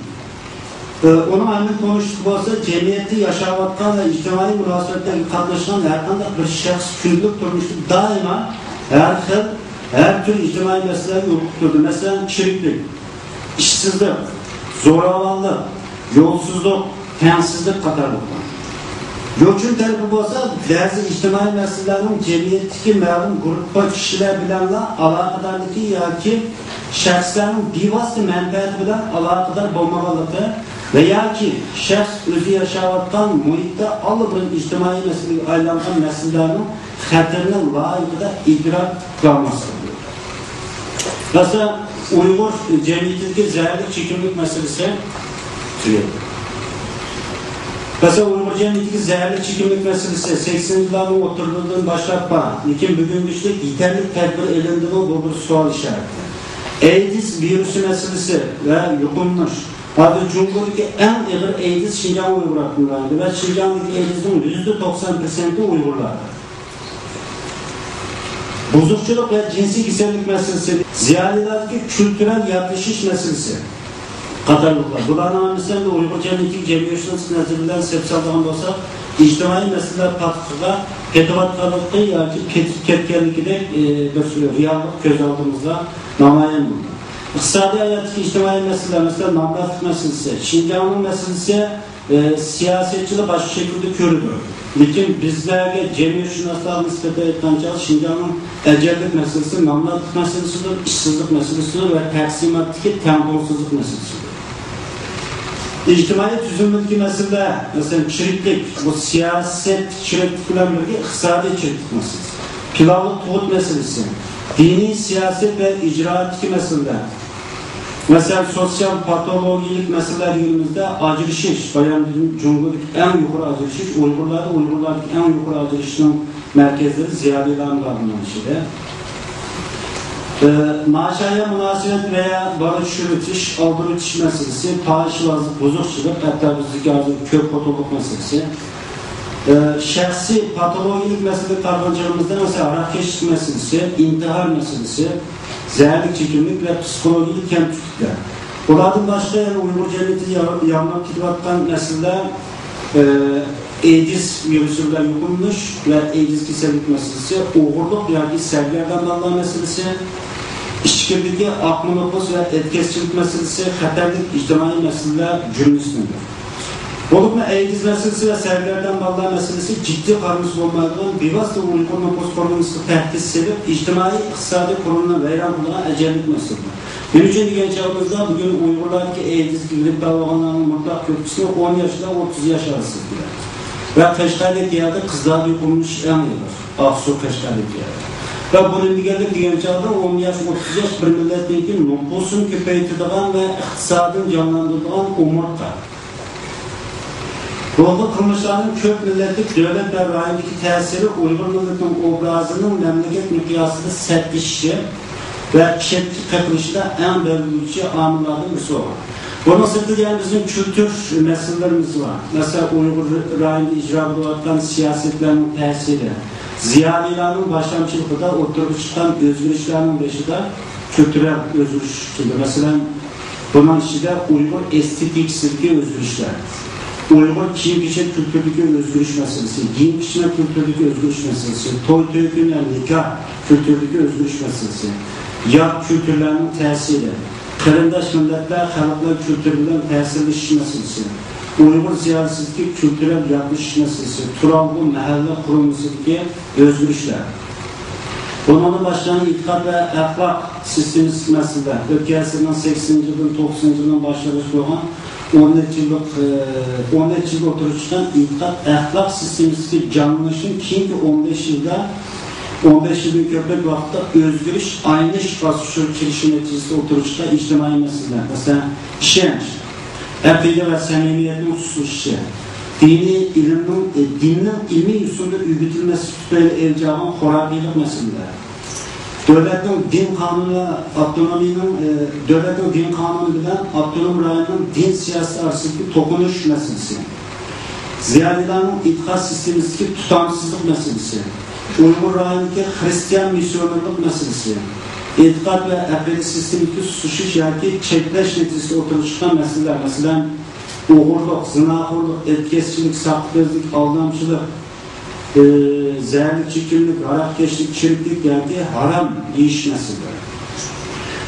ئۇنىڭ ھەممىگە تونۇشلۇق بولسا، جەمئىيەتتە ياشاۋاتقان ۋە ئىجتىمائىي مۇناسىۋەتلەرگە قاتناشقان ھەر قانداق بىر شەخس كۈندىلىك تۇرمۇشتا دائىما ھەر خىل، ھەر تۈر ئىجتىمائىي مەسىلىلەرگە يولۇقۇپ تۇرىدۇ. مەسىلەن، چىرىكلىك، ئىشسىزلىق، زوراۋانلىق، يولسىزلىق، تەڭسىزلىك قاتارلىقلار. يوچۇن تەرىپى بولسا، بەزى ئىجتىمائىي مەسىلىلەرنىڭ جەمئىيەتتىكى مەلۇم گۇرۇپپا كىشىلەر بىلەنلا ئالاقىدارلىقى ياكى شەخسلەرنىڭ بىۋاسىتە مەنپەئەتى بىلەن ئالاقىدار بولمىغانلىقى ۋە ياكى شەخس ئۆزى ياشاۋاتقان مۇھىتتا ئاللىبۇرۇن ئىجتىمائىي مەسىلىگە ئايلانغان مەسىلىلەرنىڭ خەتىرىنى لايىقىدا ئىدراك قىلالماسلىقى. مەسىلەن، ئۇيغۇر جەمئىيىتىدىكى زەھەرلىك چېكىملىك مەسىلىسى تۈگەيدۇ. مەسىلەن، ئۇيغۇر جەمئىيىتىدىكى زەھەرلىك چېكىملىك مەسىلىسى سەكسىنىنچى يىللارنىڭ ئوتتۇرىلىرىدىن باشلاپ بار، لېكىن بۈگۈنگىچە يېتەرلىك تەدبىر ئېلىندىمۇ، بۇ بىر سوئال ئىشارىتى. ئەيدىز ۋىرۇسى مەسىلىسى ۋە يۇقۇملىنىش. ھازىر جۇڭگودىكى ئەڭ ئېغىر ئەيدىز شىنجاڭ ئۇيغۇر ئاپتونوم رايونىدا ۋە شىنجاڭدىكى ئەيدىزنىڭ يۈزدە توقسان پىرسەنتى ئۇيغۇرلاردا. بۇزۇقچىلىق ۋە جىنسىي كېسەللىك مەسىلىسى، زىيالىيلاردىكى كۈلتۈرەل ياتلىشىش مەسىلىسى قاتارلىقلار. بۇلارنىڭ ھەممىسى ئەمدى ئۇيغۇر جەمئىيىتىدىكى جەمئىيەتشۇناسلىق نەزىرى بىلەن سېلىپ سالىدىغان بولساق، ئىجتىمائىي مەسىلىلەر پاتقىقىغا پېتىۋاتقانلىقى ياكى پېتىپ كەتكەنلىكىدەك، ئى، بىر رېئاللىق كۆز ئالدىمىزدا نامايان بولىدۇ. ئىقتىسادىي ھاياتتىكى ئىجتىمائىي مەسىلىلەر، مەسىلەن، نامراتلىق مەسىلىسى، شىنجاڭنىڭ مەسىلىسى، ئى، سىياسەتچىلەر باشقا شەكىلدە كۆرىدۇ. لېكىن بىزلەرگە، جەمئىيەتشۇناسلارغا نىسبەتەن ئېيتقان چاغدا، شىنجاڭنىڭ ئەجەللىك مەسىلىسى نامراتلىق مەسىلىسىدۇر، ئىشسىزلىق مەسىلىسىدۇر ۋە تەقسىماتتىكى تەڭپۇڭسىزلىق مەسىلىسىدۇر. ئىجتىمائىي تۈزۈلمىدىكى مەسىلىلەر، مەسىلەن، چىرىكلىك، بۇ سىياسەت چىرىكلىك بىلەن بىرگە ئىقتىسادىي چىرىكلىك مەسىلىسى، پىلانلىق تۇغۇت مەسىلىسى، دىنىي سىياسەت ۋە ئىجرائاتتىكى مەسىلىلەر، مەسىلەن، سوتسىيال پاتولوگىيەلىك مەسىلىلەر دېگىنىمىزدە ئاجرىشىش، بايام دېدىم، جۇڭگودىكى ئەڭ يۇقىرى ئاجرىشىش، ئۇيغۇرلاردا، ئۇيغۇرلاردىكى ئەڭ يۇقىرى ئاجرىشىشنىڭ مەركەزلىرى زىيالىيلارمۇ بار بۇنىڭ ئىچىدە. ئى، ناشايان مۇناسىۋەت ۋە بالا چۈشۈرۈۋېتىش، ئالدۇرۇۋېتىش مەسىلىسى، پاھىشىۋازلىق، بۇزۇقچىلىق، ھەتتا بىزدىكى ھازىر كۆپ خوتۇنلۇق مەسىلىسى. ئى، شەخسىي پاتولوگىيەلىك مەسىلىگە قارىغان چېغىمىزدا، مەسىلەن، ھاراقكەشلىك مەسىلىسى، ئىنتىھار مەسىلىسى، زەھەرلىك چېكىملىك ۋە پسىخولوگىيەلىك كەمتۈكلۈكلەر. بۇلاردىن باشقا يەنە ئۇيغۇر جەمئىيىتىدە يا-، يامراپ كېتىۋاتقان مەسىلىلەر، ئى، ئېيدىز ۋىرۇسى بىلەن يۇقۇملىنىش ۋە ئېيدىز كېسەللىك مەسىلىسى، ئوغرىلىق ياكى سەرگەردان بالىلار مەسىلىسى، ئىچكىرىدىكى ئاقما نوپۇس ۋە ئەتكەسچىلىك مەسىلىسى قەتەرلىك ئىجتىمائىي مەسىلىلەر جۈملىسىدىندۇر. بولۇپمۇ ئەيدىز مەسىلىسى ۋە سەرگەردان بالىلار مەسىلىسى جىددىي قارىمىسا بولمايدىغان، بىۋاسىتە ئۇيغۇر نوپۇس قۇرۇلمىسىغا تەھدىت سېلىپ، ئىجتىمائىي، ئىقتىسادىي قۇرۇلمىنى ۋەيران قىلىدىغان ئەجەللىك مەسىلىدۇر. نېمە ئۈچۈن دېگەن چاغىمىزدا، بۈگۈن ئۇيغۇرلاردىكى ئېيدىزغا گىرىپتار بولغانلارنىڭ مۇتلەق كۆپىكىسى ئون ياشتىن ئوتتۇز ياش ئارىسىدا. ۋە قەشقەردەك يەردە قىزلاردا يۇقۇملىنىش ئەڭ ئېغىر. ئاقسۇ، قەشقەردەك يەردە. ۋە بۇ نېمە دېگەنلىك دېگەن چاغدا، ئون ياش، ئوتتۇز ياش بىر مىللەتنىڭكى نوپۇسىنى كۆپەيتىدىغان ۋە ئىقتىسادىنى جانلاندۇرىدىغان ئومۇرتقا. بۇ خىل قىلمىشلارنىڭ كۆپ مىللەتلىك دۆلەت ۋە رايوندىكى تەسىرى ئۇيغۇر مىللىتىنىڭ ئوبرازىنىڭ مەملىكەت مىقياسىدا سەتلىشىشى ۋە چەتكە قېقىلىشىدا ئەڭ بەلگىلىگۈچى ئامىللاردىن بىرسى بولغان. بۇنىڭ سىرتىدا يەنە بىزنىڭ كۈلتۈر مەسىلىلىرىمىز بار. مەسىلەن، ئۇيغۇر رايونىدا ئىجرا بولۇۋاتقان سىياسەتلەرنىڭ تەسىرى، زىيالىيلارنىڭ باشلامچىلىقىدا ئوتتۇرىغا چىققان ئۆزگىرىشلەرنىڭ بېشىدا كۈلتۈرەل ئۆزگىرىش كېلىدۇ. مەسىلەن، بۇنىڭ ئىچىدە ئۇيغۇر ئېستېتىكىسىدىكى ئۆزگىرىشلەر، ئۇيغۇر كىيىم-كېچەك كۈلتۈرىدىكى ئۆزگىرىش مەسىلىسى، گىيىم-كىيىم كۈلتۈرىدىكى ئۆزگىرىش مەسىلىسى، توي-تۆكۈن ۋە نىكاھ كۈلتۈرىدىكى ئۆزگىرىش مەسىلىسى، يات كۈلتۈرلەرنىڭ تەسىرى، قېرىنداش مىللەتلەر، خەلقلەر كۈلتۈرى بىلەن تەسىرلىشىش مەسىلىسى، ئۇيغۇر زىيالىيسىدىكى كۈلتۈرەل ياتلىشىش مەسىلىسى، تۇرالغۇ مەھەللە قۇرۇلمىسىدىكى ئۆزگىرىشلەر. بۇنىڭدىن باشقا ئېتىقاد ۋە ئەخلاق سىستېمىسىدىكى مەسىلىلەر، ئۆتكەن ئەسىرنىڭ سەكسىنىنچى يىلىدىن توقسىنىنچى يىلىنىڭ باشلىرىغىچە بولغان ئون نەچچە يىللىق، ئى، ئون نەچچە يىلدا ئوتتۇرىغا چىققان ئېتىقاد ئەخلاق سىستېمىسىدىكى جانلىنىشنىڭ كېيىنكى ئون بەش يىلدا ئون بەش يىلدىن كۆپرەك ۋاقىتتا ئۆزگىرىش، ئايلىنىش باسقۇچىغا كىرىشى نەتىجىسىدە ئوتتۇرىغا چىققان ئىجتىمائىي مەسىلىلەر، مەسىلەن، ئىشەنچ، ئەقىدە ۋە سەمىمىيەتنىڭ سۇسلىشىشى، دىنىي ئىلىمنىڭ، ئە، دىننىڭ ئىلمىي يوسۇندا ئۆگىتىلمەسلىكى تۈپەيلى ئېلىپ چىققان خۇراپىيلىق مەسىلىلەر، دۆلەتنىڭ دىن قانۇنى ۋە ئاپتونومىيىنىڭ، ئە، دۆلەتنىڭ دىن قانۇنى بىلەن ئاپتونوم رايوننىڭ دىن سىياسىتى ئارىسىدىكى توقۇنۇش مەسىلىسى، زىيالىيلارنىڭ ئېتىقاد سىستېمىسىدىكى تۇتامسىزلىق مەسىلىسى، ئۇيغۇر رايونىدىكى خىرىستىيان مىسسىيونېرلىق مەسىلىسى، ئېتىقاد ۋە ئەقىدە سىستېمىسىدىكى سۇسلىشىش ياكى چەكلەش نەتىجىسىدە ئوتتۇرىغا چىققان مەسىلىلەر، مەسىلەن، ئوغرىلىق، زىناخورلۇق، ئەتكەسچىلىك، ساختىپەزلىك، ئالدامچىلىق، ئى، زەھەرلىك چېكىملىك، ھاراقكەشلىك، چىرىكلىك ياكى ھارام يېيىش مەسىلىلىرى.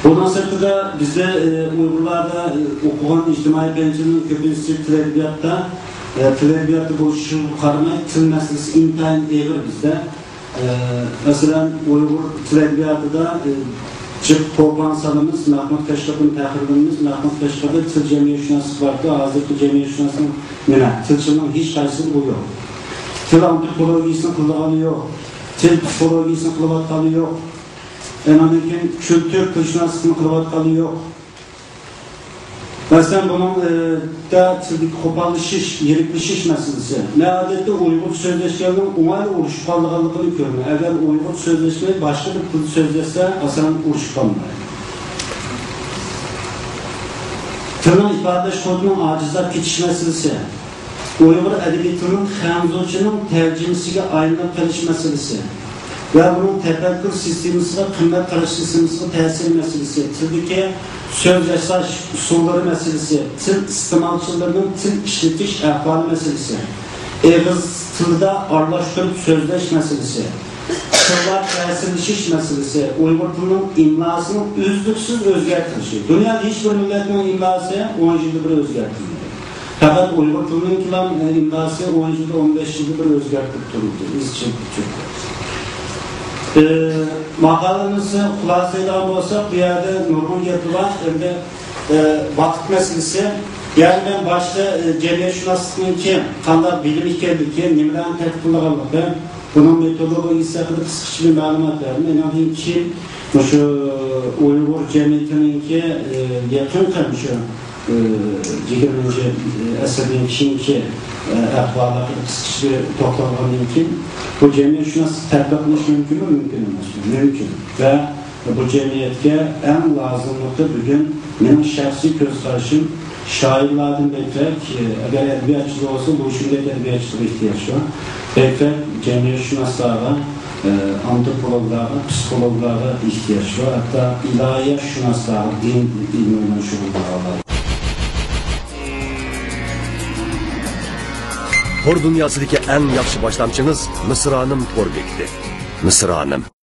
بۇنىڭ سىرتىدا بىزدە، ئى، ئۇيغۇرلاردا، ئى، ئوقۇغان ئىجتىمائىي پەنچىنىڭ كۆپىنچىسى تىل ئەدەبىياتتا، ئى، تىل ئەدەبىياتتا بولۇشىغا قارىماي، تىل مەسىلىسى ئىنتايىن ئېغىر بىزدە. ئى، مەسىلەن، ئۇيغۇر تىل ئەدەبىياتىدا، ئى، جىق توپان سالىمىز، مەھمۇد كاشغىردىن پەخىرلىنىمىز. مەھمۇد كاشغىردا تىل جەمئىيەتشۇناسلىق باركى، ھازىرقى جەمئىيەتشۇناسنىڭ نېمە؟ تىلچىلنىڭ ھېچقايسىسىدا بۇ يوق. تىل ئانتروپولوگىيىسىنى قىلىدىغىنى يوق. تىل پسىخولوگىيىسىنى قىلىۋاتقانى يوق. ئاندىن كېيىن كۈلتۈر تىلشۇناسلىقىنى قىلىۋاتقانى يوق. مەسىلەن، بۇنىڭ، ئى، دە تىلدىكى قوپاللىشىش، يىرىكلىشىش مەسىلىسى. مەن ئادەتتە ئۇيغۇر سۆزلەشكەننىڭ ئوڭايلا ئۇرۇشۇپ قالىدىغانلىقىنى كۆرىمەن. ئەگەر ئۇيغۇر سۆزلەشمەي، باشقا بىر تىل سۆزلەشسە، ئاسان ئۇرۇشۇپ قالمايدۇ. تىلنىڭ ئىپادىلەش قۇۋۋىتىنىڭ ئاجىزلاپ كېتىش مەسىلىسى. ئۇيغۇر ئەدەبىي تىلىنىڭ خەنزۇچىنىڭ تەرجىمىسىگە ئايلىنىپ قېلىش مەسىلىسى ۋە بۇنىڭ تەپەككۇر سىستېمىسىغا، قىممەت قاراش سىستېمىسىغا تەسىرى مەسىلىسى، تىلدىكى سۆز ياساش ئۇسۇللىرى مەسىلىسى، تىل ئىستېمالچىلىرىنىڭ تىل ئىشلىتىش ئەھۋالى مەسىلىسى، ئېغىز تىلىدا ئارىلاشتۇرۇپ سۆزلەش مەسىلىسى، تىللار تەسىرلىشىش مەسىلىسى، ئۇيغۇر تىلىنىڭ ئىملاسىنىڭ ئۈزلۈكسىز ئۆزگەرتىلىشى. دۇنيادا ھېچ بىر مىللەتنىڭ ئىملاسى ئون يىلدا بىر ئۆزگەرتىلمىدى. پەقەت ئۇيغۇر تىلىنىڭكىلا ئىملاسى ئون يىلدا، ئون بەش يىلدا بىر ئۆزگەرتىپ تۇرۇلدى، ئىزچىل تۈردە. ئى، ماقالىمىزنى خۇلاسىلەيدىغان بولساق، بۇ يەردە نۇرغۇن گەپلەر بار. ئەمدى، ئى، ۋاقىت مەسىلىسى. يەنى مەن باشتا، ئى، جەمئىيەتشۇناسلىقنىڭكى قانداق بىلىم ئىكەنلىكى، نېمىلەرنى تەتقىق قىلىدىغانلىقى، بۇنىڭ مېتودولوگىيىسى ھەققىدە قىسقىچە بىر مەلۇمات بەردىم. ئاندىن كېيىن مۇشۇ ئۇيغۇر جەمئىيىتىنىڭكى، ئى، يېقىنقى مۇشۇ ئى، يىگىرمىنچى ئەسىردىن كېيىنكى، ئى، ئەھۋالاتقا قىسقىچە توختالغاندىن كېيىن، بۇ جەمئىيەتشۇناسلىق تەتبىق قىلىش مۇمكىنمۇ؟ مۇمكىن ئەمەسمۇ؟ مۇمكىن. ۋە بۇ جەمئىيەتكە ئەڭ لازىملىقى بۈگۈن مېنىڭ شەخسىي كۆز قارىشىم، شائىرلاردىن بەكرەك، ئى، ئەگەر ئەدەبىياتچىلار بولسا، لۇشۈندەك ئەدەبىياتچىلىرىغا ئېھتىياج بار. بەكرەك جەمئىيەتشۇناسلارغا، ئى، ئانتروپولوگلارغا، پسىخولوگلارغا ئېھتىياج بار، ھەتتا ئىلاھىيەتشۇناسلارغا، دىن ئىلمى بىلەن شۇغۇللانغانلارغا. تور دۇنياسىدىكى ئەڭ ياخشى باشلامچىڭىز مىسرانىم تور بېكىتى. مىسرانىم.